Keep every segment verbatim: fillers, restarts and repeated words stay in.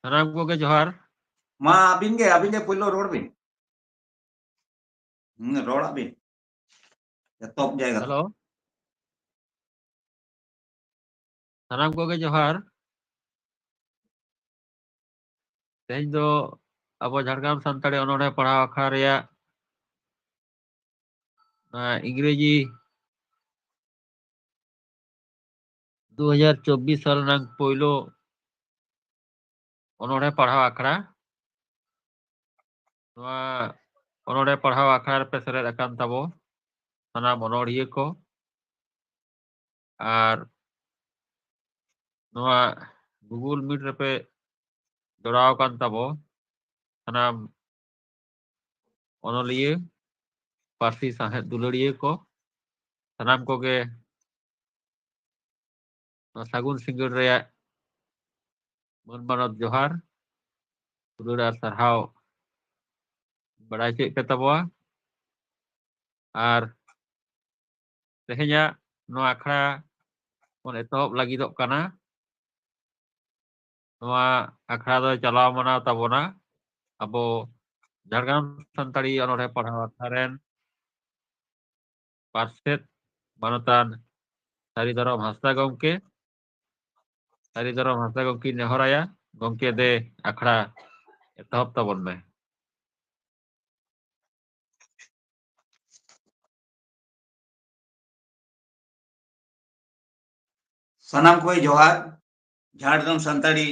ᱥᱟᱱᱟᱢ ᱠᱚᱜᱮ ᱡᱚᱦᱟᱨ᱾ ᱢᱟ ᱟᱹᱵᱤᱱ ᱜᱮ, ᱟᱹᱵᱤᱱ ᱜᱮ ᱯᱳᱭᱞᱳ ᱨᱚᱲ ᱵᱤᱱ᱾ ᱦᱩᱸ, ᱨᱚᱲᱟᱜ ᱵᱤᱱ᱾ ᱮᱛᱚᱦᱚᱵ ᱡᱟᱭᱜᱟ᱾ ᱦᱮᱞᱳ᱾ ᱥᱟᱱᱟᱢ ᱠᱚᱜᱮ ᱡᱚᱦᱟᱨ᱾ ᱛᱮᱦᱮᱧ ᱫᱚ ᱟᱵᱚ ᱡᱷᱟᱲᱜᱨᱟᱢ ᱥᱟᱱᱛᱟᱲᱤ ᱚᱱᱚᱬᱦᱮ ᱯᱟᱲᱦᱟᱣ ᱟᱠᱷᱲᱟ ᱨᱮᱭᱟᱜ ᱤᱝᱨᱮᱡᱤ ᱫᱩ ᱦᱟᱡᱟᱨ ᱪᱚᱵᱵᱤᱥ ᱥᱟᱞ ᱨᱮᱱᱟᱜ ᱯᱳᱭᱞᱳ ᱚᱱᱚᱬᱦᱮ ᱯᱟᱲᱦᱟᱣ ᱟᱠᱷᱲᱟ᱾ ᱱᱚᱣᱟ ᱚᱱᱚᱬᱦᱮ ᱯᱟᱲᱦᱟᱣ ᱟᱠᱷᱲᱟ ᱨᱮᱯᱮ ᱥᱮᱞᱮᱫ ᱟᱠᱟᱱ ᱛᱟᱵᱚ ᱥᱟᱱᱟᱢ ᱚᱱᱚᱬᱦᱤᱭᱟᱹ ᱠᱚ, ᱟᱨ ᱱᱚᱣᱟ Google Meet ᱨᱮᱯᱮ ᱡᱚᱲᱟᱣ ᱟᱠᱟᱱ ᱛᱟᱵᱚ ᱥᱟᱱᱟᱢ ᱚᱱᱚᱞᱤᱭᱟᱹ, ᱯᱟᱹᱨᱥᱤ ᱥᱟᱶᱦᱮᱫ ᱫᱩᱞᱟᱹᱲᱤᱭᱟᱹ ᱠᱚ, ᱥᱟᱱᱟᱢ ᱠᱚᱜᱮ ᱱᱚᱣᱟ ᱥᱟᱹᱜᱩᱱ ᱥᱤᱸᱜᱟᱹᱲ ᱨᱮᱭᱟᱜ ᱢᱟᱹᱱ ᱢᱟᱱᱚᱛ ᱡᱚᱦᱟᱨ, ᱫᱩᱞᱟᱹᱲ ᱟᱨ ᱥᱟᱨᱦᱟᱣ ᱵᱟᱲᱟᱭ ᱦᱚᱪᱚᱭᱮᱫ ᱯᱮ ᱛᱟᱵᱚᱣᱟ᱾ ᱟᱨ ᱛᱮᱦᱮᱧᱟᱜ ᱱᱚᱣᱟ ᱟᱠᱷᱲᱟ ᱵᱚᱱ ᱮᱛᱚᱦᱚᱵ ᱞᱟᱹᱜᱤᱫᱚᱜ ᱠᱟᱱᱟ᱾ ᱱᱚᱣᱟ ᱟᱠᱷᱲᱟ ᱫᱚ ᱪᱟᱞᱟᱣ ᱢᱟᱱᱟᱣ ᱛᱟᱵᱚᱱᱟ ᱟᱵᱚ ᱡᱷᱟᱲᱜᱨᱟᱢ ᱥᱟᱱᱛᱟᱲᱤ ᱚᱱᱚᱬᱦᱮ ᱯᱟᱲᱦᱟᱣ ᱟᱠᱷᱲᱟ ᱨᱮᱱ ᱯᱟᱨᱥᱮᱛ ᱢᱟᱱᱚᱛᱟᱱ ᱥᱟᱹᱨᱤ ᱫᱷᱚᱨᱚᱢ ᱦᱟᱸᱥᱫᱟ ᱜᱚᱢᱠᱮ᱾ ᱥᱟᱹᱨᱤ ᱫᱷᱚᱨᱚᱢ ᱦᱟᱸᱥᱫᱟ ᱜᱚᱢᱠᱮᱧ ᱱᱮᱦᱚᱨᱟᱭᱟ, ᱜᱚᱢᱠᱮ ᱫᱮ ᱟᱠᱷᱲᱟ ᱮᱛᱚᱦᱚᱵ ᱛᱟᱵᱚᱱ ᱢᱮ᱾ ᱥᱟᱱᱟᱢ ᱠᱚᱭ ᱡᱚᱦᱟᱨ᱾ ᱡᱷᱟᱲᱜᱨᱟᱢ ᱥᱟᱱᱛᱟᱲᱤ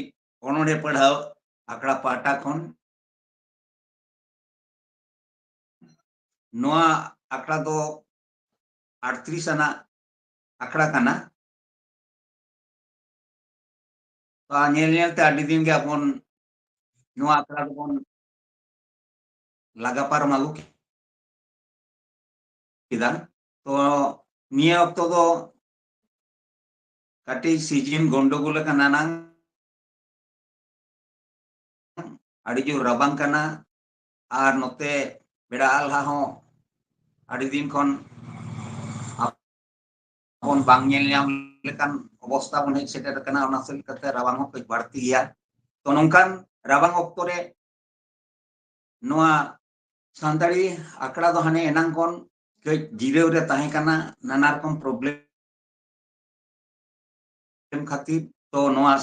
ᱚᱱᱚᱬᱦᱮ ᱯᱟᱲᱦᱟᱣ ᱟᱠᱷᱲᱟ ᱯᱟᱦᱴᱟ ᱠᱷᱚᱱ ᱱᱚᱣᱟ ᱟᱠᱷᱲᱟ ᱫᱚ ᱟᱴᱛᱨᱤᱥ ᱟᱱᱟᱜ ᱟᱠᱷᱲᱟ ᱠᱟᱱᱟ᱾ ᱛᱚ, ᱧᱮᱞ ᱧᱮᱞ ᱛᱮ ᱟᱹᱰᱤ ᱫᱤᱱ ᱜᱮ ᱟᱵᱚᱱ ᱱᱚᱣᱟ ᱟᱠᱷᱲᱟ ᱫᱚᱵᱚᱱ ᱞᱟᱜᱟ ᱯᱟᱨᱚᱢ ᱟᱹᱜᱩ ᱠᱮᱫᱟ᱾ ᱛᱚ, ᱱᱤᱭᱟᱹ ᱚᱠᱛᱚ ᱫᱚ ᱠᱟᱹᱴᱤᱡ ᱥᱤᱡᱤᱱ ᱜᱚᱱᱰᱚᱜᱳᱞ ᱟᱠᱟᱱᱟ ᱱᱟᱝ, ᱟᱹᱰᱤ ᱡᱳᱨ ᱨᱟᱵᱟᱝ ᱠᱟᱱᱟ, ᱟᱨ ᱱᱚᱛᱮ ᱵᱮᱲᱟ ᱟᱦᱞᱟ ᱦᱚᱸ ᱟᱹᱰᱤ ᱫᱤᱱ ᱠᱷᱚᱱ ᱵᱚᱱ ᱵᱟᱝ ᱧᱮᱞ ᱧᱟᱢ ᱞᱮᱠᱟᱱ ᱚᱵᱚᱥᱛᱟ ᱵᱚᱱ ᱦᱮᱡ ᱥᱮᱴᱮᱨ ᱟᱠᱟᱱᱟ᱾ ᱚᱱᱟ ᱥᱮᱫ ᱠᱟᱛᱮ ᱨᱟᱵᱟᱝ ᱦᱚᱸ ᱠᱟᱹᱡ ᱵᱟᱹᱲᱛᱤ ᱜᱮᱭᱟ᱾ ᱛᱚ ᱱᱚᱝᱠᱟᱱ ᱨᱟᱵᱟᱝ ᱚᱠᱛᱚ ᱨᱮ ᱱᱚᱣᱟ ᱥᱟᱱᱛᱟᱲᱤ ᱟᱠᱷᱲᱟ ᱫᱚ ᱦᱟᱱᱮ ᱮᱱᱟᱝ ᱠᱷᱚᱱ ᱠᱟᱹᱡ ᱡᱤᱨᱟᱹᱣ ᱨᱮ ᱛᱟᱦᱮᱸ ᱠᱟᱱᱟ, ᱱᱟᱱᱟ ᱨᱚᱠᱚᱢ problem ᱠᱷᱟᱹᱛᱤᱨ᱾ ᱛᱚ ᱱᱚᱣᱟ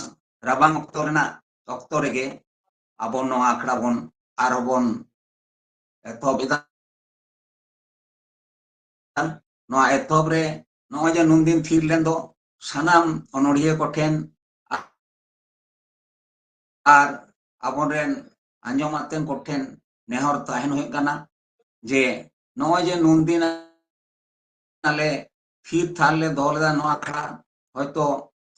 ᱨᱟᱵᱟᱝ ᱚᱠᱛᱚ ᱨᱮᱱᱟᱜ ᱚᱠᱛᱚ ᱨᱮᱜᱮ ᱟᱵᱚ ᱱᱚᱣᱟ ᱟᱠᱷᱲᱟ ᱵᱚᱱ ᱟᱨᱦᱚᱸ ᱵᱚᱱ ᱮᱛᱚᱦᱚᱵ ᱮᱫᱟ᱾ ᱱᱚᱣᱟ ᱮᱛᱚᱦᱚᱵ ᱨᱮ ᱱᱚᱜᱼᱚᱭ ᱡᱮ ᱱᱩᱱᱫᱤᱱ ᱛᱷᱤᱨ ᱞᱮᱱ ᱫᱚ, ᱥᱟᱱᱟᱢ ᱚᱱᱚᱲᱦᱤᱭᱟᱹ ᱠᱚᱴᱷᱮᱱ ᱟᱨ ᱟᱵᱚᱨᱮᱱ ᱟᱸᱡᱚᱢᱟᱛᱮᱱ ᱠᱚᱴᱷᱮᱱ ᱱᱮᱦᱚᱨ ᱛᱟᱦᱮᱱ ᱦᱩᱭᱩᱜ ᱠᱟᱱᱟ ᱡᱮ ᱱᱚᱜᱼᱚᱭ ᱡᱮ ᱱᱩᱱᱫᱤᱱ ᱟᱞᱮ ᱛᱷᱤᱨ ᱛᱷᱟᱨ ᱞᱮ ᱫᱚᱦᱚ ᱞᱮᱫᱟ ᱱᱚᱣᱟ ᱟᱠᱷᱲᱟ, ᱦᱚᱭᱛᱚ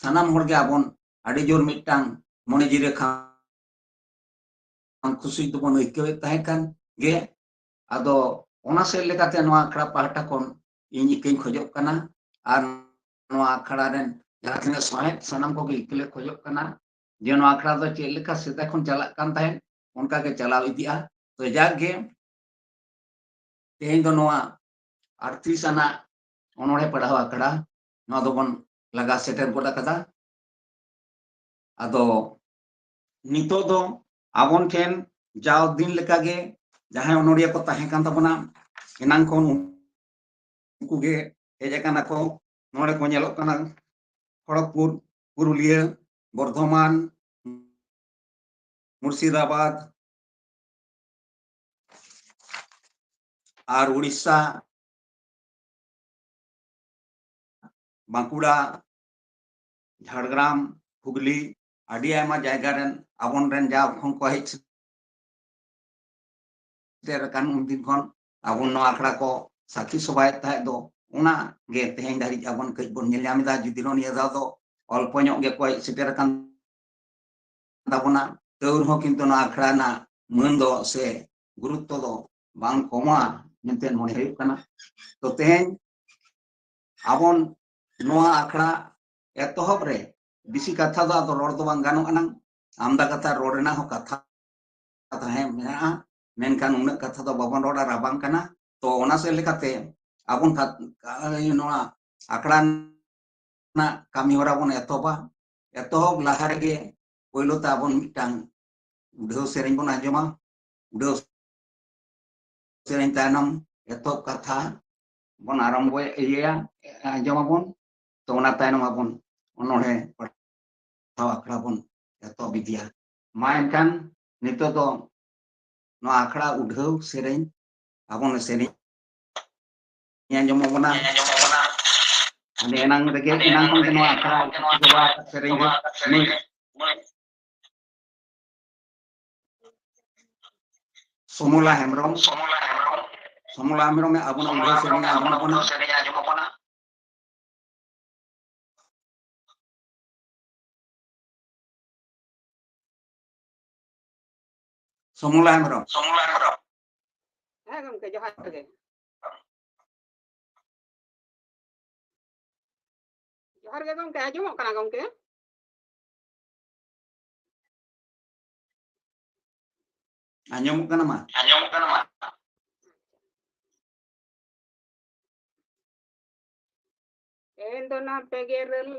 ᱥᱟᱱᱟᱢ ᱦᱚᱲᱜᱮ ᱟᱵᱚᱱ ᱟᱹᱰᱤ ᱡᱳᱨ ᱢᱤᱫᱴᱟᱝ ᱢᱚᱱᱮ ᱡᱤᱣᱤ ᱨᱮ ᱠᱷᱟᱱ ᱠᱷᱩᱥᱤ ᱫᱚᱵᱚᱱ ᱟᱹᱭᱠᱟᱹᱣᱮᱫ ᱛᱟᱦᱮᱸ ᱠᱟᱱ ᱜᱮ᱾ ᱟᱫᱚ ᱚᱱᱟ ᱥᱮᱫ ᱞᱮᱠᱟᱛᱮ ᱱᱚᱣᱟ ᱟᱠᱷᱲᱟ ᱯᱟᱦᱴᱟ ᱠᱷᱚᱱ ᱤᱧ ᱤᱠᱟᱹᱧ ᱠᱷᱚᱡᱚᱜ ᱠᱟᱱᱟ, ᱟᱨ ᱱᱚᱣᱟ ᱟᱠᱷᱲᱟ ᱨᱮᱱ ᱡᱟᱦᱟᱸ ᱛᱤᱱᱟᱹᱜ ᱥᱚᱦᱮᱫ, ᱥᱟᱱᱟᱢ ᱠᱚᱜᱮ ᱤᱠᱟᱹ ᱞᱮ ᱠᱷᱚᱡᱚᱜ ᱠᱟᱱᱟ ᱡᱮ ᱱᱚᱣᱟ ᱟᱠᱷᱲᱟ ᱫᱚ ᱪᱮᱫ ᱞᱮᱠᱟ ᱥᱮᱫᱟᱭ ᱠᱷᱚᱱ ᱪᱟᱞᱟᱜ ᱠᱟᱱ ᱛᱟᱦᱮᱸᱫ, ᱚᱱᱠᱟ ᱜᱮ ᱪᱟᱞᱟᱣ ᱤᱫᱤᱜᱼᱟ᱾ ᱛᱚ ᱡᱟᱠ ᱜᱮ, ᱛᱮᱦᱮᱧ ᱫᱚ ᱱᱚᱣᱟ ᱟᱴᱛᱨᱤᱥ ᱟᱱᱟᱜ ᱚᱱᱚᱬᱦᱮ ᱯᱟᱲᱦᱟᱣ ᱟᱠᱷᱲᱟ ᱱᱚᱣᱟ ᱫᱚᱵᱚᱱ ᱞᱟᱜᱟ ᱥᱮᱴᱮᱨ ᱜᱚᱫ ᱟᱠᱟᱫᱟ᱾ ᱟᱫᱚ ᱱᱤᱛᱚᱜ ᱫᱚ ᱟᱵᱚᱱ ᱴᱷᱮᱱ ᱡᱟᱣ ᱫᱤᱱ ᱞᱮᱠᱟᱜᱮ ᱡᱟᱦᱟᱸᱭ ᱚᱱᱚᱲᱦᱤᱭᱟᱹ ᱠᱚ ᱛᱟᱦᱮᱸ ᱠᱟᱱ ᱛᱟᱵᱚᱱᱟ ᱮᱱᱟᱝ ᱠᱷᱚᱱ, ᱩᱱᱠᱩ ᱜᱮ ᱦᱮᱡ ᱟᱠᱟᱱᱟ ᱠᱚ᱾ ᱱᱚᱰᱮ ᱠᱚ ᱧᱮᱞᱚᱜ ᱠᱟᱱᱟ ᱠᱷᱚᱲᱚᱜᱽᱯᱩᱨ, ᱯᱩᱨᱩᱞᱤᱭᱟᱹ, ᱵᱚᱨᱫᱷᱚᱢᱟᱱ, ᱢᱩᱨᱥᱤᱫᱟᱵᱟᱫᱽ, ᱟᱨ ᱩᱲᱤᱥᱥᱟ, ᱵᱟᱸᱠᱩᱲᱟ, ᱡᱷᱟᱲᱜᱨᱟᱢ, ᱦᱩᱜᱽᱞᱤ, ᱟᱹᱰᱤ ᱟᱭᱢᱟ ᱡᱟᱭᱜᱟ ᱨᱮᱱ ᱟᱵᱚᱱ ᱨᱮᱱ ᱡᱟ ᱠᱷᱚᱱ ᱠᱚ ᱦᱮᱡ ᱥᱮᱴᱮᱨ ᱟᱠᱟᱱ ᱩᱱᱫᱤᱱ ᱠᱷᱚᱱ ᱟᱵᱚ ᱱᱚᱣᱟ ᱟᱠᱷᱲᱟ ᱠᱚ ᱥᱟᱹᱠᱷᱤ ᱥᱚᱵᱷᱟᱭᱮᱫ ᱛᱟᱦᱮᱸᱫ ᱫᱚ, ᱚᱱᱟ ᱜᱮ ᱛᱮᱦᱮᱧ ᱫᱷᱟᱹᱨᱤᱡ ᱟᱵᱚᱱ ᱠᱟᱹᱡ ᱵᱚᱱ ᱧᱮᱞ ᱧᱟᱢ ᱮᱫᱟ᱾ ᱡᱩᱫᱤ ᱱᱚᱜ ᱱᱤᱭᱟᱹ ᱫᱷᱟᱣ ᱫᱚ ᱚᱞᱯᱚ ᱧᱚᱜ ᱜᱮᱠᱚ ᱦᱮᱡ ᱥᱮᱴᱮᱨ ᱟᱠᱟᱱ ᱛᱟᱵᱚᱱᱟ, ᱛᱟᱹᱣ ᱨᱮᱦᱚᱸ ᱠᱤᱱᱛᱩ ᱱᱚᱣᱟ ᱟᱠᱷᱲᱟ ᱨᱮᱱᱟᱜ ᱢᱟᱹᱱ ᱫᱚ ᱥᱮ ᱜᱩᱨᱩᱛᱛᱚ ᱫᱚ ᱵᱟᱝ ᱠᱚᱢᱟ ᱢᱮᱱᱛᱮ ᱢᱚᱱᱮ ᱦᱩᱭᱩᱜ ᱠᱟᱱᱟ᱾ ᱛᱚ ᱛᱮᱦᱮᱧ ᱟᱵᱚᱱ ᱱᱚᱣᱟ ᱟᱠᱷᱲᱟ ᱮᱛᱚᱦᱚᱵ ᱨᱮ ᱵᱮᱥᱤ ᱠᱟᱛᱷᱟ ᱫᱚ ᱟᱫᱚ ᱨᱚᱲ ᱫᱚ ᱵᱟᱝ ᱜᱟᱱᱚᱜ ᱟᱱᱟᱝ, ᱟᱢᱫᱟ ᱠᱟᱛᱷᱟ ᱨᱚᱲ ᱨᱮᱱᱟᱜ ᱦᱚᱸ ᱠᱟᱛᱷᱟ ᱛᱟᱦᱮᱸ ᱢᱮᱱᱟᱜᱼᱟ, ᱢᱮᱱᱠᱷᱟᱱ ᱩᱱᱟᱹᱜ ᱠᱟᱛᱷᱟ ᱫᱚ ᱵᱟᱵᱚᱱ ᱨᱚᱲᱟ, ᱨᱟᱵᱟᱝ ᱠᱟᱱᱟ᱾ ᱛᱚ ᱚᱱᱟ ᱥᱮᱫ ᱞᱮᱠᱟᱛᱮ ᱟᱵᱚᱱ ᱠᱟᱛ-, ᱱᱚᱣᱟ ᱟᱠᱷᱲᱟ ᱨᱮᱱᱟᱜ ᱠᱟᱹᱢᱤ ᱦᱚᱨᱟ ᱵᱚᱱ ᱮᱛᱚᱦᱚᱵᱟ᱾ ᱮᱛᱚᱦᱚᱵ ᱞᱟᱦᱟ ᱨᱮᱜᱮ ᱯᱳᱭᱞᱳ ᱛᱮ ᱟᱵᱚᱱ ᱢᱤᱫᱴᱟᱝ ᱩᱰᱷᱟᱹᱣ ᱥᱮᱨᱮᱧ ᱵᱚᱱ ᱟᱸᱡᱚᱢᱟ᱾ ᱩᱰᱷᱟᱹᱣ ᱥᱮᱨᱮᱧ ᱛᱟᱭᱱᱚᱢ ᱮᱛᱚᱦᱚᱵ ᱠᱟᱛᱷᱟ ᱵᱚᱱ ᱟᱨᱟᱢᱵᱚᱭᱟ, ᱤᱭᱟᱹᱭᱟ, ᱟᱸᱡᱚᱢᱟᱵᱚᱱ᱾ ᱛᱚ, ᱚᱱᱟ ᱛᱟᱭᱱᱚᱢ ᱟᱵᱚᱱ ᱚᱱᱚᱬᱦᱮ ᱯᱟᱲᱦᱟᱣ ᱟᱠᱷᱲᱟ ᱵᱚᱱ ᱮᱛᱚᱦᱚᱵ ᱤᱫᱤᱭᱟ᱾ ᱢᱟ ᱮᱱᱠᱷᱟᱱ ᱱᱤᱛᱚᱜ ᱫᱚ ᱱᱚᱣᱟ ᱟᱠᱷᱲᱟ ᱩᱰᱷᱟᱹᱣ ᱥᱮᱨᱮᱧ ᱟᱵᱚᱱ ᱥᱮᱨᱮᱧ ᱟᱸᱡᱚᱢᱚᱜ ᱠᱟᱱᱟ᱾ ᱢᱟᱱᱮ ᱮᱱᱟᱝ ᱨᱮᱜᱮ, ᱮᱱᱟᱝ ᱠᱷᱚᱱ ᱜᱮ ᱱᱚᱣᱟ ᱟᱠᱷᱲᱟ ᱪᱟᱵᱟ ᱟᱠᱟᱫ ᱥᱮᱨᱮᱧ ᱨᱮ ᱢᱟᱹᱭ ᱥᱚᱢᱚᱞᱟ ᱦᱮᱢᱵᱨᱚᱢ, ᱥᱚᱢᱚᱞᱟ ᱦᱮᱢᱵᱨᱚᱢ, ᱥᱚᱢᱚᱞᱟ ᱦᱮᱢᱵᱨᱚᱢ ᱮ ᱟᱵᱚᱱᱟᱜ ᱩᱰᱷᱟᱹᱣ ᱥᱮᱨᱮᱧ ᱟᱸᱡᱚᱢᱚᱜ ᱠᱟᱱᱟ᱾ ᱥᱚᱢᱚᱞᱟ ᱦᱮᱢᱵᱨᱚᱢ᱾ ᱥᱚᱢᱚᱞᱟ ᱦᱮᱢᱵᱨᱚᱢ᱾ ᱦᱮᱸ ᱜᱚᱢᱠᱮ, ᱡᱚᱦᱟᱨ ᱜᱮ᱾ ᱡᱚᱦᱟᱨ ᱜᱮ ᱜᱚᱢᱠᱮ, ᱟᱸᱡᱚᱢᱚᱜ ᱠᱟᱱᱟ ᱜᱚᱢᱠᱮ? ᱟᱸᱡᱚᱢᱚᱜ ᱠᱟᱱᱟ ᱢᱟ᱾ ᱟᱸᱡᱚᱢᱚᱜ ᱠᱟᱱᱟ ᱢᱟ᱾ ᱛᱮᱦᱮᱧ ᱫᱚ ᱱᱚᱣᱟ ᱯᱮᱜᱮ ᱤᱨᱟᱹᱞ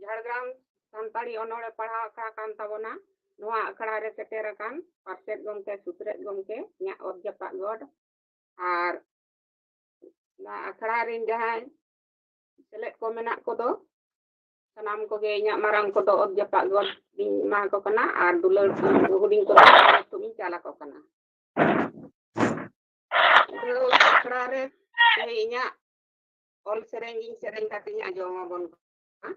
ᱡᱷᱟᱲᱜᱨᱟᱢ ᱥᱟᱱᱛᱟᱲᱤ ᱚᱱᱚᱬᱦᱮ ᱯᱟᱲᱦᱟᱣ ᱟᱠᱷᱲᱟ ᱠᱟᱱ ᱛᱟᱵᱚᱱᱟ᱾ ᱱᱚᱣᱟ ᱟᱠᱷᱲᱟ ᱨᱮ ᱥᱮᱴᱮᱨ ᱟᱠᱟᱱ ᱯᱟᱨᱥᱮᱛ ᱜᱚᱢᱠᱮ, ᱥᱩᱛᱨᱮᱛ ᱜᱚᱢᱠᱮ, ᱤᱧᱟᱹᱜ ᱚᱛ ᱡᱟᱯᱟᱜ ᱜᱚᱰ, ᱟᱨ ᱱᱚᱣᱟ ᱟᱠᱷᱲᱟ ᱨᱮᱱ ᱡᱟᱦᱟᱸᱭ ᱥᱮᱞᱮᱫ ᱠᱚ ᱢᱮᱱᱟᱜ ᱠᱚᱫᱚ, ᱥᱟᱱᱟᱢ ᱠᱚᱜᱮ ᱤᱧᱟᱹᱜ ᱢᱟᱨᱟᱝ ᱠᱚᱫᱚ ᱚᱛ ᱡᱟᱯᱟᱜ ᱜᱚᱰ ᱤᱧ ᱮᱢᱟ ᱠᱚ ᱠᱟᱱᱟ, ᱟᱨ ᱫᱩᱞᱟᱹᱲ ᱦᱩᱰᱤᱧ ᱠᱚᱫᱚ ᱛᱷᱩᱢ ᱤᱧ ᱪᱟᱞ ᱟᱠᱚ ᱠᱟᱱᱟ᱾ ᱩᱰᱷᱟᱹᱣ ᱟᱠᱷᱲᱟ ᱨᱮ ᱛᱮᱦᱮᱧ ᱤᱧᱟᱹᱜ ᱚᱞ ᱥᱮᱨᱮᱧ ᱜᱤᱧ ᱥᱮᱨᱮᱧ ᱠᱟᱛᱮᱧ ᱟᱸᱡᱚᱢ ᱟᱵᱚᱱ ᱠᱟᱱᱟ᱾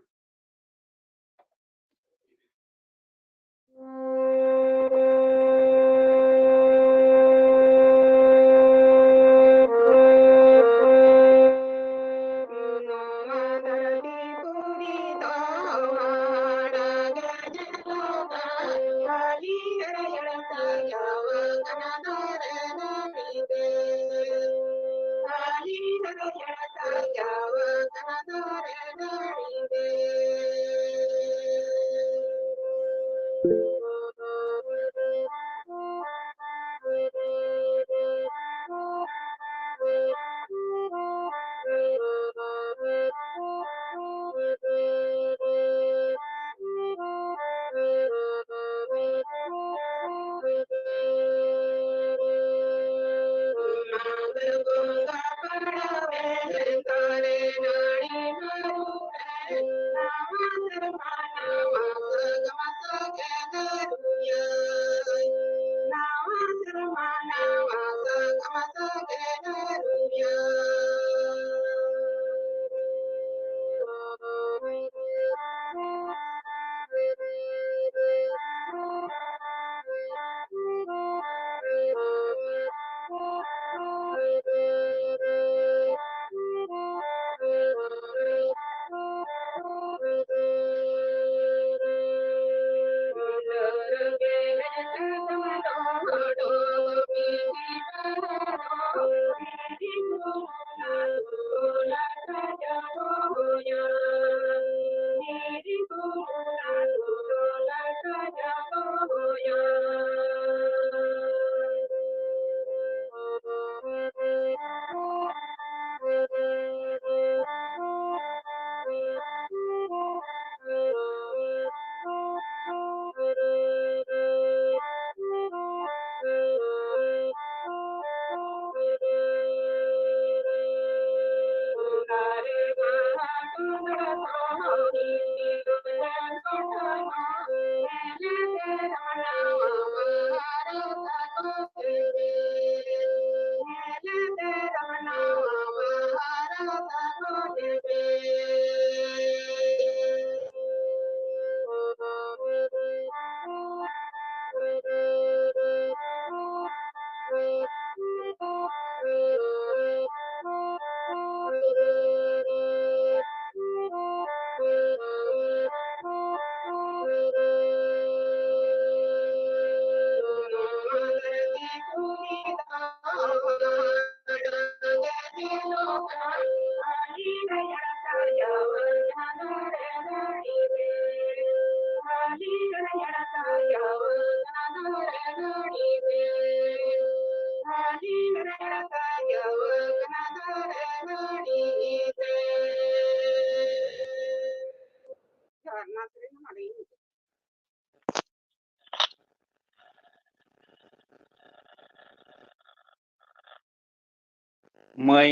ᱢᱟᱹᱭ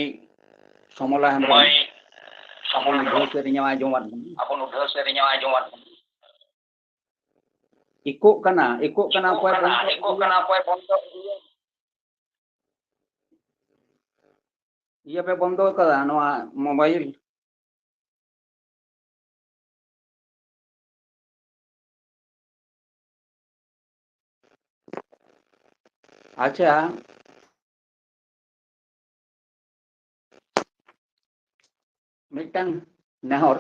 ᱥᱚᱢᱚᱞᱟ ᱦᱮᱢᱵᱨᱚᱢ, ᱢᱟᱹᱭ ᱥᱚᱢᱚᱞᱟ ᱟᱵᱚ ᱦᱮᱢᱵᱨᱚᱢ, ᱱᱩᱰᱷᱟᱹᱣ ᱥᱮᱨᱮᱧ ᱟᱸᱡᱚᱢᱟᱫ ᱵᱚᱱᱟ᱾ ᱟᱵᱚ ᱱᱩᱰᱷᱟᱹᱣ ᱥᱮᱨᱮᱧ ᱟᱸᱡᱚᱢᱟᱫ ᱵᱚᱱᱟ᱾ ᱤᱠᱳᱜ ᱠᱟᱱᱟ, ᱤᱠᱳᱜ ᱠᱟᱱᱟ, ᱤᱠᱳᱜ ᱚᱠᱚᱭ ᱠᱟᱱᱟ, ᱵᱚᱱᱫᱚ ᱤᱠᱳᱜ ᱠᱟᱱᱟ, ᱤᱫᱤᱭᱟ? ᱚᱠᱚᱭ ᱵᱚᱱᱫᱚ ᱤᱫᱤᱭᱟ? ᱤᱭᱟᱹ ᱯᱮ ᱵᱚᱱᱫᱚ ᱠᱟᱫᱟ ᱱᱚᱣᱟ ᱢᱳᱵᱟᱭᱤᱞ? ᱟᱪᱪᱷᱟ, ᱢᱤᱫᱴᱟᱝ ᱱᱮᱦᱚᱨ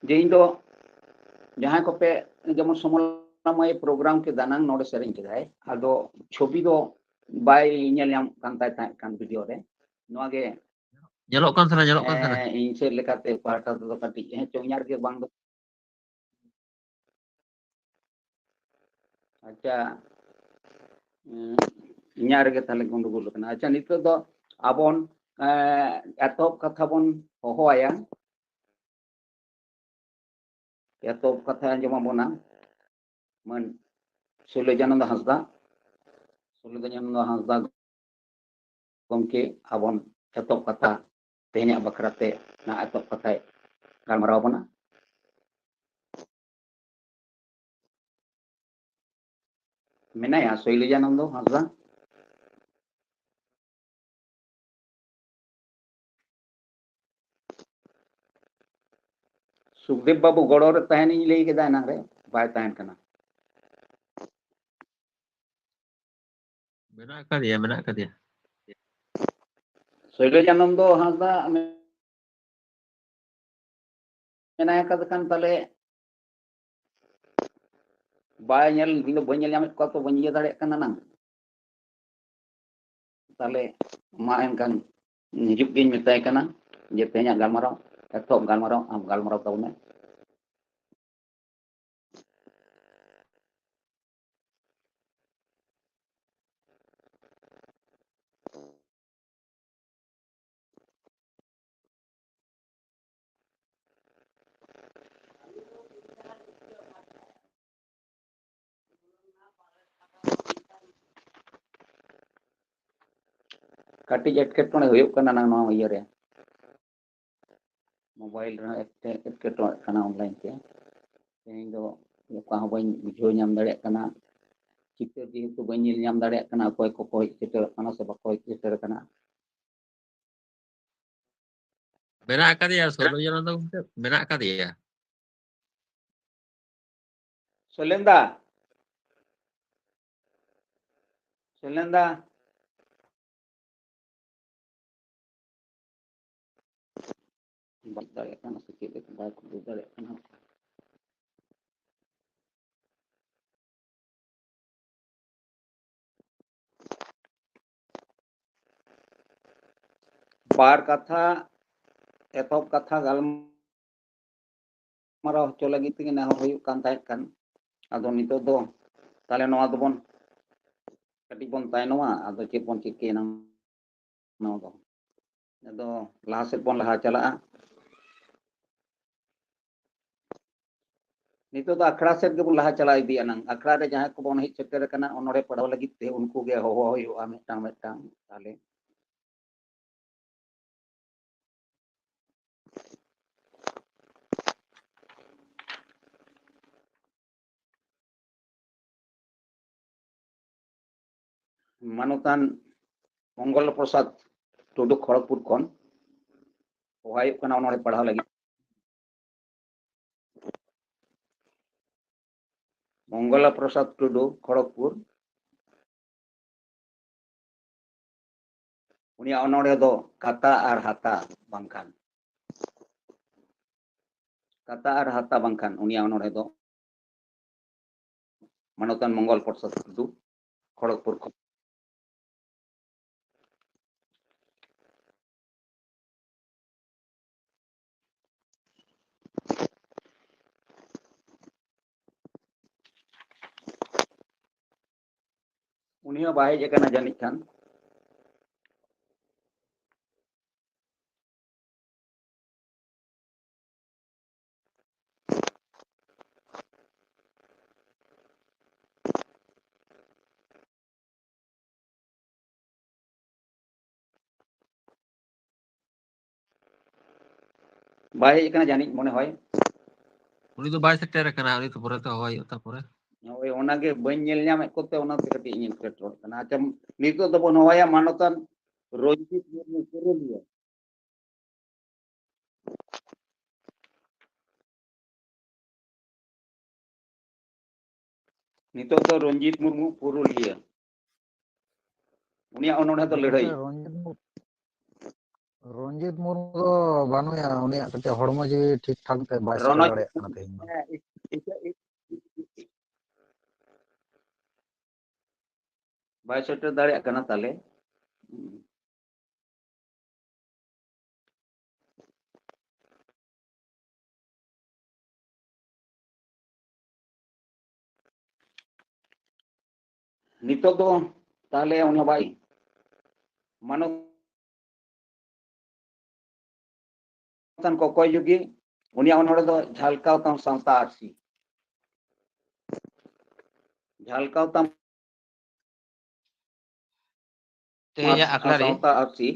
ᱡᱮ ᱤᱧ ᱫᱚ ᱡᱟᱦᱟᱸᱭ ᱠᱚᱯᱮ ᱡᱮᱢᱚᱱ ᱥᱚᱢᱚᱞᱟ ᱢᱟᱹᱭ ᱯᱨᱳᱜᱨᱟᱢ ᱠᱮᱫᱟ ᱱᱟᱝ, ᱱᱚᱰᱮ ᱥᱮᱨᱮᱧ ᱠᱮᱫᱟᱭ, ᱟᱫᱚ ᱪᱷᱚᱵᱤ ᱫᱚ ᱵᱟᱭ ᱧᱮᱞ ᱧᱟᱢᱚᱜ ᱠᱟᱱ ᱛᱟᱭ ᱛᱟᱦᱮᱸᱫ ᱠᱟᱱ ᱵᱷᱤᱰᱤᱭᱳ ᱨᱮ᱾ ᱱᱚᱣᱟ ᱜᱮ ᱧᱮᱞᱚᱜ ᱠᱟᱱ ᱛᱟᱦᱮᱱᱟ, ᱧᱮᱞᱚᱜ ᱠᱟᱱ ᱛᱟᱦᱮᱱᱟ᱾ ᱦᱮᱸ, ᱤᱧ ᱥᱮᱫ ᱞᱮᱠᱟᱛᱮ ᱯᱟᱦᱴᱟ ᱛᱮᱫᱚ ᱠᱟᱹᱴᱤᱡ, ᱦᱮᱸ ᱪᱚ, ᱤᱧᱟᱹᱜ ᱨᱮᱜᱮ ᱵᱟᱝ ᱫᱚ᱾ ᱟᱪᱪᱷᱟ, ᱩᱸ, ᱤᱧᱟᱹᱜ ᱨᱮᱜᱮ ᱛᱟᱦᱞᱮ ᱜᱚᱱᱰᱚᱜᱳᱞ ᱠᱟᱱᱟ᱾ ᱟᱪᱪᱷᱟ, ᱱᱤᱛᱚᱜ ᱫᱚ ᱟᱵᱚᱱ, ᱮᱸ, ᱮᱛᱚᱦᱚᱵ ᱠᱟᱛᱷᱟ ᱵᱚᱱ ᱦᱚᱦᱚᱣᱟᱭᱟ᱾ ᱮᱛᱚᱦᱚᱵ ᱠᱟᱛᱷᱟᱭ ᱟᱸᱡᱚᱢ ᱟᱵᱚᱱᱟ ᱢᱟᱹᱱ ᱥᱩᱞᱮᱡᱟᱱᱚᱱᱫᱚ ᱦᱟᱸᱥᱫᱟ᱾ ᱥᱩᱞᱮᱡᱟᱱᱚᱱᱫᱚ ᱦᱟᱸᱥᱫᱟ ᱜᱚᱢᱠᱮ, ᱟᱵᱚᱱ ᱮᱛᱚᱦᱚᱵ ᱠᱟᱛᱷᱟ, ᱛᱮᱦᱮᱧᱟᱜ ᱵᱟᱠᱷᱨᱟ ᱛᱮ ᱱᱟ ᱮᱛᱚᱦᱚᱵ ᱠᱟᱛᱷᱟᱭ ᱜᱟᱞᱢᱟᱨᱟᱣ ᱟᱵᱚᱱᱟ᱾ ᱢᱮᱱᱟᱭᱟ ᱥᱳᱭᱞᱮᱡᱟᱱᱚᱱᱫᱚ ᱦᱟᱸᱥᱫᱟ? ᱥᱩᱠᱫᱮᱵ ᱵᱟᱹᱵᱩ ᱜᱚᱲᱚ ᱨᱮ ᱛᱟᱦᱮᱱᱤᱧ ᱞᱟᱹᱭ ᱠᱮᱫᱟ ᱮᱱᱟᱝ ᱨᱮ, ᱵᱟᱭ ᱛᱟᱦᱮᱱ ᱠᱟᱱᱟ᱾ ᱢᱮᱱᱟᱜ ᱟᱠᱟᱫᱮᱭᱟ, ᱢᱮᱱᱟᱜ ᱟᱠᱟᱫᱮᱭᱟ᱾ ᱥᱳᱭᱞᱮᱡᱟᱱᱚᱱᱫᱚ ᱦᱟᱸᱥᱫᱟ ᱢᱮᱱᱟᱭ ᱟᱠᱟᱫ ᱠᱷᱟᱱ ᱛᱟᱦᱞᱮ ᱵᱟᱭ ᱧᱮᱞ, ᱤᱧ ᱫᱚ ᱵᱟᱹᱧ ᱧᱮᱞ ᱧᱟᱢᱮᱫ ᱠᱚᱣᱟ ᱛᱚ, ᱵᱟᱹᱧ ᱤᱭᱟᱹ ᱫᱟᱲᱮᱭᱟᱜ ᱠᱟᱱᱟ ᱱᱟᱝ᱾ ᱛᱟᱦᱞᱮ ᱢᱟ ᱮᱱᱠᱷᱟᱱ ᱦᱤᱡᱩᱜ ᱜᱤᱧ ᱢᱮᱛᱟᱭ ᱠᱟᱱᱟ ᱡᱮ ᱛᱮᱦᱮᱧᱟᱜ ᱜᱟᱞᱢᱟᱨᱟᱣ, ᱮᱛᱚᱦᱚᱵ ᱜᱟᱞᱢᱟᱨᱟᱣ ᱟᱢ ᱜᱟᱞᱢᱟᱨᱟᱣ ᱛᱟᱵᱚᱱ ᱢᱮ᱾ ᱠᱟᱹᱴᱤᱡ ᱮᱴᱠᱮᱴᱚᱬᱮ ᱦᱩᱭᱩᱜ ᱠᱟᱱᱟ ᱱᱟᱝ ᱱᱚᱣᱟ ᱤᱭᱟᱹ ᱨᱮ, ᱢᱳᱵᱟᱭᱤᱞ ᱨᱮᱦᱚᱸ ᱮᱴᱠᱮ- ᱮᱴᱠᱮᱴᱚᱬᱮᱜ ᱠᱟᱱᱟ ᱚᱱᱞᱟᱭᱤᱱ ᱛᱮ᱾ ᱛᱮᱦᱮᱧ ᱫᱚ ᱚᱠᱟ ᱦᱚᱸ ᱵᱟᱹᱧ ᱵᱩᱡᱷᱟᱹᱣ ᱧᱟᱢ ᱫᱟᱲᱮᱭᱟᱜ ᱠᱟᱱᱟ, ᱪᱤᱛᱟᱹᱨ ᱡᱮᱦᱮᱛᱩ ᱵᱟᱹᱧ ᱧᱮᱞ ᱧᱟᱢ ᱫᱟᱲᱮᱭᱟᱜ ᱠᱟᱱᱟ, ᱚᱠᱚᱭ ᱠᱚᱠᱚ ᱦᱮᱡ ᱥᱮᱴᱮᱨᱚᱜ ᱠᱟᱱᱟ ᱥᱮ ᱵᱟᱠᱚ ᱦᱮᱡ ᱥᱮᱴᱮᱨ ᱠᱟᱱᱟ᱾ ᱢᱮᱱᱟᱜ ᱟᱠᱟᱫᱮᱭᱟ ᱥᱳᱞᱳ ᱡᱚᱱᱟ ᱫᱚ ᱜᱚᱢᱠᱮ? ᱢᱮᱱᱟᱜ ᱟᱠᱟᱫᱮᱭᱟ᱾ ᱥᱚᱞᱮᱱᱫᱟ, ᱥᱚᱞᱮᱱᱫᱟ᱾ ᱵᱟᱭ ᱫᱟᱲᱮᱭᱟᱜ ᱠᱟᱱᱟ ᱥᱮ ᱪᱮᱫ ᱞᱮᱠᱟ ᱵᱟᱭ ᱠᱩᱞᱟᱹᱣ ᱫᱟᱲᱮᱭᱟᱜ ᱠᱟᱱᱟ᱾ ᱵᱟᱨ ᱠᱟᱛᱷᱟ, ᱮᱛᱚᱦᱚᱵ ᱠᱟᱛᱷᱟ ᱜᱟᱞᱢᱟᱨᱟᱣ ᱦᱚᱪᱚ ᱞᱟᱹᱜᱤᱫ ᱛᱮᱜᱮ ᱱᱮᱦᱚᱨ ᱦᱩᱭᱩᱜ ᱠᱟᱱ ᱛᱟᱦᱮᱸᱫ ᱠᱟᱱ᱾ ᱟᱫᱚ ᱱᱤᱛᱚᱜ ᱫᱚ ᱛᱟᱦᱞᱮ ᱱᱚᱣᱟ ᱫᱚᱵᱚᱱ ᱠᱟᱹᱴᱤᱡ ᱵᱚᱱ ᱛᱟᱭᱱᱚᱢᱟ, ᱟᱫᱚ ᱪᱮᱫ ᱵᱚᱱ ᱪᱤᱠᱟᱹᱭᱟ ᱱᱟᱝ ᱱᱚᱣᱟ ᱫᱚ᱾ ᱟᱫᱚ ᱞᱟᱦᱟ ᱥᱮᱫ ᱵᱚᱱ ᱞᱟᱦᱟ ᱪᱟᱞᱟᱜᱼᱟ᱾ ᱱᱤᱛᱚᱜ ᱫᱚ ᱟᱠᱷᱲᱟ ᱥᱮᱫ ᱜᱮᱵᱚᱱ ᱞᱟᱦᱟ ᱪᱟᱞᱟᱣ ᱤᱫᱤᱭᱟ ᱱᱟᱝ᱾ ᱟᱠᱷᱲᱟ ᱨᱮ ᱡᱟᱦᱟᱸᱭ ᱠᱚᱵᱚᱱ ᱦᱮᱡ ᱥᱮᱴᱮᱨ ᱟᱠᱟᱱᱟ, ᱚᱱᱚᱲᱦᱮ ᱯᱟᱲᱦᱟᱣ ᱞᱟᱹᱜᱤᱫ ᱛᱮ ᱩᱱᱠᱩ ᱜᱮ ᱦᱚᱦᱚ ᱦᱩᱭᱩᱜᱼᱟ ᱢᱤᱫᱴᱟᱝ ᱢᱤᱫᱴᱟᱝ᱾ ᱛᱟᱦᱞᱮ ᱢᱟᱱᱚᱛᱟᱱ ᱢᱚᱝᱜᱚᱞ ᱯᱨᱚᱥᱟᱫᱽ ᱴᱩᱰᱩ ᱠᱷᱚᱲᱚᱜᱽᱯᱩᱨ ᱠᱷᱚᱱ ᱦᱚᱦᱚ ᱦᱩᱭᱩᱜ ᱠᱟᱱᱟ ᱚᱱᱚᱲᱦᱮ ᱯᱟᱲᱦᱟᱣ ᱞᱟᱹᱜᱤᱫ᱾ ᱢᱚᱝᱜᱚᱞᱟ ᱯᱨᱚᱥᱟᱫᱽ ᱴᱩᱰᱩ, ᱠᱷᱚᱲᱚᱜᱽᱯᱩᱨ᱾ ᱩᱱᱤᱭᱟᱜ ᱚᱱᱚᱬᱦᱮ ᱫᱚ ᱠᱟᱛᱟ ᱟᱨ ᱦᱟᱛᱟ ᱵᱟᱝᱠᱷᱟᱱ, ᱠᱟᱛᱟ ᱟᱨ ᱦᱟᱛᱟ ᱵᱟᱝᱠᱷᱟᱱ, ᱩᱱᱤᱭᱟᱜ ᱚᱱᱚᱬᱦᱮ ᱫᱚ ᱢᱟᱱᱚᱛᱟᱱ ᱢᱚᱝᱜᱚᱞ ᱯᱨᱚᱥᱟᱫᱽ ᱴᱩᱰᱩ, ᱠᱷᱚᱲᱚᱜᱽᱯᱩᱨ ᱠᱷᱚᱱ᱾ ᱩᱱᱤ ᱦᱚᱸ ᱵᱟᱭ ᱦᱮᱡ ᱟᱠᱟᱱᱟ ᱡᱟᱹᱱᱤᱡ ᱠᱷᱟᱱ᱾ ᱵᱟᱭ ᱦᱮᱡ ᱟᱠᱟᱱᱟ ᱡᱟᱹᱱᱤᱡ, ᱢᱚᱱᱮ ᱦᱚᱭ᱾ ᱩᱱᱤ ᱫᱚ ᱵᱟᱭ ᱥᱮᱴᱮᱨ ᱟᱠᱟᱱᱟ, ᱩᱱᱤ ᱫᱚ ᱯᱚᱨᱮᱛᱮ ᱦᱚᱦᱚ ᱦᱩᱭᱩᱜᱼᱟ ᱛᱟᱯᱚᱨᱮ᱾ ᱦᱳᱭ, ᱚᱱᱟᱜᱮ ᱵᱟᱹᱧ ᱧᱮᱞ ᱧᱟᱢᱮᱫ ᱠᱚᱛᱮ ᱚᱱᱟᱛᱮ ᱠᱟᱹᱴᱤᱡ ᱤᱧ ᱮᱴᱠᱮᱴᱚᱬᱮᱜ ᱠᱟᱱᱟ᱾ ᱟᱪᱪᱷᱟ, ᱱᱤᱛᱚᱜ ᱫᱚᱵᱚᱱ ᱦᱚᱦᱚᱭᱟ ᱢᱟᱱᱚᱛᱟᱱ ᱨᱚᱧᱡᱤᱛ ᱢᱩᱨᱢᱩ ᱯᱩᱨᱩᱞᱤᱭᱟᱹ᱾ ᱱᱤᱛᱚᱜ ᱫᱚ ᱨᱚᱧᱡᱤᱛ ᱢᱩᱨᱢᱩ ᱯᱩᱨᱩᱞᱤᱭᱟᱹ᱾ ᱩᱱᱤᱭᱟᱜ ᱚᱱᱚᱬᱦᱮ ᱫᱚ ᱞᱟᱹᱲᱦᱟᱹᱭ᱾ ᱜᱚᱢᱠᱮ, ᱨᱚᱧᱡᱤᱛ ᱢᱩᱨ-, ᱨᱚᱧᱡᱤᱛ ᱢᱩᱨᱢᱩ ᱫᱚ ᱵᱟᱹᱱᱩᱭᱟ, ᱩᱱᱤᱭᱟᱜ ᱠᱟᱹᱴᱤᱡ ᱦᱚᱲᱢᱚ ᱡᱤᱣᱤ ᱴᱷᱤᱠ ᱴᱷᱟᱠ ᱛᱮ ᱵᱟᱭ ᱥᱮᱴᱮᱨ ᱨᱚᱱᱚᱡ, ᱫᱟᱲᱮᱭᱟᱜ ᱠᱟᱱᱟ ᱛᱮᱦᱮᱧ ᱫᱚ᱾ ᱦᱮᱸ, ᱤ-, ᱤ-, ᱤ-, ᱤ-, ᱤ-, ᱵᱟᱭ ᱥᱮᱴᱮᱨ ᱫᱟᱲᱮᱭᱟᱜ ᱠᱟᱱᱟ ᱛᱟᱦᱞᱮ᱾ ᱱᱤᱛᱚᱜ ᱫᱚ ᱛᱟᱦᱞᱮ ᱚᱱᱟ ᱵᱟᱭ ᱢᱟᱱᱚᱛ ᱠᱚᱠᱚᱭ ᱡᱩᱜᱤ, ᱩᱱᱤᱭᱟᱜ ᱚᱱᱚᱬᱦᱮ ᱫᱚ ᱡᱷᱟᱞᱠᱟᱣ ᱛᱟᱢ ᱥᱟᱶᱛᱟ ᱟᱹᱨᱥᱤ᱾ ᱡᱷᱟᱞᱠᱟᱣ ᱛᱟᱢ ᱛᱮᱦᱮᱧᱟᱜ ᱟᱠᱷᱲᱟ ᱨᱮ ᱥᱟᱶᱛᱟ ᱟᱹᱨᱥᱤ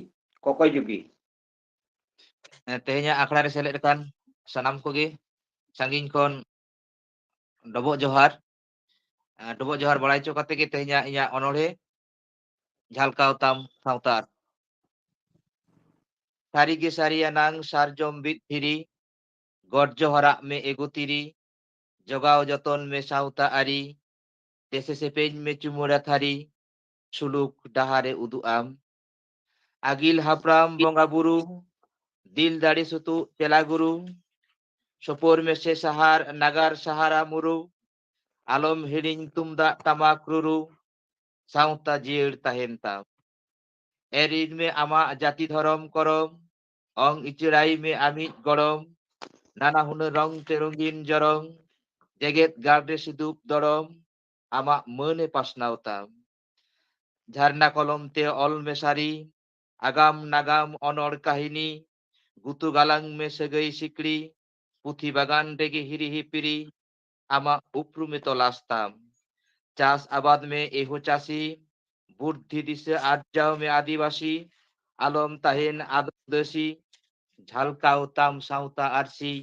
ᱠᱚᱠᱚᱭ ᱡᱩᱜᱤ᱾ ᱛᱮᱦᱮᱧᱟᱜ ᱟᱠᱷᱲᱟ ᱨᱮ ᱥᱮᱞᱮᱫ ᱟᱠᱟᱱ ᱥᱟᱱᱟᱢ ᱠᱚᱜᱮ ᱥᱟᱺᱜᱤᱧ ᱠᱷᱚᱱ ᱰᱚᱵᱚᱜ ᱡᱚᱦᱟᱨ, ᱰᱚᱵᱚᱜ ᱡᱚᱦᱟᱨ ᱵᱟᱲᱟᱭ ᱦᱚᱪᱚ ᱠᱟᱛᱮ ᱜᱮ ᱛᱮᱦᱮᱧᱟᱜ ᱤᱧᱟᱹᱜ ᱚᱱᱚᱬᱦᱮ ᱡᱷᱟᱞᱠᱟᱣ ᱛᱟᱢ ᱥᱟᱶᱛᱟ ᱟᱨ ᱥᱟᱹᱨᱤᱜᱮ ᱥᱟᱹᱨᱤᱭᱟᱱᱟᱝ ᱥᱟᱨᱡᱚᱢ ᱵᱤᱫ ᱫᱷᱤᱨᱤ, ᱜᱚᱰ ᱡᱚᱦᱟᱨᱟᱜ ᱢᱮ ᱮᱜᱳ ᱛᱤᱨᱤ, ᱡᱚᱜᱟᱣ ᱡᱚᱛᱚᱱ ᱢᱮ ᱥᱟᱶᱛᱟ ᱟᱹᱨᱤ, ᱫᱮᱥᱮ ᱥᱮᱯᱮᱧ ᱢᱮ ᱪᱩᱢᱟᱹᱲᱟ ᱛᱷᱟᱹᱨᱤ, ᱥᱩᱞᱩᱠ ᱰᱟᱦᱟᱨᱮ ᱩᱫᱩᱜ ᱟᱢ᱾ ᱟᱹᱜᱤᱞ ᱦᱟᱯᱲᱟᱢ ᱵᱚᱸᱜᱟ ᱵᱩᱨᱩ, ᱫᱤᱞ ᱫᱟᱲᱮ ᱥᱩᱛᱩᱜ ᱪᱮᱞᱟ ᱜᱩᱨᱩ, ᱥᱚᱯᱚᱨ ᱢᱮᱥᱮ ᱥᱟᱦᱟᱨ ᱱᱟᱜᱟᱨ ᱥᱟᱦᱟᱨᱟ ᱢᱩᱨᱩ, ᱟᱞᱚᱢ ᱦᱤᱲᱤᱧ ᱛᱩᱢᱫᱟᱜ ᱴᱟᱢᱟᱠ ᱨᱩᱨᱩ, ᱥᱟᱶᱛᱟ ᱡᱤᱭᱟᱹᱲ ᱛᱟᱦᱮᱱ ᱛᱟᱢ᱾ ᱮᱨᱤᱧ ᱢᱮ ᱟᱢᱟᱜ ᱡᱟᱹᱛᱤ ᱫᱷᱚᱨᱚᱢ ᱠᱚᱨᱚᱢ, ᱚᱝ ᱤᱪᱟᱹᱲᱟᱭ ᱢᱮ ᱟᱢᱤᱡ ᱜᱚᱲᱚᱢ, ᱱᱟᱱᱟ ᱦᱩᱱᱟᱹᱨ ᱨᱚᱝ ᱛᱮ ᱨᱚᱝᱜᱤᱱ ᱡᱚᱨᱚᱢ, ᱡᱮᱜᱮᱛ ᱜᱟᱲ ᱨᱮ ᱥᱤᱫᱩᱯ ᱫᱚᱲᱚᱢ, ᱟᱢᱟᱜ ᱢᱟᱹᱱ ᱮ ᱯᱟᱥᱱᱟᱣ ᱛᱟᱢ᱾ ᱡᱷᱟᱨᱱᱟ ᱠᱚᱞᱚᱢ ᱛᱮ ᱚᱞ ᱢᱮ ᱥᱟᱹᱨᱤ, ᱟᱜᱟᱢ ᱱᱟᱜᱟᱢ ᱚᱱᱚᱲ ᱠᱟᱹᱦᱤᱱᱤ, ᱜᱩᱛᱩ ᱜᱟᱞᱟᱝ ᱢᱮ ᱥᱟᱹᱜᱟᱹᱭ ᱥᱤᱠᱲᱤ, ᱯᱩᱛᱷᱤ ᱵᱟᱜᱟᱱ ᱨᱮᱜᱮ ᱦᱤᱨᱤ ᱦᱤᱯᱤᱨᱤ, ᱟᱢᱟᱜ ᱩᱯᱨᱩᱢᱮ ᱛᱚᱞᱟᱥ ᱛᱟᱢ᱾ ᱪᱟᱥ ᱟᱵᱟᱫ ᱢᱮ ᱮᱦᱳ ᱪᱟᱹᱥᱤ, ᱵᱩᱫᱽᱫᱷᱤ ᱫᱤᱥᱟᱹ ᱟᱨᱡᱟᱣ ᱢᱮ ᱟᱹᱫᱤᱵᱟᱹᱥᱤ, ᱟᱞᱚᱢ ᱛᱟᱦᱮᱱ ᱟᱫᱚ ᱫᱟᱹᱥᱤ, ᱡᱷᱟᱞᱠᱟᱣ ᱛᱟᱢ ᱥᱟᱶᱛᱟ ᱟᱹᱨᱥᱤ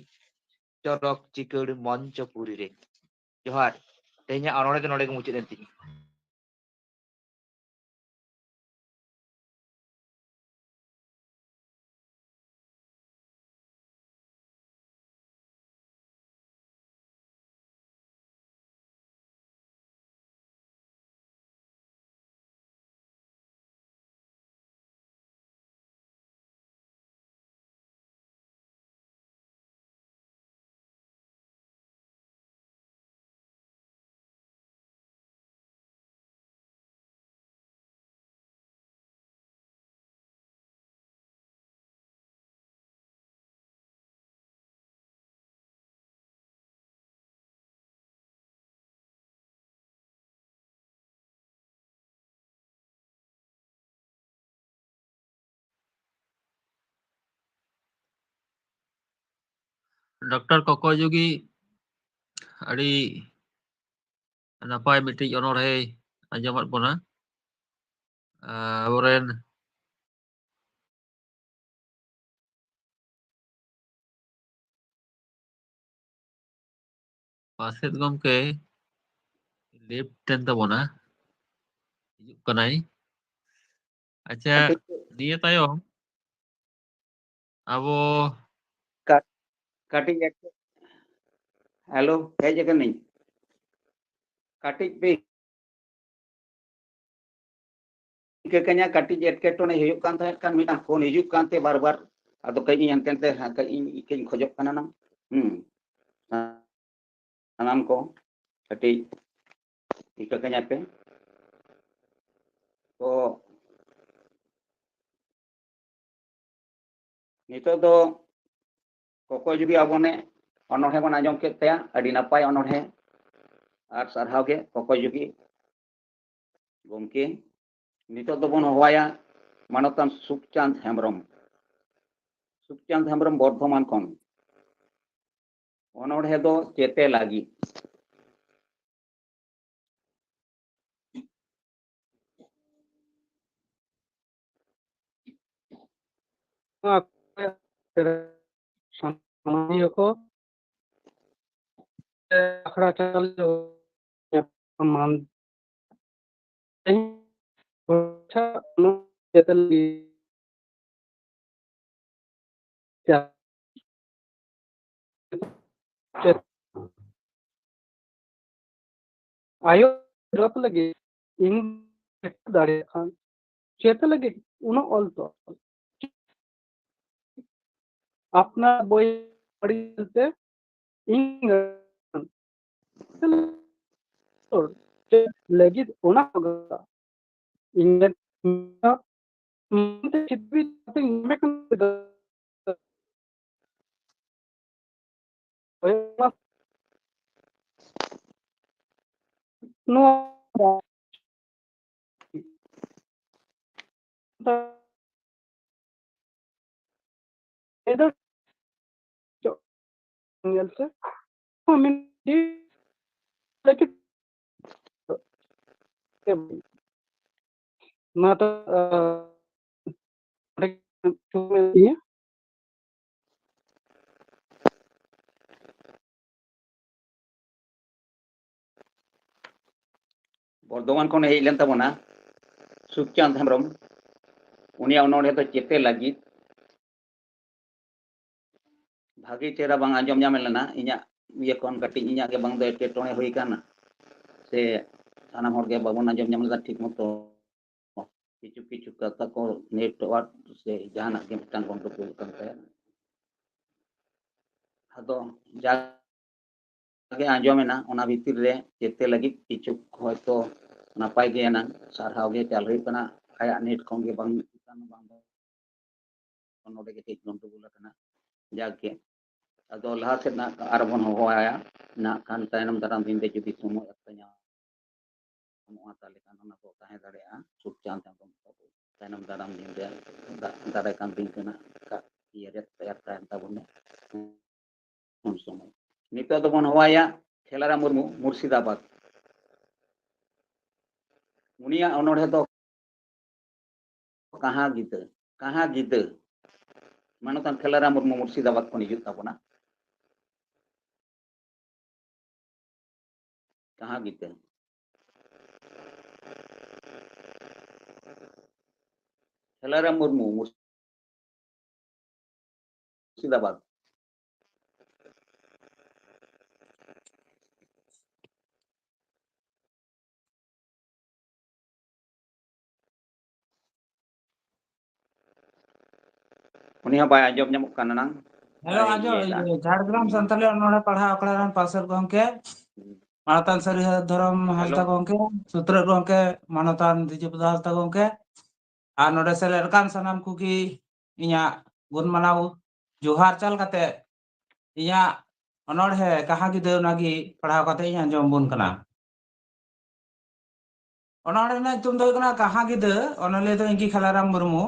ᱪᱚᱨᱚᱠ ᱪᱤᱠᱟᱹᱲ ᱢᱚᱧᱪᱚᱯᱩᱨᱤ ᱨᱮ᱾ ᱡᱚᱦᱟᱨ᱾ ᱛᱮᱦᱮᱧᱟᱜ ᱚᱱᱚᱬᱦᱮ ᱫᱚ ᱱᱚᱰᱮ ᱜᱮ ᱢᱩᱪᱟᱹᱫ ᱮᱱ ᱛᱤᱧᱟ᱾ ᱰᱚᱠᱴᱚᱨ ᱠᱚᱠᱚᱭ ᱡᱩᱜᱤ ᱟᱹᱰᱤ ᱱᱟᱯᱟᱭ ᱢᱤᱫᱴᱤᱡ ᱚᱱᱚᱬᱦᱮ ᱟᱸᱡᱚᱢᱟᱫ ᱵᱚᱱᱟ᱾ ᱟᱵᱚᱨᱮᱱ ᱢᱟᱪᱮᱫ ᱜᱚᱢᱠᱮ ᱞᱮᱯᱴ ᱮᱱ ᱛᱟᱵᱚᱱᱟ, ᱦᱤᱡᱩᱜ ᱠᱟᱱᱟᱭ᱾ ᱟᱪᱪᱷᱟ, ᱠᱟᱹᱴᱤᱡ ᱱᱤᱭᱟᱹ ᱛᱟᱭᱚᱢ ᱟᱵᱚ ᱠᱟ-, ᱠᱟᱹᱴᱤᱡ ᱮᱠᱴᱩ, ᱦᱮᱞᱳ, ᱦᱮᱡ ᱟᱠᱟᱱᱟᱹᱧ᱾ ᱠᱟᱹᱴᱤᱡ ᱯᱮ ᱤᱠᱟᱹ ᱠᱟᱹᱧᱟ, ᱠᱟᱹᱴᱤᱡ ᱮᱴᱠᱮᱴᱚᱬᱮ ᱦᱩᱭᱩᱜ ᱠᱟᱱ ᱛᱟᱦᱮᱸᱫ ᱠᱷᱟᱱ ᱢᱤᱫᱴᱟᱝ ᱯᱷᱳᱱ ᱦᱤᱡᱩᱜ ᱠᱟᱱᱛᱮ ᱵᱟᱨ ᱵᱟᱨ, ᱟᱫᱚ ᱠᱟᱹᱡ ᱤᱧ ᱦᱟᱱᱛᱮ ᱱᱟᱛᱮ ᱦᱟ-, ᱠᱟᱹᱡ ᱤᱧ ᱤᱠᱟᱹᱧ ᱠᱷᱚᱡᱚᱜ ᱠᱟᱱᱟ ᱱᱟᱝ᱾ ᱦᱩᱸ᱾ ᱥᱟᱱᱟᱢ ᱠᱚ ᱠᱟᱹᱴᱤᱡ ᱤᱠᱟᱹ ᱠᱟᱹᱧᱟ ᱯᱮ᱾ ᱛᱚ, ᱱᱤᱛᱚᱜ ᱫᱚ ᱠᱚᱠᱚᱭ ᱡᱩᱜᱤ ᱟᱵᱚᱱᱮ ᱚᱱᱚᱬᱦᱮ ᱵᱚᱱ ᱟᱸᱡᱚᱢ ᱠᱮᱫ ᱛᱟᱭᱟ, ᱟᱹᱰᱤ ᱱᱟᱯᱟᱭ ᱚᱱᱚᱬᱦᱮ᱾ ᱟᱨ ᱥᱟᱨᱦᱟᱣ ᱜᱮ ᱠᱚᱠᱚᱭ ᱡᱩᱜᱤ ᱜᱚᱢᱠᱮ᱾ ᱱᱤᱛᱚᱜ ᱫᱚᱵᱚᱱ ᱦᱚᱦᱚᱣᱟᱭᱟ ᱢᱟᱱᱚᱛᱟᱱ ᱥᱩᱠᱪᱟᱸᱫᱽ ᱦᱮᱢᱵᱨᱚᱢ᱾ ᱥᱩᱠᱪᱟᱸᱫᱽ ᱦᱮᱢᱵᱨᱚᱢ ᱵᱚᱨᱫᱷᱚᱢᱟᱱ ᱠᱷᱚᱱ᱾ ᱚᱱᱚᱬᱦᱮ ᱫᱚ ᱪᱮᱛᱮ ᱞᱟᱹᱜᱤᱫ᱾ ᱱᱚᱣᱟ ᱥᱟᱱᱢᱟᱱᱤᱭᱚ ᱠᱚ, ᱟᱠᱷᱲᱟ ᱪᱟᱞᱟᱣ ᱢᱟᱱ ᱟᱭᱳ ᱡᱚᱛ ᱞᱟᱹᱜᱤᱫ ᱤᱧ ᱫᱟᱲᱮᱭᱟᱜ ᱠᱷᱟᱱ ᱪᱮᱫ ᱞᱟᱹᱜᱤᱫ ᱩᱱᱟᱹᱜ ᱚᱞ ᱛᱚᱞ? ᱟᱯᱱᱟᱨ ᱵᱳᱭ ᱯᱟᱲᱦᱟᱣ ᱛᱮ ᱤᱧ ᱞᱟᱹᱜᱤᱫ ᱚᱱᱟ ᱤᱧ ᱱᱚᱣᱟ ᱧᱮᱞ ᱥᱮ᱾ ᱢᱟ ᱛᱚ, ᱟᱸ, ᱚᱸᱰᱮ ᱜᱮ ᱤᱭᱟᱹ᱾ ᱵᱚᱨᱫᱷᱚᱢᱟᱱ ᱠᱷᱚᱱᱮ ᱦᱮᱡ ᱞᱮᱱ ᱛᱟᱵᱚᱱᱟ ᱥᱩᱠᱪᱟᱸᱫᱽ ᱦᱮᱢᱵᱨᱚᱢ᱾ ᱩᱱᱤᱭᱟᱜ ᱚᱱᱚᱬᱦᱮ ᱫᱚ ᱪᱮᱛᱮ ᱞᱟᱹᱜᱤᱫ᱾ ᱵᱷᱟᱜᱮ ᱪᱮᱦᱨᱟ ᱵᱟᱝ ᱟᱸᱡᱚᱢ ᱧᱟᱢ ᱞᱮᱱᱟ᱾ ᱤᱧᱟᱹᱜ ᱤᱭᱟᱹ ᱠᱷᱚᱱ ᱠᱟᱹᱴᱤᱡ ᱤᱧᱟᱹᱜ ᱜᱮ ᱵᱟᱝ ᱫᱚ ᱮᱴᱠᱮᱴᱚᱬᱮ ᱦᱩᱭ ᱠᱟᱱᱟ, ᱥᱮ ᱥᱟᱱᱟᱢ ᱦᱚᱲ ᱜᱮ ᱵᱟᱵᱚᱱ ᱟᱸᱡᱚᱢ ᱧᱟᱢ ᱞᱮᱫᱟ ᱴᱷᱤᱠ ᱢᱚᱛᱚ᱾ ᱠᱤᱪᱷᱩ ᱠᱤᱪᱷᱩ ᱠᱟᱛᱷᱟ ᱠᱚ ᱱᱮᱴᱣᱟᱨᱠ ᱥᱮ ᱡᱟᱦᱟᱱᱟᱜ ᱜᱮ ᱢᱤᱫᱴᱟᱝ ᱜᱚᱱᱰᱚᱜᱳᱞ ᱠᱟᱱ ᱛᱟᱭᱟ᱾ ᱟᱫᱚ ᱡᱟᱜᱮ ᱟᱸᱡᱚᱢᱮᱱᱟ, ᱚᱱᱟ ᱵᱷᱤᱛᱤᱨ ᱨᱮ ᱪᱮᱛᱮ ᱞᱟᱹᱜᱤᱫ ᱠᱤᱪᱷᱩ ᱦᱚᱭᱛᱚ ᱱᱟᱯᱟᱭ ᱜᱮ ᱮᱱᱟᱝ ᱥᱟᱨᱦᱟᱣ ᱜᱮ ᱪᱟᱞ ᱦᱩᱭᱩᱜ ᱠᱟᱱᱟ᱾ ᱟᱭᱟᱜ ᱱᱮᱴ ᱠᱷᱚᱱ ᱜᱮ ᱵᱟᱝ ᱦᱤᱡᱩᱜ ᱠᱟᱱᱟ, ᱵᱟᱝ ᱫᱚ ᱱᱚᱰᱮ ᱜᱮ ᱠᱟᱹᱡ ᱜᱚᱱᱰᱚᱜᱳᱞ ᱟᱠᱟᱱᱟ᱾ ᱡᱟᱜᱮ ᱟᱫᱚ ᱞᱟᱦᱟ ᱥᱮᱫ ᱱᱟᱜ ᱟᱨᱵᱚᱱ ᱦᱚᱦᱚᱣᱟᱭᱟ, ᱱᱟᱜ ᱠᱷᱟᱱ ᱛᱟᱭᱱᱚᱢ ᱫᱟᱨᱟᱢ ᱫᱤᱱ ᱨᱮ ᱡᱩᱫᱤ ᱥᱚᱢᱚᱭ ᱚᱠᱛᱚ ᱧᱟᱢᱚᱜᱼᱟ, ᱛᱟᱦᱚᱞᱮ ᱠᱷᱟᱱ ᱚᱱᱟ ᱫᱚ ᱛᱟᱦᱮᱸ ᱫᱟᱲᱮᱭᱟᱜᱼᱟ᱾ ᱥᱩᱠᱪᱟᱸᱫᱽ ᱦᱮᱢᱵᱨᱚᱢ ᱛᱟᱵᱚ ᱛᱟᱭᱱᱚᱢ ᱫᱟᱨᱟᱢ ᱫᱤᱱ ᱨᱮ ᱫᱟ-, ᱫᱟᱨᱟᱭ ᱠᱟᱱ ᱫᱤᱱ ᱨᱮᱱᱟᱜ ᱠᱟ-, ᱤᱭᱟᱹ ᱨᱮ ᱛᱮᱭᱟᱨ ᱛᱟᱦᱮᱱ ᱛᱟᱵᱚᱱᱟ᱾ ᱩᱱ ᱥᱚᱢᱚᱭ ᱱᱤᱛᱚᱜ ᱫᱚᱵᱚᱱ ᱦᱚᱦᱚᱣᱟᱭᱟ ᱠᱷᱮᱞᱟᱨᱟ ᱢᱩᱨᱢᱩ, ᱢᱩᱨᱥᱤᱫᱟᱵᱟᱫᱽ᱾ ᱩᱱᱤᱭᱟᱜ ᱚᱱᱚᱬᱦᱮ ᱫᱚ ᱠᱟᱦᱟᱸ ᱜᱤᱫᱟᱹ, ᱠᱟᱦᱟᱸ ᱜᱤᱫᱟᱹ᱾ ᱢᱟᱱᱚᱛᱟᱱ ᱠᱷᱮᱞᱟᱨᱟᱢ ᱢᱩᱨᱢᱩ ᱢᱩᱨᱥᱤᱫᱟᱵᱟᱫᱽ ᱠᱷᱚᱱ ᱦᱤᱡᱩᱜ ᱛᱟᱵᱚᱱᱟ᱾ ᱠᱟᱦᱟᱸ ᱜᱤᱫᱟᱹ᱾ ᱠᱷᱮᱞᱟᱨᱟᱢ ᱢᱩᱨᱢᱩ ᱢᱩᱨᱥᱤᱫᱟᱵᱟᱫᱽ᱾ ᱩᱱᱤ ᱦᱚᱸ ᱵᱟᱭ ᱟᱸᱡᱚᱢ ᱧᱟᱢᱚᱜ ᱠᱟᱱᱟ ᱱᱟᱝ᱾ ᱦᱮᱞᱳ, ᱵᱟᱭ ᱟᱸᱡᱚᱢ, ᱤᱭᱟᱹᱭᱮᱫᱟ᱾ ᱤᱭᱟᱹ, ᱡᱷᱟᱲᱜᱨᱟᱢ ᱦᱩᱸ᱾ ᱥᱟᱱᱛᱟᱞᱤ ᱚᱱᱚᱬᱦᱮ ᱯᱟᱲᱦᱟᱣ ᱟᱠᱷᱲᱟ ᱨᱮᱱ ᱯᱟᱨᱥᱮᱛ ᱜᱚᱢᱠᱮ, ᱢᱟᱱᱚᱛᱟᱱ ᱥᱟᱹᱨᱤ ᱫᱷᱚᱨᱚᱢ ᱦᱟᱸᱥᱫᱟ ᱦᱮᱞᱳ᱾ ᱜᱚᱢᱠᱮ, ᱥᱩᱛᱨᱮᱛ ᱜᱚᱢᱠᱮ, ᱢᱟᱱᱚᱛᱟᱱ ᱫᱤᱡᱩᱯᱨᱚᱥᱟᱫᱽ ᱦᱟᱸᱥᱫᱟ ᱜᱚᱢᱠᱮ, ᱟᱨ ᱱᱚᱰᱮ ᱥᱮᱞᱮᱫ ᱟᱠᱟᱱ ᱥᱟᱱᱟᱢ ᱠᱚᱜᱮ ᱤᱧᱟᱹᱜ ᱜᱩᱱ ᱢᱟᱱᱟᱣ ᱡᱚᱦᱟᱨ ᱪᱟᱞ ᱠᱟᱛᱮ ᱤᱧᱟᱹᱜ ᱚᱱᱚᱬᱦᱮ ᱠᱟᱦᱟᱸ ᱜᱤᱫᱟᱹ ᱚᱱᱟᱜᱮ ᱯᱟᱲᱦᱟᱣ ᱠᱟᱛᱮ ᱤᱧ ᱟᱸᱡᱚᱢ ᱟᱵᱚᱱ ᱠᱟᱱᱟ᱾ ᱚᱱᱚᱬᱦᱮ ᱨᱮᱱᱟᱜ ᱧᱩᱛᱩᱢ ᱫᱚ ᱦᱩᱭᱩᱜ ᱠᱟᱱᱟ ᱠᱟᱦᱟᱸ ᱜᱤᱫᱟᱹ, ᱚᱱᱚᱞᱤᱭᱟᱹ ᱫᱚ ᱤᱧ ᱜᱮ ᱠᱷᱮᱞᱟᱨᱟᱢ ᱢᱩᱨᱢᱩ᱾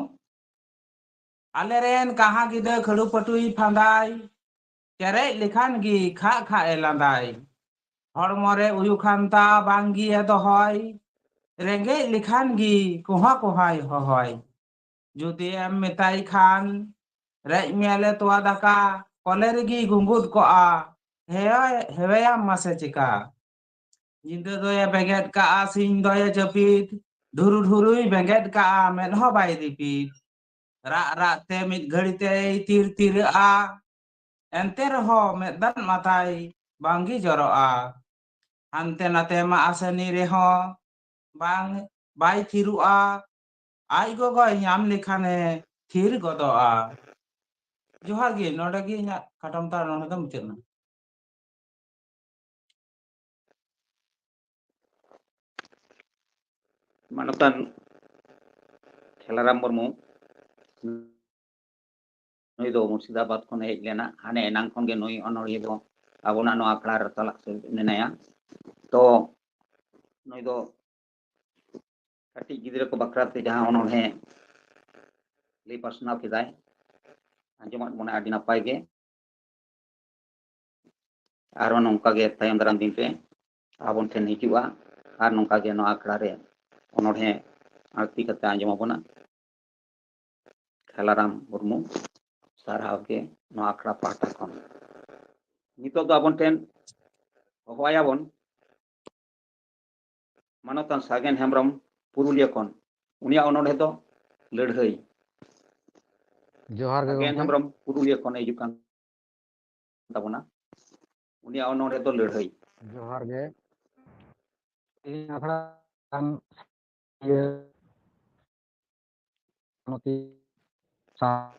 ᱟᱞᱮᱨᱮᱱ ᱠᱟᱦᱟᱸ ᱜᱤᱫᱟᱹ ᱠᱷᱟᱹᱲᱩ ᱯᱟᱹᱴᱩᱭ ᱯᱷᱟᱸᱫᱟᱭ, ᱪᱮᱨᱮᱡ ᱞᱮᱠᱷᱟᱱ ᱜᱮ ᱠᱷᱟᱜ ᱠᱷᱟᱜ ᱮ ᱞᱟᱸᱫᱟᱭ᱾ ᱦᱚᱲᱢᱚ ᱨᱮ ᱩᱭᱩ ᱠᱷᱟᱱᱛᱟ ᱵᱟᱝ ᱜᱮ ᱮ ᱫᱚᱦᱚᱭ, ᱨᱮᱸᱜᱮᱡ ᱞᱮᱠᱷᱟᱱ ᱜᱮ ᱠᱚᱦᱟ ᱠᱚᱦᱟᱭ ᱦᱚᱦᱚᱭ᱾ ᱡᱩᱫᱤ ᱮᱢ ᱢᱮᱛᱟᱭ ᱠᱷᱟᱱ, ᱨᱮᱡ ᱢᱮᱭᱟᱞᱮ ᱛᱚᱣᱟ ᱫᱟᱠᱟ, ᱠᱚᱞᱮ ᱨᱮᱜᱮ ᱜᱩᱸᱜᱩᱫ ᱠᱚᱜᱼᱟ, ᱦᱮᱣᱟᱭ-, ᱦᱮᱣᱟᱭᱟᱢ ᱢᱟᱥᱮ ᱪᱮᱠᱟ᱾ ᱧᱤᱫᱟᱹ ᱫᱚᱭᱮ ᱵᱮᱸᱜᱮᱫ ᱠᱟᱜᱼᱟ, ᱥᱤᱧ ᱫᱚᱭᱮ ᱡᱟᱹᱯᱤᱫ, ᱰᱷᱩᱨᱩ ᱰᱷᱩᱨᱩᱭ ᱵᱮᱸᱜᱮᱫ ᱠᱟᱜᱼᱟ, ᱢᱮᱫ ᱦᱚᱸ ᱵᱟᱭ ᱨᱤᱯᱤᱫ᱾ ᱨᱟᱜ ᱨᱟᱜ ᱛᱮ ᱢᱤᱫ ᱜᱷᱟᱹᱲᱤ ᱛᱮᱭ ᱛᱤᱨ ᱛᱤᱨᱟᱹᱜᱼᱟ, ᱮᱱᱛᱮ ᱨᱮᱦᱚᱸ ᱢᱮᱫ ᱫᱟᱜ ᱢᱟᱛᱟᱭ ᱵᱟᱝᱜᱮ ᱡᱚᱨᱚᱜᱼᱟ᱾ ᱦᱟᱱᱛᱮ ᱱᱟᱛᱮ ᱢᱟ ᱟᱥᱮᱱᱤ ᱨᱮᱦᱚᱸ ᱵᱟᱝ, ᱵᱟᱭ ᱛᱷᱤᱨᱚᱜᱼᱟ, ᱟᱡ ᱜᱚᱜᱚᱭ ᱧᱟᱢ ᱞᱮᱠᱷᱟᱱᱮ ᱛᱷᱤᱨ ᱜᱚᱫᱚᱜᱼᱟ᱾ ᱡᱚᱦᱟᱨ ᱜᱮ, ᱱᱚᱰᱮ ᱜᱮ ᱤᱧᱟᱹᱜ ᱠᱷᱟᱴᱚ ᱢᱟᱛᱷᱟ ᱱᱚᱰᱮ ᱫᱚ ᱢᱩᱪᱟᱹᱫ ᱮᱱᱟ᱾ ᱢᱟᱱᱚᱛᱟᱱ ᱠᱷᱮᱞᱟᱨᱟᱢ ᱢᱩᱨᱢᱩ, ᱱᱩᱭ ᱫᱚ ᱢᱩᱨᱥᱤᱫᱟᱵᱟᱫᱽ ᱠᱷᱚᱱᱮ ᱦᱮᱡ ᱞᱮᱱᱟ᱾ ᱦᱟᱱᱮ ᱮᱱᱟᱝ ᱠᱷᱚᱱ ᱜᱮ ᱱᱩᱭ ᱚᱱᱚᱲᱦᱤᱭᱟᱹ ᱫᱚ ᱟᱵᱚᱱᱟᱜ ᱱᱚᱣᱟ ᱟᱠᱷᱲᱟ ᱨᱮ ᱪᱟᱞᱟᱜ ᱥᱮ ᱢᱮᱱᱟᱭᱟ᱾ ᱛᱚ ᱱᱩᱭ ᱫᱚ ᱠᱟᱹᱴᱤᱡ ᱜᱤᱫᱽᱨᱟᱹ ᱠᱚ ᱵᱟᱠᱷᱨᱟ ᱛᱮ ᱡᱟᱦᱟᱸ ᱚᱱᱚᱬᱦᱮ ᱞᱟᱹᱭ ᱯᱟᱥᱱᱟᱣ ᱠᱮᱫᱟᱭ, ᱟᱸᱡᱚᱢᱟᱫ ᱵᱚᱱᱟ ᱟᱹᱰᱤ ᱱᱟᱯᱟᱭ ᱜᱮ᱾ ᱟᱨᱦᱚᱸ ᱱᱚᱝᱠᱟ ᱜᱮ ᱛᱟᱭᱚᱢ ᱫᱟᱨᱟᱢ ᱫᱤᱱ ᱨᱮ ᱟᱵᱚᱱ ᱴᱷᱮᱱ ᱦᱤᱡᱩᱜᱼᱟ ᱟᱨ ᱱᱚᱝᱠᱟ ᱜᱮ ᱱᱚᱣᱟ ᱟᱠᱷᱲᱟ ᱨᱮ ᱚᱱᱚᱬᱦᱮ ᱟᱬᱛᱤ ᱠᱟᱛᱮ ᱟᱸᱡᱚᱢ ᱟᱵᱚᱱᱟ᱾ ᱠᱷᱮᱞᱟᱨᱟᱢ ᱢᱩᱨᱢᱩ᱾ ᱥᱟᱨᱦᱟᱣ ᱜᱮ ᱱᱚᱣᱟ ᱟᱠᱷᱲᱟ ᱯᱟᱦᱴᱟ ᱠᱷᱚᱱ᱾ ᱱᱤᱛᱚᱜ ᱫᱚ ᱟᱵᱚᱱ ᱴᱷᱮᱱ ᱦᱚᱦᱚᱣᱟᱭᱟᱵᱚᱱ ᱢᱟᱱᱚᱛᱟᱱ ᱥᱟᱜᱮᱱ ᱦᱮᱢᱵᱨᱚᱢ, ᱯᱩᱨᱩᱞᱤᱭᱟᱹ ᱠᱷᱚᱱ᱾ ᱩᱱᱤᱭᱟᱜ ᱚᱱᱚᱬᱦᱮ ᱫᱚ ᱞᱟᱹᱲᱦᱟᱹᱭ᱾ ᱡᱚᱦᱟᱨ ᱜᱮ ᱥᱟᱜᱮᱱ ᱜᱚᱢᱠᱮ᱾ ᱦᱮᱢᱵᱨᱚᱢ ᱯᱩᱨᱩᱞᱤᱭᱟᱹ ᱠᱷᱚᱱ ᱮ ᱦᱤᱡᱩᱜ ᱠᱟᱱ ᱛᱟᱵᱚᱱᱟ᱾ ᱩᱱᱤᱭᱟᱜ ᱚᱱᱚᱬᱦᱮ ᱫᱚ ᱞᱟᱹᱲᱦᱟᱹᱭ᱾ ᱡᱚᱦᱟᱨ ᱜᱮ᱾ ᱛᱮᱦᱮᱧ ᱟᱠᱷᱲᱟ ᱠᱟᱱ ᱤᱭᱟᱹ ᱢᱚᱛᱤ ᱥᱟ-,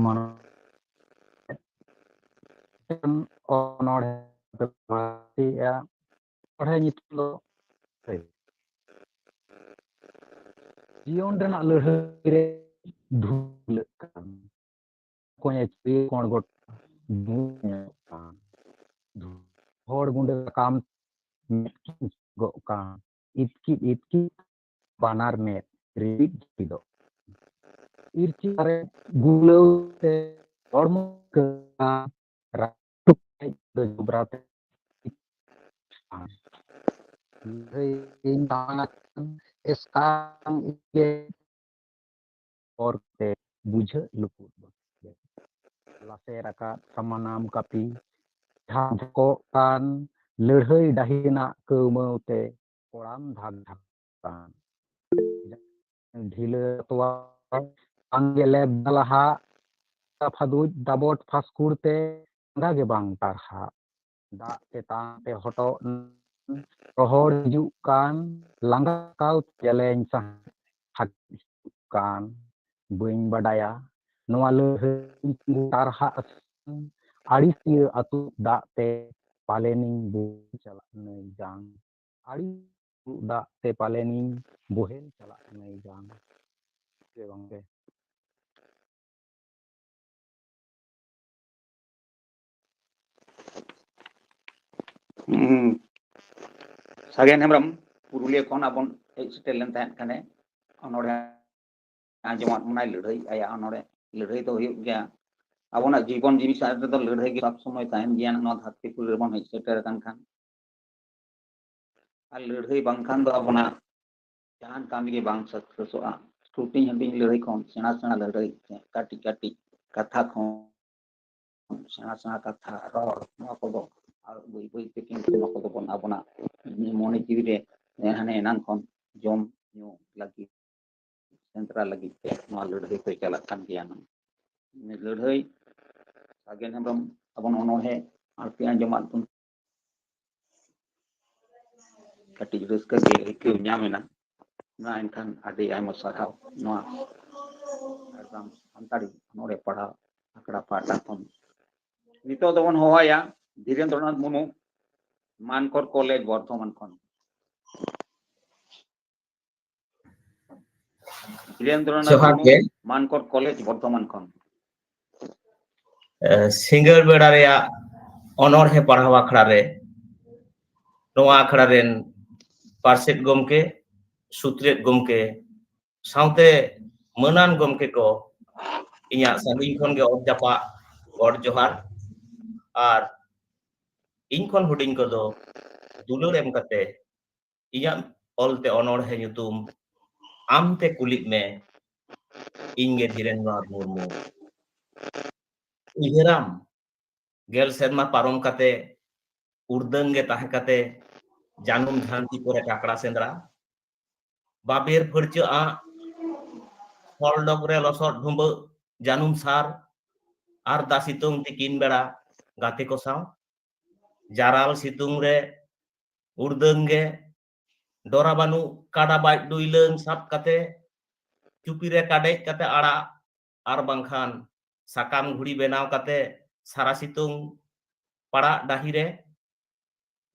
ᱢᱟᱱᱚ-, ᱚᱱᱚᱬᱦᱮ ᱯᱮ ᱯᱟᱲᱦᱟᱣᱮᱫᱼᱟ᱾ ᱚᱱᱚᱬᱦᱮ ᱧᱩᱛᱩᱢ ᱫᱚ ᱡᱤᱭᱚᱱ ᱨᱮᱱᱟᱜ ᱞᱟᱹᱲᱦᱟᱹᱭ ᱨᱮ ᱫᱷᱩᱞᱟᱹᱜ ᱠᱟᱱ᱾ ᱠᱚᱧᱮ ᱪᱩᱲᱤ ᱠᱚᱬ ᱜᱚᱴᱟ ᱫᱷᱩᱸᱣᱟᱹ ᱧᱮᱞᱚᱜ ᱠᱟᱱ᱾ ᱦᱚᱲ ᱜᱩᱸᱰᱟᱹ ᱥᱟᱠᱟᱢ ᱢᱮᱫ ᱠᱤᱱ ᱜᱚᱜ ᱠᱟᱱ᱾ ᱤᱛᱠᱤᱡ ᱤᱛᱠᱤᱡ ᱵᱟᱱᱟᱨ ᱢᱮᱫ ᱨᱤᱯᱤᱫ ᱡᱟᱹᱯᱤᱫᱚᱜ᱾ ᱤᱨᱪᱤ ᱫᱟᱨᱮ ᱜᱩᱞᱟᱹᱣ ᱛᱮ ᱦᱚᱲᱢᱚ ᱠᱟᱱ᱾ ᱨᱟᱹᱯᱩᱫ ᱠᱮᱫ ᱫᱚ ᱡᱚᱵᱽᱨᱟ ᱛᱮ ᱞᱟᱹᱭᱟᱹᱧ ᱛᱟᱦᱮᱸ ᱠᱟᱱ ᱮᱥᱠᱟᱨ ᱤᱭᱟᱹ ᱦᱚᱨ ᱛᱮ ᱵᱩᱡᱷᱟᱹᱜ ᱞᱩᱯᱩᱜ ᱵᱚᱛᱚᱨ ᱜᱮ᱾ ᱞᱟᱥᱮᱨ ᱟᱠᱟᱫ ᱥᱟᱢᱟᱱᱟᱢ ᱠᱟᱹᱯᱤ ᱡᱷᱟᱠ ᱡᱷᱟᱠᱚᱜ ᱠᱟᱱ, ᱞᱟᱹᱲᱦᱟᱹᱭ ᱰᱟᱹᱦᱤ ᱨᱮᱱᱟᱜ ᱠᱟᱹᱣᱢᱟᱹᱣ ᱛᱮ ᱠᱚᱲᱟᱢ ᱫᱷᱟᱠ ᱫᱷᱟᱠ ᱠᱟᱱ᱾ ᱰᱷᱤᱞᱟᱹ ᱛᱚᱣᱟ ᱵᱟᱝᱜᱮ ᱞᱮᱵ ᱞᱟᱦᱟᱜ, ᱯᱷᱟᱫᱩᱡ ᱫᱟᱵᱚᱴ ᱯᱷᱟᱥᱠᱩᱲ ᱛᱮ ᱞᱟᱸᱜᱟ ᱜᱮ ᱵᱟᱝ ᱴᱟᱨᱦᱟᱜ᱾ ᱫᱟᱜ ᱛᱮᱛᱟᱝ ᱛᱮ ᱦᱚᱴᱚᱜ ᱨᱚᱦᱚᱲ ᱦᱤᱡᱩᱜ ᱠᱟᱱ, ᱞᱟᱸᱜᱟ ᱠᱟᱣ ᱡᱮᱞᱮᱧ ᱥᱟᱦᱟᱸ ᱦᱟᱹᱠᱤᱫ ᱦᱤᱡᱩᱜ ᱠᱟᱱ᱾ ᱵᱟᱹᱧ ᱵᱟᱰᱟᱭᱟ ᱱᱚᱣᱟ ᱞᱟᱹᱲᱦᱟᱹᱭ ᱛᱤᱸᱜᱩ ᱴᱟᱨᱦᱟᱜ ᱥᱮ ᱟᱹᱲᱤᱥᱤᱭᱟᱹ ᱟᱹᱛᱩᱜ ᱫᱟᱜ ᱛᱮ ᱯᱟᱞᱮᱱᱤᱧ ᱵᱩᱡᱽ ᱪᱟᱞᱟᱜ ᱱᱟᱹᱭ ᱡᱟᱝ᱾ ᱟᱹᱲᱤ ᱫᱟᱜ ᱛᱮ ᱯᱟᱞᱮᱱᱤᱧ ᱵᱚᱦᱮᱞ ᱪᱟᱞᱟᱜ ᱠᱟᱱᱟᱭ ᱡᱟᱝ᱾ ᱥᱮ ᱵᱟᱝ ᱜᱮ? ᱦᱩᱸ᱾ ᱥᱟᱜᱮᱱ ᱦᱮᱢᱵᱨᱚᱢ ᱯᱩᱨᱩᱞᱤᱭᱟᱹ ᱠᱷᱚᱱ ᱟᱵᱚᱱ ᱦᱮᱡ ᱥᱮᱴᱮᱨ ᱞᱮᱱ ᱛᱟᱦᱮᱸᱫ ᱠᱷᱟᱱᱮ, ᱚᱱᱚᱬᱦᱮ ᱟᱸᱡᱚᱢᱟᱫ ᱵᱚᱱᱟᱭ ᱞᱟᱹᱲᱦᱟᱹᱭ, ᱟᱭᱟᱜ ᱚᱱᱚᱬᱦᱮ ᱞᱟᱹᱲᱦᱟᱹᱭ ᱫᱚ ᱦᱩᱭᱩᱜ ᱜᱮᱭᱟ᱾ ᱟᱵᱚᱱᱟᱜ ᱡᱤᱵᱚᱱ ᱡᱤᱣᱤ ᱥᱟᱶ ᱨᱮᱫᱚ ᱞᱟᱹᱲᱦᱟᱹᱭ ᱜᱮ ᱥᱚᱵ ᱥᱚᱢᱚᱭ ᱛᱟᱦᱮᱱ ᱜᱮᱭᱟ᱾ ᱱᱚᱣᱟ ᱫᱷᱟᱹᱨᱛᱤ ᱯᱩᱨᱤ ᱨᱮᱵᱚᱱ ᱦᱮᱡ ᱥᱮᱴᱮᱨ ᱟᱠᱟᱱ ᱠᱷᱟᱱ, ᱟᱨ ᱞᱟᱹᱲᱦᱟᱹᱭ ᱵᱟᱝᱠᱷᱟᱱ ᱫᱚ ᱟᱵᱚᱱᱟᱜ ᱡᱟᱦᱟᱱ ᱠᱟᱹᱢᱤ ᱜᱮ ᱵᱟᱝ ᱥᱟᱠᱥᱮᱥᱚᱜᱼᱟ᱾ ᱦᱩᱰᱤᱧ ᱦᱩᱰᱤᱧ ᱞᱟᱹᱲᱦᱟᱹᱭ ᱠᱷᱚᱱ ᱥᱮᱬᱟ ᱥᱮᱬᱟ ᱞᱟᱹᱲᱦᱟᱹᱭ ᱛᱮ ᱠᱟᱹᱴᱤᱡ ᱠᱟᱹᱴᱤᱡ ᱠᱟᱛᱷᱟ ᱠᱷᱚᱱ, ᱥᱮᱬᱟ ᱥᱮᱬᱟ ᱠᱟᱛᱷᱟ ᱨᱚᱲ, ᱱᱚᱣᱟ ᱠᱚᱫᱚ ᱟᱨ ᱵᱟᱹᱭ ᱵᱟᱹᱭ ᱛᱮ ᱠᱤᱱᱛᱩ ᱱᱚᱣᱟ ᱠᱚᱫᱚ ᱵᱚᱱ ᱟᱵᱚᱱᱟᱜ ᱢᱚᱱᱮ ᱡᱤᱣᱤ ᱨᱮ ᱦᱟᱱᱮ ᱮᱱᱟᱝ ᱠᱷᱚᱱ ᱡᱚᱢ ᱧᱩ ᱞᱟᱹᱜᱤᱫ, ᱥᱮᱸᱫᱽᱨᱟ ᱞᱟᱹᱜᱤᱫ ᱛᱮ ᱱᱚᱣᱟ ᱞᱟᱹᱲᱦᱟᱹᱭ ᱫᱚ ᱪᱟᱞᱟᱜ ᱠᱟᱱ ᱜᱮᱭᱟ᱾ ᱱᱚᱣᱟ ᱞᱟᱹᱲᱦᱟᱹᱭ ᱥᱟᱜᱮᱱ ᱦᱮᱢᱵᱨᱚᱢ ᱟᱵᱚᱱ ᱚᱱᱚᱬᱦᱮ ᱟᱨ ᱯᱮ ᱟᱸᱡᱚᱢᱟᱫ ᱵᱚᱱ ᱠᱟᱹᱴᱤᱡ ᱨᱟᱹᱥᱠᱟᱹ ᱜᱮ ᱟᱹᱭᱠᱟᱹᱣ ᱧᱟᱢ ᱮᱱᱟ᱾ ᱢᱟ ᱮᱱᱠᱷᱟᱱ ᱟᱹᱰᱤ ᱟᱭᱢᱟ ᱥᱟᱨᱦᱟᱣ ᱱᱚᱣᱟ ᱡᱷᱟᱲᱜᱨᱟᱢ ᱥᱟᱱᱛᱟᱲᱤ ᱚᱱᱚᱬᱦᱮ ᱯᱟᱲᱦᱟᱣ ᱟᱠᱷᱲᱟ ᱯᱟᱦᱴᱟ ᱠᱷᱚᱱ᱾ ᱱᱤᱛᱚᱜ ᱫᱚᱵᱚᱱ ᱦᱚᱦᱚᱭᱟ ᱫᱷᱤᱨᱮᱱᱫᱨᱚᱱᱟᱛᱷ ᱢᱩᱨᱢᱩ, ᱢᱟᱱᱠᱚᱨ ᱠᱚᱞᱮᱡᱽ ᱵᱚᱨᱫᱷᱚᱢᱟᱱ ᱠᱷᱚᱱ᱾ ᱫᱷᱤᱨᱮᱱᱫᱨᱚᱱᱟᱛᱷ ᱡᱚᱦᱟᱨ ᱢᱩᱨᱢᱩ, ᱜᱮ᱾ ᱢᱟᱱᱠᱚᱨ ᱠᱚᱞᱮᱡᱽ ᱵᱚᱨᱫᱷᱚᱢᱟᱱ ᱠᱷᱚᱱ᱾ ᱮ, ᱥᱤᱸᱜᱟᱹᱲ ᱵᱮᱲᱟ ᱨᱮᱭᱟᱜ ᱚᱱᱚᱬᱦᱮ ᱯᱟᱲᱦᱟᱣ ᱟᱠᱷᱲᱟ ᱨᱮ ᱱᱚᱣᱟ ᱟᱠᱷᱲᱟ ᱨᱮᱱ ᱯᱟᱨᱥᱮᱛ ᱜᱚᱢᱠᱮ, ᱥᱩᱛᱨᱮᱛ ᱜᱚᱢᱠᱮ, ᱥᱟᱶᱛᱮ ᱢᱟᱹᱱᱟᱱ ᱜᱚᱢᱠᱮ ᱠᱚ, ᱤᱧᱟᱹᱜ ᱥᱟᱺᱜᱤᱧ ᱠᱷᱚᱱ ᱜᱮ ᱚᱛ ᱡᱟᱯᱟᱜ ᱜᱚᱰ ᱡᱚᱦᱟᱨ᱾ ᱟᱨ ᱤᱧ ᱠᱷᱚᱱ ᱦᱩᱰᱤᱧ ᱠᱚᱫᱚ ᱫᱩᱞᱟᱹᱲ ᱮᱢ ᱠᱟᱛᱮ ᱤᱧᱟᱹᱜ ᱚᱞᱛᱮ ᱚᱱᱚᱬᱦᱮ ᱧᱩᱛᱩᱢ ᱟᱢᱛᱮ ᱠᱩᱞᱤᱜ ᱢᱮ, ᱤᱧ ᱜᱮ ᱫᱷᱤᱨᱮᱱᱫᱨᱚᱱᱟᱛᱷ ᱢᱩᱨᱢᱩ᱾ ᱩᱭᱦᱟᱹᱨᱟᱢ, ᱜᱮᱞ ᱥᱮᱨᱢᱟ ᱯᱟᱨᱚᱢ ᱠᱟᱛᱮ ᱩᱨᱫᱟᱹᱝ ᱜᱮ ᱛᱟᱦᱮᱸ ᱠᱟᱛᱮ ᱡᱟᱹᱱᱩᱢ ᱡᱷᱟᱱᱴᱤ ᱠᱚᱨᱮ ᱠᱟᱠᱲᱟ ᱥᱮᱸᱫᱽᱨᱟ, ᱵᱟᱵᱮᱨ ᱯᱷᱟᱹᱲᱪᱟᱹ ᱟᱸᱜ, ᱦᱚᱞ ᱰᱚᱜᱽ ᱨᱮ ᱞᱚᱥᱚᱫ ᱰᱷᱩᱸᱵᱟᱹᱜ ᱡᱟᱹᱱᱩᱢ ᱥᱟᱨ, ᱟᱨ ᱫᱟ ᱥᱤᱛᱩᱝ ᱛᱤᱠᱤᱱ ᱵᱮᱲᱟ ᱜᱟᱛᱮ ᱠᱚ ᱥᱟᱶ ᱡᱟᱨᱟᱞ ᱥᱤᱛᱩᱝ ᱨᱮ ᱩᱨᱫᱟᱹᱝ ᱜᱮ, ᱰᱚᱨᱟ ᱵᱟᱹᱱᱩᱜ ᱠᱟᱰᱟ ᱵᱟᱡ ᱰᱩᱭᱞᱟᱹᱝ ᱥᱟᱵ ᱠᱟᱛᱮ, ᱪᱩᱯᱤ ᱨᱮ ᱠᱟᱰᱮᱡ ᱠᱟᱛᱮ ᱟᱲᱟᱜ, ᱟᱨ ᱵᱟᱝᱠᱷᱟᱱ ᱥᱟᱠᱟᱢ ᱜᱷᱩᱲᱤ ᱵᱮᱱᱟᱣ ᱠᱟᱛᱮ ᱥᱟᱨᱟ ᱥᱤᱛᱩᱝ ᱯᱟᱲᱟᱜ ᱰᱟᱹᱦᱤ ᱨᱮ᱾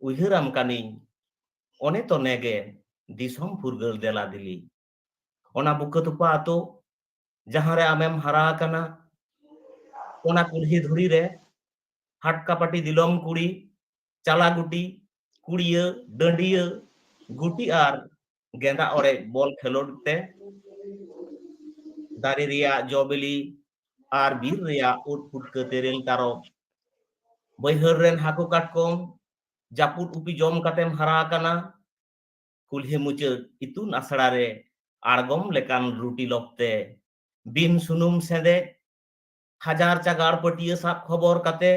ᱩᱭᱦᱟᱹᱨᱟᱢ ᱠᱟᱹᱱᱤᱧ ᱚᱱᱮ ᱛᱚ ᱱᱮᱜᱮ ᱫᱤᱥᱚᱢ ᱯᱷᱩᱨᱜᱟᱹᱞ ᱫᱮᱞᱟ ᱫᱤᱞᱤ᱾ ᱚᱱᱟ ᱵᱩᱠᱟᱹ ᱛᱚᱯᱟ ᱟᱛᱳ ᱡᱟᱦᱟᱸ ᱨᱮ ᱟᱢᱮᱢ ᱦᱟᱨᱟ ᱟᱠᱟᱱᱟ, ᱚᱱᱟ ᱠᱩᱞᱦᱤ ᱫᱷᱩᱲᱤ ᱨᱮ ᱦᱟᱴᱠᱟᱯᱟᱴᱤ ᱫᱤᱞᱚᱢ ᱠᱩᱲᱤ, ᱪᱟᱞᱟ ᱜᱩᱴᱤ, ᱠᱩᱲᱤᱭᱟᱹ, ᱰᱟᱹᱰᱤᱭᱟᱹ, ᱜᱩᱴᱤ ᱟᱨ ᱜᱮᱸᱫᱟᱜ ᱚᱲᱮᱡ ᱵᱚᱞ ᱠᱷᱮᱞᱳᱰ ᱛᱮ, ᱫᱟᱨᱮ ᱨᱮᱭᱟᱜ ᱡᱚ ᱵᱤᱞᱤ ᱟᱨ ᱵᱤᱨ ᱨᱮᱭᱟᱜ ᱩᱫ ᱯᱩᱴᱠᱟᱹ ᱛᱮᱨᱮᱞ ᱛᱟᱨᱚᱵ, ᱵᱟᱹᱭᱦᱟᱹᱲ ᱨᱮᱱ ᱦᱟᱹᱠᱩ ᱠᱟᱴᱠᱚᱢ, ᱡᱟᱹᱯᱩᱫ ᱩᱯᱤ ᱡᱚᱢ ᱠᱟᱛᱮᱢ ᱦᱟᱨᱟ ᱟᱠᱟᱱᱟ᱾ ᱠᱩᱞᱦᱤ ᱢᱩᱪᱟᱹᱫ ᱤᱛᱩᱱ ᱟᱥᱲᱟ ᱨᱮ ᱟᱬᱜᱚᱢ ᱞᱮᱠᱟᱱ ᱨᱩᱴᱤ ᱞᱚᱯᱛᱮ, ᱵᱤᱱ ᱥᱩᱱᱩᱢ ᱥᱮᱸᱫᱮᱡ, ᱦᱟᱡᱟᱨ ᱪᱟᱜᱟᱲ ᱯᱟᱹᱴᱭᱟᱹ ᱥᱟᱵ ᱠᱷᱚᱵᱚᱨ ᱠᱟᱛᱮ,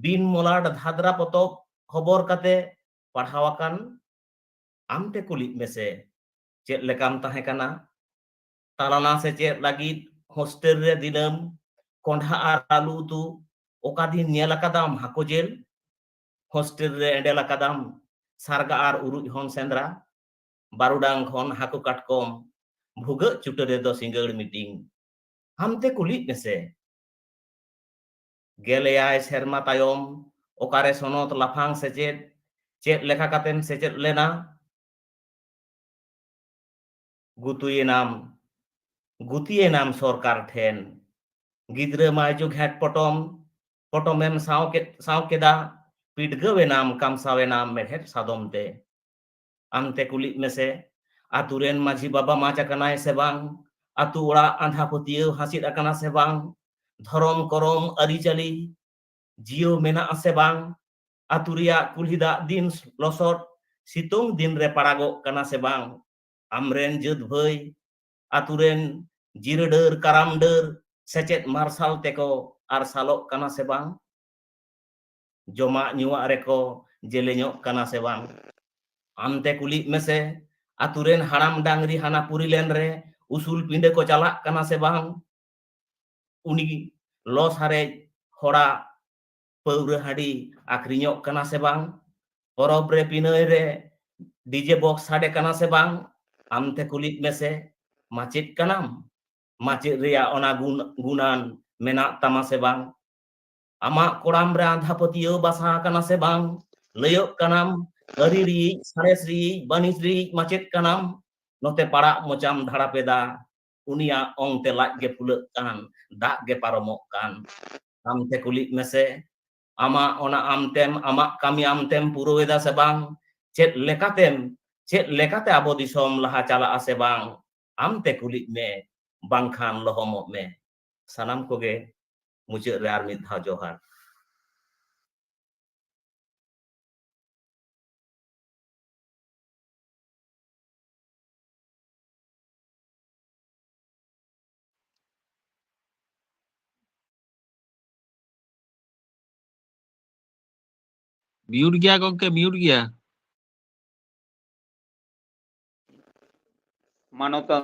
ᱵᱤᱱ ᱢᱚᱞᱟᱴ ᱫᱷᱟᱫᱽᱨᱟ ᱯᱚᱛᱚᱵ ᱦᱚᱵᱚᱨ ᱠᱟᱛᱮ ᱯᱟᱲᱦᱟᱣ ᱟᱠᱟᱱ ᱟᱢ ᱛᱮ ᱠᱩᱞᱤᱜ ᱢᱮᱥᱮ, ᱪᱮᱫ ᱞᱮᱠᱟᱢ ᱛᱟᱦᱮᱸ ᱠᱟᱱᱟ? ᱛᱟᱞᱟᱱᱟ ᱥᱮᱪᱮᱫ ᱞᱟᱹᱜᱤᱫ ᱦᱳᱥᱴᱮᱞ ᱨᱮ ᱫᱤᱱᱟᱹᱢ ᱠᱚᱸᱰᱷᱟ ᱟᱨ ᱟᱹᱞᱩ ᱩᱛᱩ, ᱚᱠᱟ ᱫᱤᱱ ᱧᱮᱞ ᱟᱠᱟᱫᱟᱢ ᱦᱟᱹᱠᱩ ᱡᱤᱞ? ᱦᱳᱥᱴᱮᱞ ᱨᱮ ᱮᱸᱰᱮᱞ ᱟᱠᱟᱫᱟᱢ ᱥᱟᱨᱜᱟ ᱟᱨ ᱩᱨᱩᱡ ᱦᱚᱱ ᱥᱮᱸᱫᱽᱨᱟ, ᱵᱟᱹᱨᱩᱰᱟᱝ ᱠᱷᱚᱱ ᱦᱟᱹᱠᱩ ᱠᱟᱴᱠᱚᱢ, ᱵᱷᱩᱜᱟᱹᱜ ᱪᱩᱴᱟᱹ ᱨᱮᱫᱚ ᱥᱤᱸᱜᱟᱹᱲ ᱢᱤᱴᱤᱝ᱾ ᱟᱢ ᱛᱮ ᱠᱩᱞᱤᱜ ᱢᱮᱥᱮ, ᱜᱮᱞ ᱮᱭᱟᱭ ᱥᱮᱨᱢᱟ ᱛᱟᱭᱚᱢ ᱚᱠᱟᱨᱮ ᱥᱚᱱᱚᱛ ᱞᱟᱯᱷᱟᱝ ᱥᱮᱪᱮᱫ, ᱪᱮᱫ ᱞᱮᱠᱟ ᱠᱟᱛᱮᱢ ᱥᱮᱪᱮᱫ ᱞᱮᱱᱟ? ᱜᱩᱛᱩᱭᱮᱱᱟᱢ, ᱜᱩᱛᱤᱭᱮᱱᱟᱢ ᱥᱚᱨᱠᱟᱨ ᱴᱷᱮᱱ᱾ ᱜᱤᱫᱽᱨᱟᱹ ᱢᱟᱭ ᱡᱩᱜᱷᱮᱴ ᱯᱚᱴᱚᱢ, ᱯᱚᱴᱚᱢᱮᱢ ᱥᱟᱶ ᱠᱮᱫ, ᱥᱟᱶ ᱠᱮᱫᱟ, ᱯᱤᱰᱜᱟᱹᱣᱮᱱᱟᱢ, ᱠᱟᱢᱥᱟᱣᱮᱱᱟᱢ ᱢᱮᱲᱦᱮᱫ ᱥᱟᱫᱚᱢ ᱛᱮ᱾ ᱟᱢᱛᱮ ᱠᱩᱞᱤᱜ ᱢᱮᱥᱮ, ᱟᱛᱩ ᱨᱮᱱ ᱢᱟᱹᱡᱷᱤ ᱵᱟᱵᱟ ᱢᱟᱪ ᱟᱠᱟᱱᱟᱭ ᱥᱮ ᱵᱟᱝ? ᱟᱛᱩ ᱚᱲᱟᱜ ᱟᱸᱫᱷᱟ ᱯᱟᱹᱛᱭᱟᱹᱣ ᱦᱟᱹᱥᱤᱫ ᱟᱠᱟᱱᱟ ᱥᱮ ᱵᱟᱝ? ᱫᱷᱚᱨᱚᱢ ᱠᱚᱨᱚᱢ ᱟᱹᱨᱤᱪᱟᱹᱞᱤ ᱡᱤᱭᱟᱹᱣ ᱢᱮᱱᱟᱜᱼᱟ ᱥᱮ ᱵᱟᱝ? ᱟᱛᱩ ᱨᱮᱭᱟᱜ ᱠᱩᱞᱦᱤ ᱫᱟᱜ ᱫᱤᱱ ᱞᱚᱥᱚᱫ ᱥᱤᱛᱩᱝ ᱫᱤᱱ ᱨᱮ ᱯᱟᱲᱟᱜᱚᱜ ᱠᱟᱱᱟ ᱥᱮ ᱵᱟᱝ? ᱟᱢᱨᱮᱱ ᱡᱟᱹᱛ ᱵᱷᱟᱹᱭ, ᱟᱛᱩ ᱨᱮᱱ ᱡᱤᱨᱟᱹ ᱰᱟᱹᱨ, ᱠᱟᱨᱟᱢ ᱰᱟᱹᱨ, ᱥᱮᱪᱮᱫ ᱢᱟᱨᱥᱟᱞ ᱛᱮᱠᱚ ᱟᱨᱥᱟᱞᱚᱜ ᱠᱟᱱᱟ ᱥᱮ ᱵᱟᱝ? ᱡᱚᱢᱟᱜ ᱧᱩᱣᱟᱜ ᱨᱮᱠᱚ ᱡᱮᱞᱮᱧᱚᱜ ᱠᱟᱱᱟ ᱥᱮ ᱵᱟᱝ? ᱟᱢᱛᱮ ᱠᱩᱞᱤᱜ ᱢᱮᱥᱮ, ᱟᱛᱩ ᱨᱮᱱ ᱦᱟᱲᱟᱢ ᱰᱟᱝᱨᱤ ᱦᱟᱱᱟ ᱯᱩᱨᱤ ᱞᱮᱱ ᱨᱮ ᱩᱥᱩᱞ ᱯᱤᱸᱰᱟᱹ ᱠᱚ ᱪᱟᱞᱟᱜ ᱠᱟᱱᱟ ᱥᱮ ᱵᱟᱝ? ᱩᱱᱤ ᱞᱚ ᱥᱟᱨᱮᱡ ᱦᱚᱲᱟᱜ ᱯᱟᱹᱣᱨᱟᱹ ᱦᱟᱺᱰᱤ ᱟᱠᱷᱨᱤᱧᱚᱜ ᱠᱟᱱᱟ ᱥᱮ ᱵᱟᱝ? ᱯᱚᱨᱚᱵᱽ ᱨᱮ ᱯᱤᱱᱟᱹᱭ ᱨᱮ ᱰᱤᱡᱮ ᱵᱚᱠᱥ ᱥᱟᱰᱮ ᱠᱟᱱᱟ ᱥᱮ ᱵᱟᱝ? ᱟᱢᱛᱮ ᱠᱩᱞᱤᱜ ᱢᱮᱥᱮ, ᱢᱟᱪᱮᱫ ᱠᱟᱱᱟᱢ? ᱢᱟᱪᱮᱫ ᱨᱮᱭᱟᱜ ᱚᱱᱟ ᱜᱩᱱ, ᱜᱩᱱᱟᱱ ᱢᱮᱱᱟᱜ ᱛᱟᱢᱟ ᱥᱮ ᱵᱟᱝ? ᱟᱢᱟᱜ ᱠᱚᱲᱟᱢ ᱨᱮ ᱟᱸᱫᱷᱟ ᱯᱟᱹᱛᱭᱟᱹᱣ ᱵᱟᱥᱟ ᱟᱠᱟᱱᱟ ᱥᱮ ᱵᱟᱝ? ᱞᱟᱹᱭᱚᱜ ᱠᱟᱱᱟᱢ, ᱟᱹᱨᱤ ᱨᱤᱭᱤᱡ, ᱥᱟᱬᱮᱥ ᱨᱤᱭᱤᱡ, ᱵᱟᱹᱱᱤᱡ ᱨᱤᱭᱤᱡ ᱢᱟᱪᱮᱫ ᱠᱟᱱᱟᱢ, ᱱᱚᱛᱮ ᱯᱟᱲᱟᱜ ᱢᱚᱪᱟᱢ ᱫᱷᱟᱲᱟᱯ ᱮᱫᱟ᱾ ᱩᱱᱤᱭᱟᱜ ᱚᱝ ᱛᱮ ᱞᱟᱡ ᱜᱮ ᱯᱷᱩᱞᱟᱹᱜ ᱠᱟᱱ, ᱫᱟᱜ ᱜᱮ ᱯᱟᱨᱚᱢᱚᱜ ᱠᱟᱱ᱾ ᱟᱢᱛᱮ ᱠᱩᱞᱤᱜ ᱢᱮᱥᱮ, ᱟᱢᱟᱜ ᱚᱱᱟ ᱟᱢᱛᱮᱢ, ᱟᱢᱟᱜ ᱠᱟᱹᱢᱤ ᱟᱢᱛᱮᱢ ᱯᱩᱨᱟᱹᱣ ᱮᱫᱟ ᱥᱮ ᱵᱟᱝ? ᱪᱮᱫ ᱞᱮᱠᱟᱛᱮᱢ, ᱪᱮᱫ ᱞᱮᱠᱟᱛᱮ ᱟᱵᱚ ᱫᱤᱥᱚᱢ ᱞᱟᱦᱟ ᱪᱟᱞᱟᱜᱼᱟ ᱥᱮ ᱵᱟᱝ? ᱟᱢᱛᱮ ᱠᱩᱞᱤᱜ ᱢᱮ, ᱵᱟᱝᱠᱷᱟᱱ ᱞᱚᱦᱚᱢᱚᱜ ᱢᱮ᱾ ᱥᱟᱱᱟᱢ ᱠᱚᱜᱮ ᱢᱩᱪᱟᱹᱫ ᱨᱮ ᱟᱨ ᱢᱤᱫ ᱫᱷᱟᱣ ᱡᱚᱦᱟᱨ᱾ ᱢᱤᱭᱩᱴ ᱜᱮᱭᱟ ᱜᱚᱝᱠᱮ, ᱢᱤᱭᱩᱴ ᱜᱮᱭᱟ᱾ ᱢᱟᱱᱚᱛᱟᱱ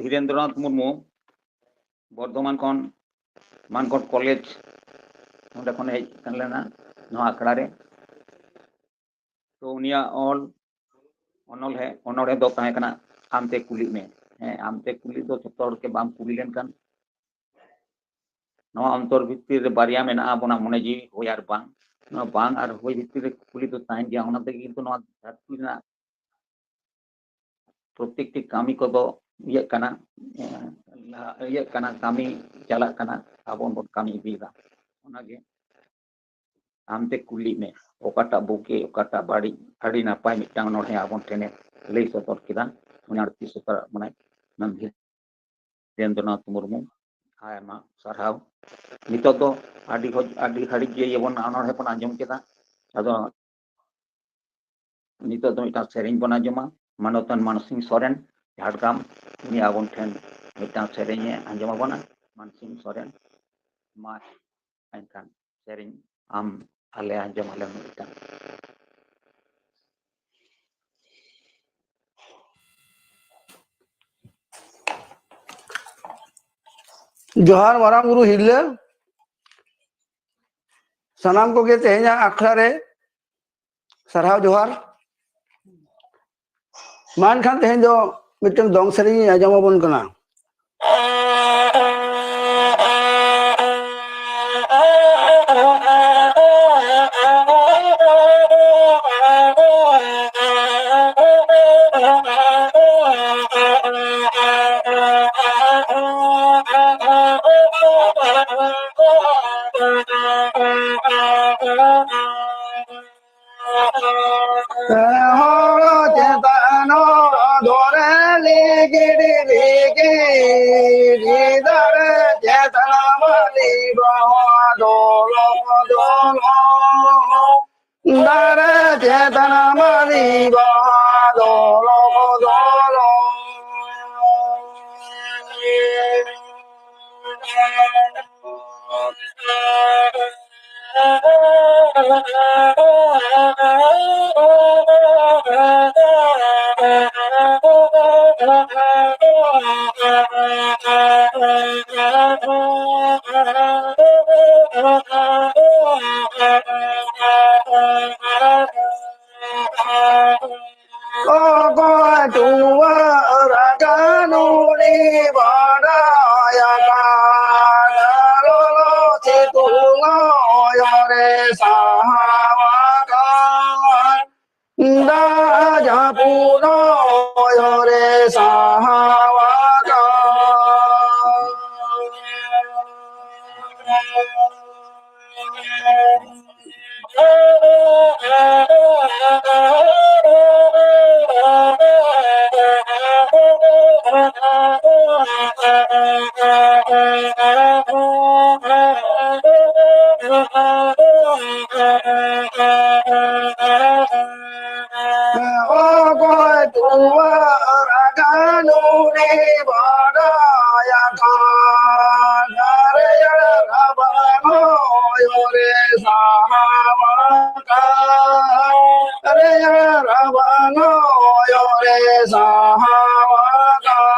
ᱫᱷᱤᱨᱮᱱᱫᱨᱚᱱᱟᱛᱷ ᱢᱩᱨᱢᱩ ᱵᱚᱨᱫᱷᱚᱢᱟᱱ ᱠᱷᱚᱱ ᱢᱟᱱᱠᱚᱲ ᱠᱚᱞᱮᱡᱽ, ᱚᱸᱰᱮ ᱠᱷᱚᱱ ᱦᱮᱡ ᱠᱟᱱ ᱞᱮᱱᱟ ᱱᱚᱣᱟ ᱟᱠᱷᱲᱟ ᱨᱮ᱾ ᱛᱚ ᱩᱱᱤᱭᱟᱜ ᱚᱞ ᱚᱱᱚᱞᱦᱮ, ᱚᱱᱚᱬᱦᱮ ᱫᱚ ᱛᱟᱦᱮᱸ ᱠᱟᱱᱟ ᱟᱢᱛᱮ ᱠᱩᱞᱤᱜ ᱢᱮ᱾ ᱦᱮᱸ, ᱟᱢᱛᱮ ᱠᱩᱞᱤ ᱫᱚ ᱡᱷᱚᱛᱚ ᱦᱚᱲ ᱜᱮ ᱵᱟᱢ ᱠᱩᱞᱤ ᱞᱮᱱᱠᱷᱟᱱ ᱱᱚᱣᱟ ᱚᱱᱛᱚᱨ ᱵᱷᱤᱛᱤᱨ ᱨᱮ ᱵᱟᱨᱭᱟ ᱢᱮᱱᱟᱜᱼᱟ, ᱟᱵᱚᱱᱟᱜ ᱢᱚᱱᱮ ᱡᱤᱣᱤ ᱦᱳᱭ ᱟᱨ ᱵᱟᱝ᱾ ᱱᱚᱣᱟ ᱵᱟᱝ ᱟᱨ ᱦᱳᱭ ᱵᱷᱤᱛᱤᱨ ᱨᱮ ᱠᱩᱠᱞᱤ ᱫᱚ ᱛᱟᱦᱮᱱ ᱜᱮᱭᱟ᱾ ᱚᱱᱟ ᱛᱮᱜᱮ ᱠᱤᱱᱛᱩ ᱱᱚᱣᱟ ᱫᱷᱟᱹᱨᱛᱤ ᱨᱮᱱᱟᱜ ᱯᱨᱚᱛᱮᱠᱴᱤ ᱠᱟᱹᱢᱤ ᱠᱚᱫᱚ ᱤᱭᱟᱹᱜ ᱠᱟᱱᱟ, ᱮᱸ, ᱞᱟᱦᱟ ᱤᱭᱟᱹᱜ ᱠᱟᱱᱟ, ᱠᱟᱹᱢᱤ ᱪᱟᱞᱟᱜ ᱠᱟᱱᱟ, ᱟᱵᱚ ᱵᱚᱱ ᱠᱟᱹᱢᱤ ᱤᱫᱤᱭᱮᱫᱟ᱾ ᱚᱱᱟᱜᱮ ᱟᱢᱛᱮ ᱠᱩᱞᱤᱜ ᱢᱮ, ᱚᱠᱟᱴᱟᱜ ᱵᱩᱜᱤ, ᱚᱠᱟᱴᱟᱜ ᱵᱟᱹᱲᱤᱡ, ᱟᱹᱰᱤ ᱱᱟᱯᱟᱭ ᱢᱤᱫᱴᱟᱝ ᱚᱱᱚᱬᱦᱮ ᱟᱵᱚᱱ ᱴᱷᱮᱱᱮ ᱞᱟᱹᱭ ᱥᱚᱫᱚᱨ ᱠᱮᱫᱟ᱾ ᱩᱱᱤ ᱟᱹᱲᱛᱤ ᱥᱚᱫᱚᱨᱟᱜ ᱵᱚᱱᱟᱭ ᱱᱚᱱᱫᱤ ᱫᱷᱤᱨᱮᱱᱫᱨᱚᱱᱟᱛᱷ ᱢᱩᱨᱢᱩ, ᱟᱭᱢᱟ ᱥᱟᱨᱦᱟᱣ᱾ ᱱᱤᱛᱚᱜ ᱫᱚ ᱟᱹᱰᱤ ᱦᱚ-, ᱟᱹᱰᱤ ᱜᱷᱟᱹᱲᱤᱡ ᱜᱮ ᱤᱭᱟᱹ ᱵᱚᱱ, ᱚᱱᱚᱬᱦᱮ ᱵᱚᱱ ᱟᱸᱡᱚᱢ ᱠᱮᱫᱟ᱾ ᱟᱫᱚ ᱱᱤᱛᱚᱜ ᱫᱚ ᱢᱤᱫᱴᱟᱝ ᱥᱮᱨᱮᱧ ᱵᱚᱱ ᱟᱸᱡᱚᱢᱟ᱾ ᱢᱟᱱᱚᱛᱟᱱ ᱢᱟᱱᱥᱤᱝ ᱥᱚᱨᱮᱱ, ᱡᱷᱟᱲᱜᱨᱟᱢ, ᱩᱱᱤ ᱟᱵᱚᱱ ᱴᱷᱮᱱ ᱢᱤᱫᱴᱟᱝ ᱥᱮᱨᱮᱧᱮ ᱟᱸᱡᱚᱢ ᱟᱵᱚᱱᱟ᱾ ᱢᱟᱱᱥᱤᱝ ᱥᱚᱨᱮᱱ, ᱢᱟ ᱮᱱᱠᱷᱟᱱ ᱥᱮᱨᱮᱧ ᱟᱢ ᱟᱞᱮ ᱟᱸᱡᱚᱢ ᱟᱞᱮ ᱢᱤᱫᱴᱟᱝ᱾ ᱡᱚᱦᱟᱨ ᱢᱟᱨᱟᱝ ᱵᱩᱨᱩ ᱦᱤᱨᱞᱟᱹ, ᱥᱟᱱᱟᱢ ᱠᱚᱜᱮ ᱛᱮᱦᱮᱧᱟᱜ ᱟᱠᱷᱲᱟ ᱨᱮ ᱥᱟᱨᱦᱟᱣ ᱡᱚᱦᱟᱨ᱾ ᱢᱟ ᱮᱱᱠᱷᱟᱱ ᱛᱮᱦᱮᱧ ᱫᱚ ᱢᱤᱫᱴᱟᱝ ᱫᱚᱝ ᱥᱮᱨᱮᱧ ᱤᱧ ᱟᱸᱡᱚᱢ ᱟᱵᱚᱱ ᱠᱟᱱᱟ᱾ ᱦᱚᱲ ᱪᱮᱛᱟᱱ ᱫᱚᱨᱮ ᱞᱤᱜᱤᱲ ᱞᱤᱜᱤᱲ, ᱫᱟᱨᱮ ᱪᱮᱛᱟᱱ ᱢᱟᱹᱞᱤ ᱵᱟᱦᱟ ᱫᱚᱞᱚ ᱫᱚᱞᱚ, ᱫᱟᱨᱮ ᱪᱮᱛᱟᱱ ᱢᱟᱹᱞᱤ ᱵᱟᱦᱟ ᱫᱚᱞᱚ ᱫᱚᱞᱚ᱾ ᱚᱠᱚᱭ ᱴᱩᱣᱟᱹᱨ ᱟᱠᱟᱱ ᱩᱱᱤ ᱵᱟᱰᱟᱭ ᱟᱠᱟᱱ, ᱞᱚᱞᱚ ᱥᱤᱛᱩᱝ ᱚᱭᱚᱨᱮ ᱥᱟᱦᱟᱣ ᱟᱠᱟᱱ, ᱫᱟᱜ ᱡᱟᱹᱯᱩᱫ ᱚᱭᱚᱨᱮ ᱥᱟᱦᱟᱣ ᱟᱠᱟᱱ᱾ ᱚᱠᱚᱭ ᱛᱩᱣᱟᱹᱨ ᱟᱠᱟᱱ ᱩᱱᱤ ᱵᱟᱰᱟᱭ ᱟᱠᱟᱱ, ᱨᱮᱭᱟᱲ ᱨᱟᱵᱟᱝ ᱦᱚᱭ ᱨᱮ ᱥᱟᱦᱟᱣ ᱟᱠᱟᱱ, ᱨᱮᱭᱟᱲ ᱨᱟᱵᱟᱝ ᱦᱚᱭ ᱨᱮ ᱥᱟᱦᱟᱣ ᱟᱠᱟᱱ᱾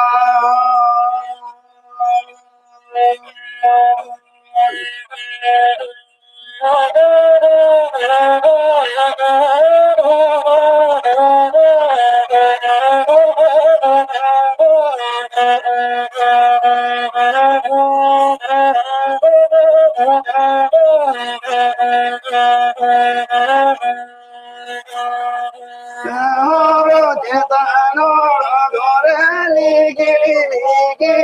ᱦᱚᱲ ᱪᱮᱛᱟᱱ ᱦᱚᱲ ᱫᱚᱨᱮ ᱞᱤᱜᱤ ᱞᱤᱜᱤ,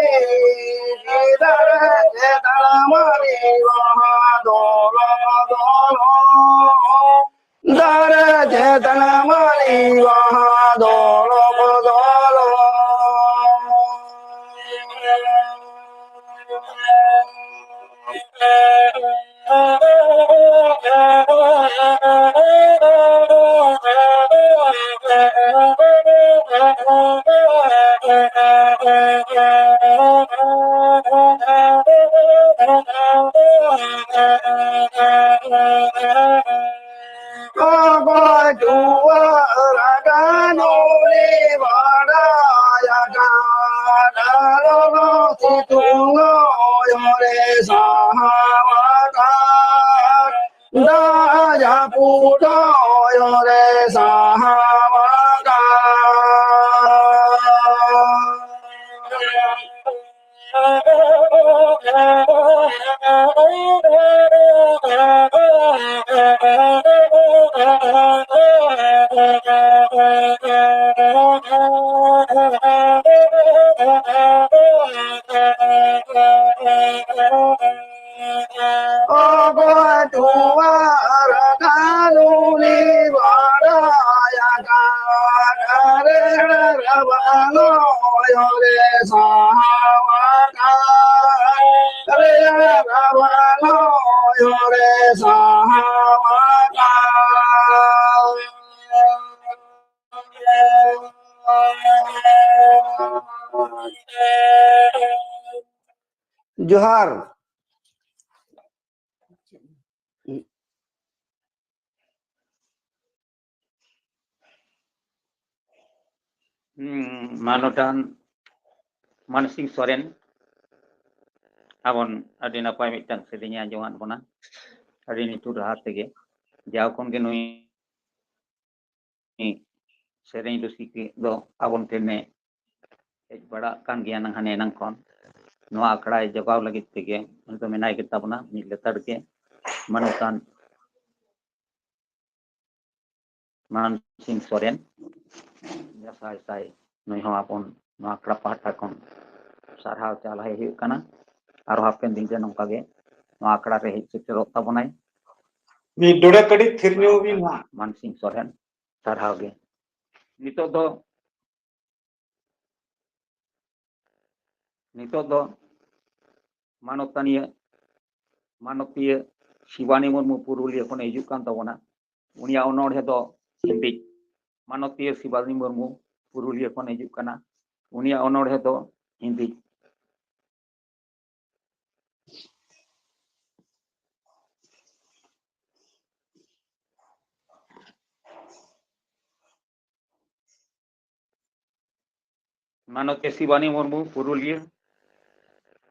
ᱜᱤᱫᱟᱹᱨ ᱪᱮᱛᱟᱱ ᱢᱟᱹᱨᱤ ᱵᱟᱦᱟ ᱫᱚᱞᱚ ᱫᱚᱞᱚ, ᱫᱟᱨᱮ ᱪᱮᱛᱟᱱ ᱢᱟᱹᱨᱤ ᱵᱟᱦᱟ ᱫᱚᱞᱚ ᱫᱚᱞᱚ᱾ ᱚᱠᱚᱭ ᱪᱩᱣᱟᱹᱨ ᱟᱠᱟᱱ ᱩᱱᱤ ᱵᱟᱰᱟᱭ ᱟᱠᱟᱱ, ᱞᱚᱞᱚ ᱥᱤᱛᱩᱝ ᱚᱭᱚᱨᱮ ᱥᱟᱦᱟᱣ ᱟᱠᱟᱱ, ᱫᱟᱜ ᱡᱟᱹᱯᱩᱫ ᱚᱭᱚᱨᱮ ᱥᱟᱦᱟᱣ ᱟᱠᱟᱱ᱾ ᱚᱠᱚᱭ ᱛᱩᱣᱟᱨ ᱠᱟᱱᱩᱱᱤ ᱵᱟᱲᱟᱭ ᱟᱠᱟᱫ, ᱨᱮᱲ ᱨᱟᱵᱟᱝ ᱚᱭᱚᱨᱮ ᱥᱟᱦᱟᱣ ᱟᱠᱟᱫ, ᱨᱮᱲ ᱨᱟᱵᱟᱝ ᱚᱭᱚᱨᱮ ᱥᱟᱦᱟᱣ ᱟᱠᱟᱫ᱾ ᱡᱚᱦᱟᱨ᱾ ᱦᱩᱸ, ᱢᱟᱱᱚᱛᱟᱱ ᱢᱟᱱᱥᱤᱝ ᱥᱚᱨᱮᱱ, ᱟᱵᱚᱱ ᱟᱹᱰᱤ ᱱᱟᱯᱟᱭ ᱢᱤᱫᱴᱟᱝ ᱥᱮᱨᱮᱧᱮ ᱟᱸᱡᱚᱢᱟᱫ ᱵᱚᱱᱟ, ᱟᱹᱰᱤ ᱱᱤᱴᱷᱩᱨ ᱰᱟᱦᱟᱨ ᱛᱮᱜᱮ᱾ ᱡᱟᱣ ᱠᱷᱚᱱ ᱜᱮ ᱱᱩᱭ ᱥᱮᱨᱮᱧ ᱨᱩᱥᱤᱠᱤᱭᱟᱹ ᱫᱚ ᱟᱵᱚᱱ ᱴᱷᱮᱱᱮ ᱦᱮᱡ ᱵᱟᱲᱟᱜ ᱠᱟᱱ ᱜᱮᱭᱟ ᱱᱟᱝ ᱦᱟᱱᱮ ᱮᱱᱟᱝ ᱠᱷᱚᱱ᱾ ᱱᱚᱣᱟ ᱟᱠᱷᱲᱟᱭ ᱡᱚᱜᱟᱣ ᱞᱟᱹᱜᱤᱫ ᱛᱮᱜᱮ ᱩᱱᱤ ᱫᱚ ᱢᱮᱱᱟᱭ ᱜᱮᱛᱟ ᱵᱚᱱᱟ ᱢᱤᱫ ᱞᱮᱛᱟᱲ ᱜᱮ, ᱢᱟᱱᱚᱛᱟᱱ ᱢᱟᱱ ᱥᱤᱝ ᱥᱚᱨᱮᱱ᱾ ᱥᱟᱭ ᱥᱟᱭ ᱱᱩᱭ ᱦᱚᱸ ᱟᱵᱚᱱ ᱱᱚᱣᱟ ᱟᱠᱷᱲᱟ ᱯᱟᱦᱴᱟ ᱠᱷᱚᱱ ᱥᱟᱨᱦᱟᱣ ᱪᱟᱞ ᱦᱩᱭᱩᱜ ᱠᱟᱱᱟ᱾ ᱟᱨᱚ ᱦᱟᱯᱮᱱ ᱫᱤᱱ ᱨᱮ ᱱᱚᱝᱠᱟ ᱜᱮ ᱱᱚᱣᱟ ᱟᱠᱷᱲᱟ ᱨᱮ ᱦᱮᱡ ᱥᱮᱴᱮᱨᱚᱜ ᱛᱟᱵᱚᱱᱟᱭ᱾ ᱢᱤᱫ ᱰᱚᱰᱮ ᱠᱟᱹᱴᱤᱡ ᱛᱷᱤᱨ ᱧᱚᱜ ᱵᱤᱱ ᱦᱟᱸᱜ᱾ ᱢᱟᱱ ᱥᱤᱝ ᱥᱚᱨᱮᱱ, ᱥᱟᱨᱦᱟᱣ ᱜᱮ᱾ ᱱᱤᱛᱚᱜ ᱫᱚ, ᱱᱤᱛᱚᱜ ᱫᱚ ᱢᱟᱱᱚᱛᱟᱱᱤᱭᱟᱹ, ᱢᱟᱱᱚᱛᱤᱭᱟᱹ ᱥᱤᱵᱟᱱᱤ ᱢᱩᱨᱢᱩ ᱯᱩᱨᱩᱞᱤᱭᱟᱹ ᱠᱷᱚᱱᱮ ᱦᱤᱡᱩᱜ ᱠᱟᱱ ᱛᱟᱵᱚᱱᱟ᱾ ᱩᱱᱤᱭᱟᱜ ᱚᱱᱚᱬᱦᱮ ᱫᱚ ᱦᱤᱱᱫᱤ᱾ ᱢᱟᱱᱚᱛᱤᱭᱟᱹ ᱥᱤᱵᱟᱱᱤ ᱢᱩᱨᱢᱩ ᱯᱩᱨᱩᱞᱤᱭᱟᱹ ᱠᱷᱚᱱᱮ ᱦᱤᱡᱩᱜ ᱠᱟᱱᱟ᱾ ᱩᱱᱤᱭᱟᱜ ᱚᱱᱚᱬᱦᱮ ᱫᱚ ᱦᱤᱱᱫᱤ᱾ ᱢᱟᱱᱚᱛ ᱥᱤᱵᱟᱱᱤ ᱢᱩᱨᱢᱩ, ᱯᱩᱨᱩᱞᱤᱭᱟᱹ᱾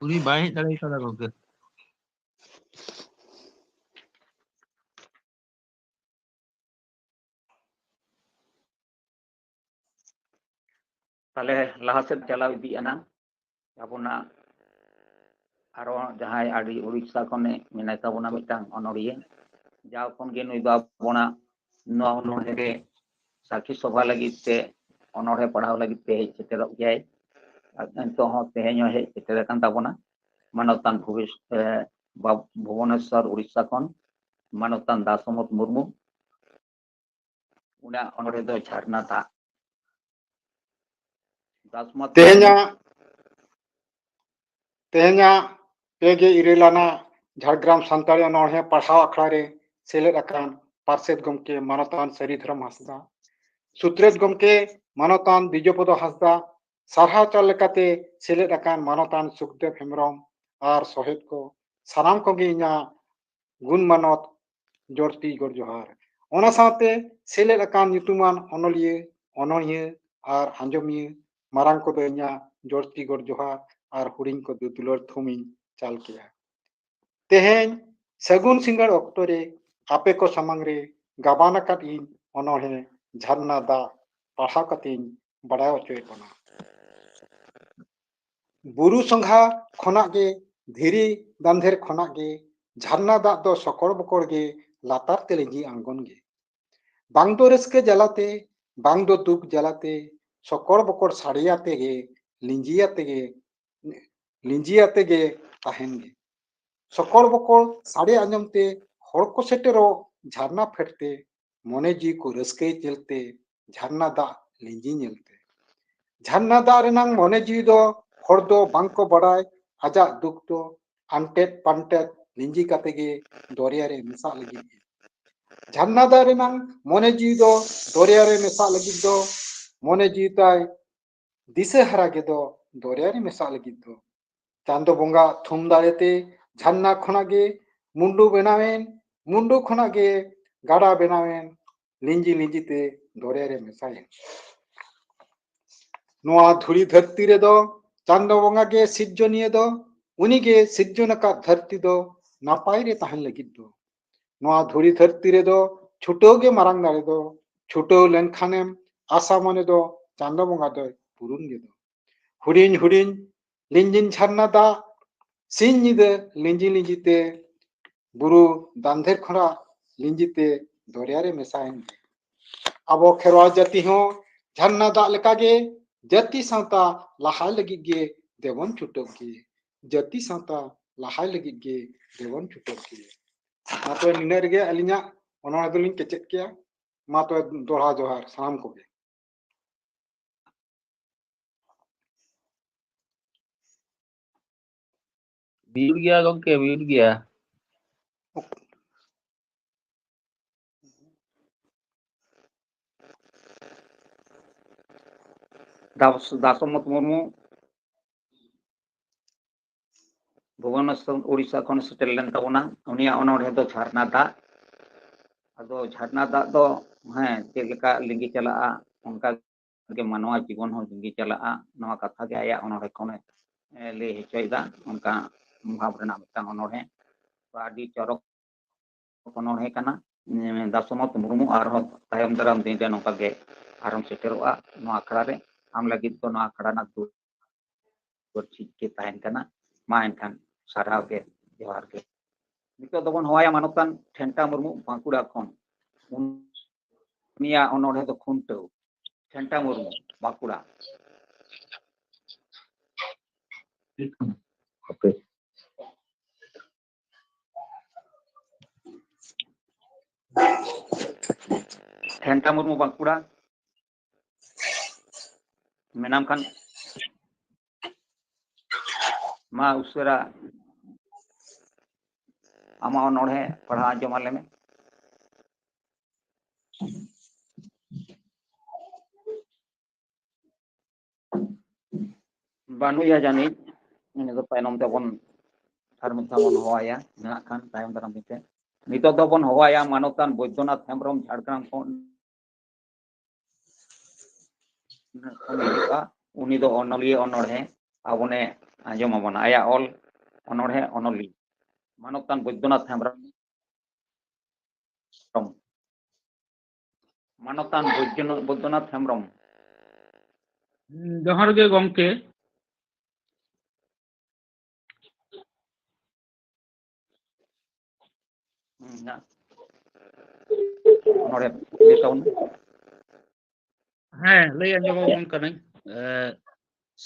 ᱩᱱᱤ ᱵᱟᱭ ᱦᱮᱡ ᱫᱟᱲᱮ ᱠᱟᱣᱫᱟ ᱜᱚᱢᱠᱮ᱾ ᱛᱟᱦᱞᱮ ᱞᱟᱦᱟ ᱥᱮᱫ ᱪᱟᱞᱟᱣ ᱤᱫᱤᱜ ᱟᱱᱟᱝ ᱟᱵᱚᱱᱟᱜ ᱟᱨᱚ ᱡᱟᱦᱟᱸᱭ ᱟᱹᱰᱤ ᱩᱲᱤᱥᱥᱟ ᱠᱷᱚᱱᱮ ᱢᱮᱱᱟᱭ ᱛᱟᱵᱚᱱᱟ ᱢᱤᱫᱴᱟᱝ ᱚᱱᱚᱲᱦᱤᱭᱟᱹ, ᱡᱟᱣ ᱠᱷᱚᱱ ᱜᱮ ᱱᱩᱭ ᱫᱚ ᱟᱵᱚᱱᱟᱜ ᱱᱚᱣᱟ ᱚᱱᱚᱲᱦᱮ ᱨᱮ ᱥᱟᱹᱠᱷᱤ ᱥᱚᱵᱷᱟ ᱞᱟᱹᱜᱤᱫ ᱛᱮ, ᱚᱱᱚᱲᱦᱮ ᱯᱟᱲᱦᱟᱣ ᱞᱟᱹᱜᱤᱫ ᱛᱮ ᱦᱮᱡ ᱥᱮᱴᱮᱨᱚᱜ ᱜᱮᱭᱟᱭ᱾ ᱟᱨ ᱱᱤᱛᱚᱜ ᱦᱚᱸ, ᱛᱮᱦᱮᱧ ᱦᱚᱸ ᱦᱮᱡ ᱥᱮᱴᱮᱨ ᱟᱠᱟᱱ ᱛᱟᱵᱚᱱᱟ ᱢᱟᱱᱚᱛᱟᱱ ᱵᱷᱩᱵᱮᱥ-, ᱮ, ᱵᱟ-, ᱵᱷᱩᱵᱚᱱᱮᱥᱣᱚᱨ, ᱩᱲᱤᱥᱥᱟ ᱠᱷᱚᱱ ᱢᱟᱱᱚᱛᱟᱱ ᱫᱟᱥᱚᱢᱚᱛ ᱢᱩᱨᱢᱩ᱾ ᱩᱱᱤᱭᱟᱜ ᱚᱱᱚᱲᱦᱮ ᱫᱚ ᱡᱷᱟᱨᱱᱟ ᱫᱟᱜ᱾ ᱫᱟᱥᱚᱢᱚᱛ ᱛᱮᱦᱮᱧᱟᱜ, ᱛᱮᱦᱮᱧᱟᱜ ᱯᱮ ᱜᱮ ᱤᱨᱟᱹᱞ ᱟᱱᱟᱜ ᱡᱷᱟᱲᱜᱨᱟᱢ ᱥᱟᱱᱛᱟᱲᱤ ᱚᱱᱚᱬᱦᱮ ᱯᱟᱲᱦᱟᱣ ᱟᱠᱷᱲᱟ ᱨᱮ ᱥᱮᱞᱮᱫ ᱟᱠᱟᱱ ᱯᱟᱨᱥᱮᱛ ᱜᱚᱢᱠᱮ ᱢᱟᱱᱚᱛᱟᱱ ᱥᱟᱹᱨᱤ ᱫᱷᱚᱨᱚᱢ ᱦᱟᱸᱥᱫᱟ, ᱥᱩᱛᱨᱮᱛ ᱜᱚᱢᱠᱮ ᱢᱟᱱᱚᱛᱟᱱ ᱵᱤᱡᱚᱯᱚᱫᱚ ᱦᱟᱸᱥᱫᱟ, ᱥᱟᱨᱦᱟᱣ ᱪᱟᱞ ᱞᱮᱠᱟᱛᱮ ᱥᱮᱞᱮᱫ ᱟᱠᱟᱱ ᱢᱟᱱᱚᱛᱟᱱ ᱥᱩᱠᱫᱮᱵ ᱦᱮᱢᱵᱨᱚᱢ ᱟᱨ ᱥᱚᱦᱮᱫ ᱠᱚ, ᱥᱟᱱᱟᱢ ᱠᱚᱜᱮ ᱤᱧᱟᱹᱜ ᱜᱩᱱ ᱢᱟᱱᱚᱛ ᱡᱚᱲᱛᱤ ᱜᱚᱰ ᱡᱚᱦᱟᱨ᱾ ᱚᱱᱟ ᱥᱟᱶᱛᱮ ᱥᱮᱞᱮᱫ ᱟᱠᱟᱱ ᱧᱩᱛᱩᱢᱟᱱ ᱚᱱᱚᱞᱤᱭᱟᱹ, ᱚᱱᱚᱬᱦᱤᱭᱟᱹ ᱟᱨ ᱟᱸᱡᱚᱢᱤᱭᱟᱹ, ᱢᱟᱨᱟᱝ ᱠᱚᱫᱚ ᱤᱧᱟᱹᱜ ᱡᱚᱲᱛᱤ ᱜᱚᱰ ᱡᱚᱦᱟᱨ ᱟᱨ ᱦᱩᱰᱤᱧ ᱠᱚᱫᱚ ᱫᱩᱞᱟᱹᱲ ᱛᱷᱩᱢ ᱤᱧ ᱪᱟᱞ ᱠᱮᱜᱼᱟ᱾ ᱛᱮᱦᱮᱧ ᱥᱟᱹᱜᱩᱱ ᱥᱤᱸᱜᱟᱹᱲ ᱚᱠᱛᱚ ᱨᱮ ᱟᱯᱮ ᱠᱚ ᱥᱟᱢᱟᱝ ᱨᱮ ᱜᱟᱵᱟᱱ ᱟᱠᱟᱫ ᱤᱧ ᱚᱱᱚᱬᱦᱮ ᱡᱷᱟᱨᱱᱟ ᱫᱟᱜ ᱯᱟᱲᱦᱟᱣ ᱠᱟᱛᱮᱧ ᱵᱟᱲᱟᱭ ᱦᱚᱪᱚᱭᱮᱫ ᱵᱚᱱᱟ᱾ ᱵᱩᱨᱩ ᱥᱚᱸᱜᱷᱟ ᱠᱷᱚᱱᱟᱜ ᱜᱮ, ᱫᱷᱤᱨᱤ ᱫᱟᱱᱫᱷᱮᱨ ᱠᱷᱚᱱᱟᱜ ᱜᱮ ᱡᱷᱟᱨᱱᱟ ᱫᱟᱜ ᱫᱚ ᱥᱚᱠᱚᱲ ᱵᱚᱠᱚᱲ ᱜᱮ ᱞᱟᱛᱟᱨ ᱛᱮ ᱞᱤᱸᱡᱤ ᱟᱬᱜᱚᱱ ᱜᱮ᱾ ᱵᱟᱝ ᱫᱚ ᱨᱟᱹᱥᱠᱟᱹ ᱡᱟᱞᱟᱛᱮ, ᱵᱟᱝ ᱫᱚ ᱫᱩᱠ ᱡᱟᱞᱟᱛᱮ, ᱥᱚᱠᱚᱲ ᱵᱚᱠᱚᱲ ᱥᱟᱰᱮᱭᱟᱛᱮ ᱜᱮ, ᱞᱤᱸᱡᱤᱭᱟᱛᱮ ᱜᱮ, ᱞᱤᱸᱡᱤᱭᱟᱛᱮ ᱜᱮ ᱛᱟᱦᱮᱱ ᱜᱮ᱾ ᱥᱚᱠᱚᱲ ᱵᱚᱠᱚᱲ ᱥᱟᱰᱮ ᱟᱸᱡᱚᱢ ᱛᱮ ᱦᱚᱲ ᱠᱚ ᱥᱮᱴᱮᱨᱚᱜ ᱡᱷᱟᱨᱱᱟ ᱯᱷᱮᱰ ᱛᱮ, ᱢᱚᱱᱮ ᱡᱤᱣᱤ ᱠᱚ ᱨᱟᱹᱥᱠᱟᱹᱭ ᱧᱮᱞᱛᱮ, ᱡᱷᱟᱨᱱᱟ ᱫᱟᱜ ᱞᱤᱸᱡᱤ ᱧᱮᱞᱛᱮ᱾ ᱡᱷᱟᱨᱱᱟ ᱫᱟᱜ ᱨᱮᱱᱟᱝ ᱢᱚᱱᱮ ᱡᱤᱣᱤ ᱫᱚ ᱦᱚᱲ ᱫᱚ ᱵᱟᱝ ᱠᱚ ᱵᱟᱰᱟᱭ, ᱟᱡᱟᱜ ᱫᱩᱠ ᱫᱚ ᱟᱱᱴᱮᱫ ᱯᱟᱱᱴᱮᱫ ᱞᱤᱸᱡᱤ ᱠᱟᱛᱮ ᱜᱮ ᱫᱚᱨᱭᱟ ᱨᱮ ᱢᱮᱥᱟᱜ ᱞᱟᱹᱜᱤᱫ ᱜᱮ᱾ ᱡᱷᱟᱨᱱᱟ ᱫᱟᱜ ᱨᱮᱱᱟᱝ ᱢᱚᱱᱮ ᱡᱤᱣᱤ ᱫᱚ ᱫᱚᱨᱭᱟ ᱨᱮ ᱢᱮᱥᱟᱜ ᱞᱟᱹᱜᱤᱫ ᱫᱚ, ᱢᱚᱱᱮ ᱡᱤᱣᱤ ᱛᱟᱭ ᱫᱤᱥᱟᱹ ᱦᱟᱨᱟ ᱜᱮ ᱫᱚ ᱫᱚᱨᱭᱟ ᱨᱮ ᱢᱮᱥᱟᱜ ᱞᱟᱹᱜᱤᱫ ᱫᱚ᱾ ᱪᱟᱸᱫᱚ ᱵᱚᱸᱜᱟ ᱛᱷᱩᱢ ᱫᱟᱲᱮ ᱛᱮ ᱡᱷᱟᱨᱱᱟ ᱠᱷᱚᱱᱟᱜ ᱜᱮ ᱢᱩᱱᱰᱩ ᱵᱮᱱᱟᱣᱮᱱ, ᱢᱩᱱᱰᱩ ᱠᱷᱚᱱᱟᱜ ᱜᱮ ᱜᱟᱰᱟ ᱵᱮᱱᱟᱣᱮᱱ, ᱞᱤᱸᱡᱤ ᱞᱤᱸᱡᱤ ᱛᱮ ᱫᱚᱨᱭᱟ ᱨᱮ ᱢᱮᱥᱟᱭᱮᱱ᱾ ᱱᱚᱣᱟ ᱫᱷᱩᱲᱤ ᱫᱷᱟᱹᱨᱛᱤ ᱨᱮᱫᱚ ᱪᱟᱸᱫᱚ ᱵᱚᱸᱜᱟ ᱜᱮ ᱥᱤᱨᱡᱚᱱᱤᱭᱟᱹ ᱫᱚ, ᱩᱱᱤ ᱜᱮ ᱥᱤᱨᱡᱚᱱ ᱟᱠᱟᱫ ᱫᱷᱟᱹᱨᱛᱤ ᱫᱚ ᱱᱟᱯᱟᱭ ᱨᱮ ᱛᱟᱦᱮᱱ ᱞᱟᱹᱜᱤᱫ ᱫᱚ᱾ ᱱᱚᱣᱟ ᱫᱷᱩᱲᱤ ᱫᱷᱟᱹᱨᱛᱤ ᱨᱮᱫᱚ ᱪᱷᱩᱴᱟᱹᱣ ᱜᱮ ᱢᱟᱨᱟᱝ ᱫᱟᱲᱮ ᱫᱚ, ᱪᱷᱩᱴᱟᱹᱣ ᱞᱮᱱᱠᱷᱟᱱᱮᱢ ᱟᱥᱟ ᱢᱚᱱᱮ ᱫᱚ ᱪᱟᱸᱫᱚ ᱵᱚᱸᱜᱟ ᱫᱚᱭ ᱯᱩᱨᱩᱱ ᱜᱮ ᱫᱚ᱾ ᱦᱩᱰᱤᱧ ᱦᱩᱰᱤᱧ ᱞᱤᱸᱡᱤᱱ ᱡᱷᱟᱨᱱᱟ ᱫᱟᱜ, ᱥᱤᱧ ᱧᱤᱫᱟᱹ ᱞᱤᱸᱡᱤ ᱞᱤᱸᱡᱤ ᱛᱮ ᱵᱩᱨᱩ ᱫᱟᱱᱫᱷᱮᱨ ᱠᱷᱚᱱᱟᱜ ᱞᱤᱸᱡᱤ ᱛᱮ ᱫᱚᱨᱭᱟ ᱨᱮ ᱢᱮᱥᱟᱭᱮᱱ ᱜᱮ᱾ ᱟᱵᱚ ᱠᱷᱮᱨᱣᱟᱞ ᱡᱟᱹᱛᱤ ᱦᱚᱸ ᱡᱷᱟᱨᱱᱟ ᱫᱟᱜ ᱞᱮᱠᱟᱜᱮ ᱡᱟᱹᱛᱤ ᱥᱟᱶᱛᱟ ᱞᱟᱦᱟᱭ ᱞᱟᱹᱜᱤᱫ ᱜᱮ ᱫᱮᱵᱚᱱ ᱪᱷᱩᱴᱟᱹᱜ ᱜᱮ᱾ ᱡᱟᱹᱛᱤ ᱥᱟᱶᱛᱟ ᱞᱟᱦᱟᱭ ᱞᱟᱹᱜᱤᱫ ᱜᱮ ᱫᱮᱵᱚᱱ ᱪᱷᱩᱴᱟᱹᱜ ᱜᱮ᱾ ᱢᱟ ᱛᱚᱵᱮ ᱱᱤᱱᱟᱹᱜ ᱨᱮᱜᱮ ᱟᱹᱞᱤᱧᱟᱜ ᱚᱱᱚᱬᱦᱮ ᱫᱚᱞᱤᱧ ᱠᱮᱪᱮᱫ ᱠᱮᱭᱟ᱾ ᱢᱟ ᱛᱚᱵᱮ ᱫᱚᱦᱲᱟ ᱡᱚᱦᱟᱨ ᱥᱟᱱᱟᱢ ᱠᱚᱜᱮ᱾ ᱢᱤᱭᱩᱴ ᱜᱮᱭᱟ ᱜᱚᱝᱠᱮ, ᱢᱤᱭᱩᱴ ᱜᱮᱭᱟ᱾ ᱫᱟᱥ-, ᱫᱟᱥᱚᱢᱚᱛ ᱢᱩᱨᱢᱩ ᱵᱷᱩᱵᱚᱱᱮᱥᱚᱨ, ᱳᱰᱤᱥᱟ ᱠᱷᱚᱱ ᱥᱮᱴᱮᱨ ᱞᱮᱱ ᱛᱟᱵᱚᱱᱟ᱾ ᱩᱱᱤᱭᱟᱜ ᱚᱱᱚᱬᱦᱮ ᱫᱚ ᱡᱷᱟᱨᱱᱟ ᱫᱟᱜ᱾ ᱟᱫᱚ ᱡᱷᱟᱨᱱᱟ ᱫᱟᱜ ᱫᱚ, ᱦᱮᱸ, ᱪᱮᱫ ᱞᱮᱠᱟ ᱞᱤᱸᱜᱤ ᱪᱟᱞᱟᱜᱼᱟ, ᱚᱱᱠᱟ ᱜᱮ ᱢᱟᱱᱣᱟ ᱡᱤᱵᱚᱱ ᱦᱚᱸ ᱞᱤᱸᱜᱤ ᱪᱟᱞᱟᱜᱼᱟ᱾ ᱱᱚᱣᱟ ᱠᱟᱛᱷᱟ ᱜᱮ ᱟᱭᱟᱜ ᱚᱱᱚᱬᱦᱮ ᱠᱷᱚᱱᱮ, ᱮ, ᱞᱟᱹᱭ ᱦᱚᱪᱚᱭᱮᱫᱟ᱾ ᱚᱱᱠᱟ ᱵᱷᱟᱵᱽ ᱨᱮᱱᱟᱜ ᱢᱤᱫᱴᱟᱝ ᱚᱱᱚᱬᱦᱮ, ᱟᱹᱰᱤ ᱪᱚᱨᱚᱠ ᱚᱱᱚᱬᱦᱮ ᱠᱟᱱᱟ᱾ ᱮ, ᱫᱟᱥᱚᱢᱚᱛ ᱢᱩᱨᱢᱩ ᱟᱨᱦᱚᱸ ᱛᱟᱭᱚᱢ ᱫᱟᱨᱟᱢ ᱫᱤᱱ ᱨᱮ ᱱᱚᱝᱠᱟ ᱜᱮ ᱟᱨᱦᱚᱸ ᱥᱮᱴᱮᱨᱚᱜᱼᱟ ᱱᱚᱣᱟ ᱟᱠᱷᱲᱟ ᱨᱮ᱾ ᱟᱢ ᱞᱟᱹᱜᱤᱫ ᱫᱚ ᱱᱚᱣᱟ ᱟᱠᱷᱲᱟ ᱨᱮᱱᱟᱜ ᱫᱩᱣᱟᱹᱨ ᱡᱷᱤᱡ ᱜᱮ ᱛᱟᱦᱮᱱ ᱠᱟᱱᱟ᱾ ᱢᱟ ᱮᱱᱠᱷᱟᱱ ᱥᱟᱨᱦᱟᱣ ᱜᱮ, ᱡᱚᱦᱟᱨ ᱜᱮ᱾ ᱱᱤᱛᱚᱜ ᱫᱚᱵᱚᱱ ᱦᱚᱦᱚᱭᱟ ᱢᱟᱱᱚᱛᱟᱱ ᱴᱷᱮᱱᱴᱟ ᱢᱩᱨᱢᱩ ᱵᱟᱸᱠᱩᱲᱟ ᱠᱷᱚᱱ᱾ ᱩᱱᱤᱭᱟᱜ ᱚᱱᱚᱬᱦᱮ ᱫᱚ ᱠᱷᱩᱱᱴᱟᱹᱣ᱾ ᱴᱷᱮᱱᱴᱟ ᱢᱩᱨᱢᱩ, ᱵᱟᱸᱠᱩᱲᱟ᱾ ᱴᱷᱮᱱᱴᱟ ᱢᱩᱨᱢᱩ, ᱵᱟᱸᱠᱩᱲᱟ᱾ ᱢᱮᱱᱟᱢ ᱠᱷᱟᱱ ᱢᱟ ᱩᱥᱟᱹᱨᱟ ᱟᱢᱟᱜ ᱚᱱᱚᱬᱦᱮ ᱯᱟᱲᱦᱟᱣ ᱟᱸᱡᱚᱢ ᱟᱞᱮ ᱢᱮ᱾ ᱵᱟᱹᱱᱩᱭᱟ ᱡᱟᱹᱱᱤᱡ, ᱩᱱᱤ ᱫᱚ ᱛᱟᱭᱱᱚᱢ ᱛᱮᱵᱚᱱ ᱟᱨ ᱢᱤᱫ ᱫᱷᱟᱣ ᱵᱚᱱ ᱦᱚᱦᱚᱣᱟᱭᱟ, ᱢᱮᱱᱟᱜ ᱠᱷᱟᱱ ᱛᱟᱭᱚᱢ ᱫᱟᱨᱟᱢ ᱫᱤᱱ ᱛᱮ᱾ ᱱᱤᱛᱚᱜ ᱫᱚᱵᱚᱱ ᱦᱚᱦᱚᱣᱟᱭᱟ ᱢᱟᱱᱚᱛᱟᱱ ᱵᱳᱭᱫᱚᱱᱟᱛᱷ ᱦᱮᱢᱵᱨᱚᱢ, ᱡᱷᱟᱲᱜᱨᱟᱢ ᱠᱷᱚᱱ᱾ ᱠᱷᱚᱱ ᱦᱤᱡᱩᱜᱼᱟ᱾ ᱩᱱᱤ ᱫᱚ ᱚᱱᱚᱞᱤᱭᱟᱹ ᱚᱱᱚᱬᱦᱮ ᱟᱵᱚᱱᱮ ᱟᱸᱡᱚᱢ ᱟᱵᱚᱱᱟ᱾ ᱟᱭᱟᱜ ᱚᱞ ᱚᱱᱚᱬᱦᱮ ᱚᱱᱚᱞᱤᱭᱟᱹ ᱢᱟᱱᱚᱛᱟᱱ ᱵᱳᱭᱫᱚᱱᱟᱛᱷ ᱦᱮᱢᱵᱨᱚᱢ᱾ ᱢᱟᱱᱚᱛᱟᱱ ᱵᱳᱭᱫᱚᱱᱟᱛᱷ ᱦᱮᱢᱵᱨᱚᱢ᱾ ᱡᱚᱦᱟᱨ ᱜᱮ ᱜᱚᱢᱠᱮ᱾ ᱦᱩᱸ, ᱦᱮᱸ᱾ ᱱᱚᱰᱮ ᱞᱟᱹᱭ ᱛᱟᱵᱚᱱ ᱢᱮ᱾ ᱦᱮᱸ, ᱞᱟᱹᱭ ᱟᱸᱡᱚᱢ ᱟᱵᱚᱱ ᱠᱟᱹᱱᱟᱹᱧ᱾ ᱮ,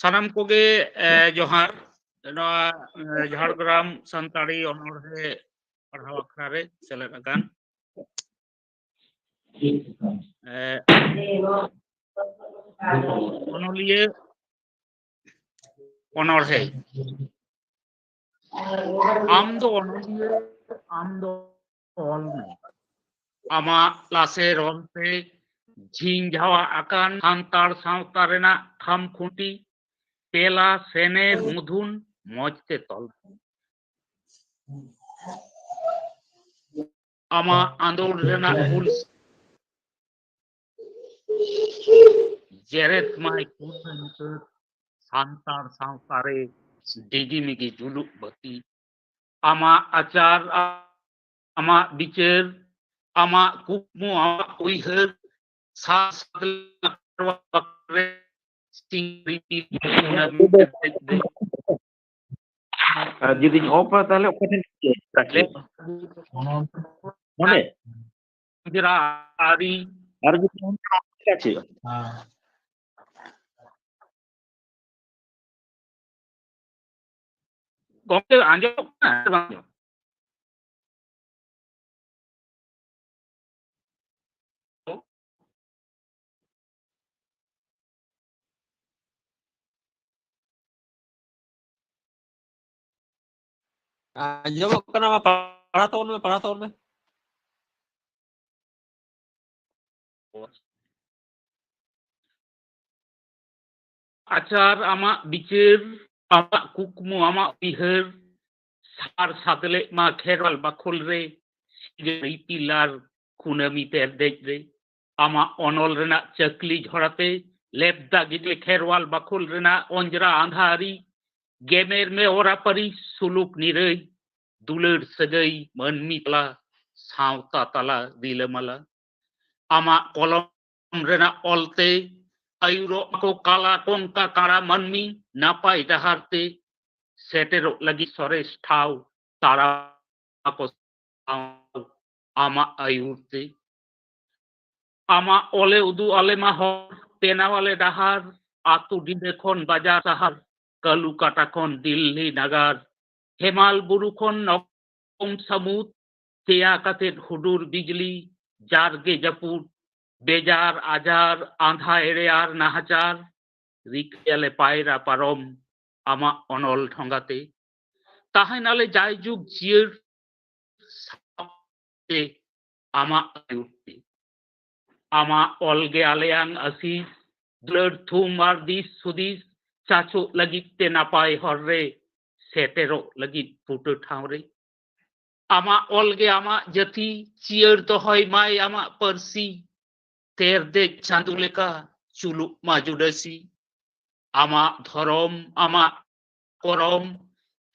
ᱥᱟᱱᱟᱢ ᱠᱚᱜᱮ, ᱮ, ᱡᱚᱦᱟᱨ᱾ ᱱᱚᱣᱟ, ᱮ, ᱡᱷᱟᱲᱜᱨᱟᱢ ᱥᱟᱱᱛᱟᱲᱤ ᱚᱱᱚᱬᱦᱮ ᱯᱟᱲᱦᱟᱣ ᱟᱠᱷᱲᱟ ᱨᱮ ᱥᱮᱞᱮᱫ ᱟᱠᱟᱱ, ᱮ, ᱚᱱᱚᱞᱤᱭᱟᱹ ᱚᱱᱚᱬᱦᱮ᱾ ᱟᱢ ᱫᱚ ᱚᱱᱚᱞᱤᱭᱟᱹ, ᱟᱢ ᱫᱚ ᱚᱞ ᱢᱮ᱾ ᱟᱢᱟᱜ ᱞᱟᱥᱮᱨ ᱚᱞ ᱛᱮ ᱡᱷᱤᱸᱡᱷᱟᱣᱟ ᱟᱠᱟᱱ ᱥᱟᱱᱛᱟᱲ ᱥᱟᱶᱛᱟ ᱨᱮᱱᱟᱜ ᱠᱷᱟᱢ ᱠᱷᱩᱱᱴᱤ ᱛᱮᱞᱟ ᱥᱮᱱᱮᱨ ᱢᱩᱫᱷᱩᱱ ᱢᱚᱡᱽ ᱛᱮ ᱛᱚᱞ ᱢᱮ᱾ ᱟᱢᱟᱜ ᱟᱸᱫᱳᱲ ᱨᱮᱱᱟᱜ ᱦᱩᱞ ᱡᱮᱨᱮᱫ ᱢᱟᱭ ᱠᱩᱞ ᱧᱩᱛᱟᱹᱛ ᱥᱟᱱᱛᱟᱲ ᱥᱟᱶᱛᱟ ᱨᱮ ᱰᱤᱜᱤ ᱢᱤᱜᱤ ᱡᱩᱞᱩᱜ ᱵᱟᱹᱛᱤ᱾ ᱟᱢᱟᱜ ᱟᱪᱟᱨ, ᱟᱢᱟᱜ ᱵᱤᱪᱟᱹᱨ, ᱟᱢᱟᱜ ᱠᱩᱠᱢᱩ, ᱟᱢᱟᱜ ᱩᱭᱦᱟᱹᱨ, ᱥᱟᱥ ᱨᱮ ᱥᱤᱧ ᱨᱤᱯᱤ ᱟᱨ ᱡᱩᱫᱤᱧ ᱚᱯᱷᱟ, ᱛᱟᱦᱞᱮ ᱚᱠᱟ ᱴᱷᱮᱱ ᱪᱤᱠᱟᱹᱜᱼᱟ? ᱱᱚᱰᱮ? ᱟᱨ ᱡᱩᱫᱤ ᱚᱱᱠᱟ ᱪᱮᱫ? ᱜᱚᱢᱠᱮ, ᱟᱸᱡᱚᱢᱚᱜ ᱠᱟᱱᱟ ᱥᱮ ᱵᱟᱝ? ᱟᱸᱡᱚᱢᱚᱜ ᱠᱟᱱᱟ, ᱢᱟ ᱯᱟᱲᱦᱟᱣ ᱛᱟᱵᱚᱱ ᱢᱮ, ᱯᱟᱲᱦᱟᱣ ᱛᱟᱵᱚᱱ ᱢᱮ᱾ ᱟᱪᱟᱨ, ᱟᱢᱟᱜ ᱵᱤᱪᱟᱹᱨ, ᱟᱢᱟᱜ ᱠᱩᱠᱢᱩ, ᱟᱢᱟᱜ ᱩᱭᱦᱟᱹᱨ, ᱥᱟᱨ ᱥᱟᱫᱽᱞᱮᱜ ᱢᱟ ᱠᱷᱮᱨᱣᱟᱞ ᱵᱟᱠᱷᱳᱞ ᱨᱮ, ᱥᱤᱸᱜᱟᱹᱲ ᱤᱯᱤᱞ ᱟᱨ ᱠᱩᱱᱟᱹᱢᱤ ᱛᱮᱨᱫᱮᱡ ᱨᱮ᱾ ᱟᱢᱟᱜ ᱚᱱᱚᱞ ᱨᱮᱱᱟᱜ ᱪᱟᱹᱠᱞᱤ ᱡᱷᱚᱲᱟᱛᱮ ᱞᱮᱯᱫᱟ ᱜᱤᱫᱽᱨᱟᱹ ᱠᱷᱮᱨᱣᱟᱞ ᱵᱟᱠᱷᱳᱞ ᱨᱮᱱᱟᱜ ᱚᱸᱡᱽᱨᱟ ᱟᱸᱫᱷᱟᱨᱤ, ᱜᱮᱢᱮᱨ ᱢᱮ ᱚᱨᱟᱯᱟᱹᱨᱤ ᱥᱩᱞᱩᱠ ᱱᱤᱨᱟᱹᱭ, ᱫᱩᱞᱟᱹᱲ ᱥᱟᱹᱜᱟᱹᱭ ᱢᱟᱹᱱᱢᱤ ᱛᱟᱞᱟ, ᱥᱟᱶᱛᱟ ᱛᱟᱞᱟ ᱨᱤᱞᱟᱹᱢᱟᱞᱟ᱾ ᱟᱢᱟᱜ ᱠᱚᱞᱚᱢ ᱨᱮᱱᱟᱜ ᱚᱞᱛᱮ ᱟᱹᱭᱩᱨᱚᱜ ᱠᱚ ᱠᱟᱞᱟ ᱠᱚᱱᱠᱟ ᱠᱟᱬᱟ ᱢᱟᱹᱱᱢᱤ ᱱᱟᱯᱟᱭ ᱰᱟᱦᱟᱨ ᱛᱮ ᱥᱮᱴᱮᱨᱚᱜ ᱞᱟᱹᱜᱤᱫ ᱥᱚᱨᱮᱥ ᱴᱷᱟᱶ ᱛᱟᱲᱟᱢ ᱟᱠᱚ ᱥᱟᱶ ᱟᱢᱟᱜ ᱟᱹᱭᱩᱨ ᱛᱮ᱾ ᱟᱢᱟᱜ ᱚᱞᱮ ᱩᱫᱩᱜ ᱟᱞᱮ ᱢᱟ ᱦᱚᱨ, ᱵᱮᱱᱟᱣ ᱟᱞᱮ ᱰᱟᱦᱟᱨ, ᱟᱛᱳ ᱰᱤᱸᱰᱟᱹ ᱠᱷᱚᱱ ᱵᱟᱡᱟᱨ ᱥᱟᱦᱟᱨ, ᱠᱟᱹᱞᱩ ᱠᱟᱴᱟ ᱠᱷᱚᱱ ᱫᱤᱞᱞᱤ ᱱᱟᱜᱟᱨ, ᱦᱮᱢᱟᱞ ᱵᱩᱨᱩ ᱠᱷᱚᱱ ᱱᱚᱠᱚᱢ ᱥᱟᱹᱢᱩᱫ, ᱛᱮᱭᱟ ᱠᱟᱛᱮᱫ ᱦᱩᱰᱩᱨ ᱵᱤᱡᱽᱞᱤ, ᱡᱟᱨᱜᱮ ᱡᱟᱹᱯᱩᱫ, ᱵᱮᱡᱟᱨ ᱟᱡᱟᱨ, ᱟᱸᱫᱷᱟ ᱮᱲᱮ ᱟᱨ ᱱᱟᱦᱟᱪᱟᱨ, ᱨᱤᱠᱟᱹᱭᱟᱞᱮ ᱯᱟᱭᱨᱟ ᱯᱟᱨᱚᱢ ᱟᱢᱟᱜ ᱚᱱᱚᱞ ᱰᱷᱚᱸᱜᱟᱛᱮ᱾ ᱛᱟᱦᱮᱱᱟᱞᱮ ᱡᱟᱭᱡᱩᱜᱽ ᱡᱤᱭᱟᱹᱲ ᱥᱟᱶᱛᱮ ᱟᱢᱟᱜ ᱟᱹᱭᱩᱨ ᱛᱮ᱾ ᱟᱢᱟᱜ ᱚᱞ ᱜᱮ ᱟᱞᱮᱭᱟᱝ ᱟᱹᱥᱤᱥ, ᱫᱩᱞᱟᱹᱲ ᱛᱷᱩᱢ ᱟᱨ ᱫᱤᱥ ᱦᱩᱫᱤᱥ, ᱪᱟᱪᱳᱜ ᱞᱟᱹᱜᱤᱫ ᱛᱮ ᱱᱟᱯᱟᱭ ᱦᱚᱨ ᱨᱮ, ᱥᱮᱴᱮᱨᱚᱜ ᱞᱟᱹᱜᱤᱫ ᱵᱩᱴᱟᱹ ᱴᱷᱟᱶ ᱨᱮ᱾ ᱟᱢᱟᱜ ᱚᱞ ᱜᱮ ᱟᱢᱟᱜ ᱡᱟᱹᱛᱤ, ᱪᱤᱭᱟᱹᱲ ᱫᱚᱦᱚᱭ ᱢᱟᱭ ᱟᱢᱟᱜ ᱯᱟᱹᱨᱥᱤ, ᱛᱮᱨ ᱫᱮᱡ ᱪᱟᱸᱫᱚ ᱞᱮᱠᱟ ᱪᱩᱞᱩᱜ ᱢᱟ ᱡᱩᱰᱟᱹᱥᱤ᱾ ᱟᱢᱟᱜ ᱫᱷᱚᱨᱚᱢ, ᱟᱢᱟᱜ ᱠᱚᱨᱚᱢ,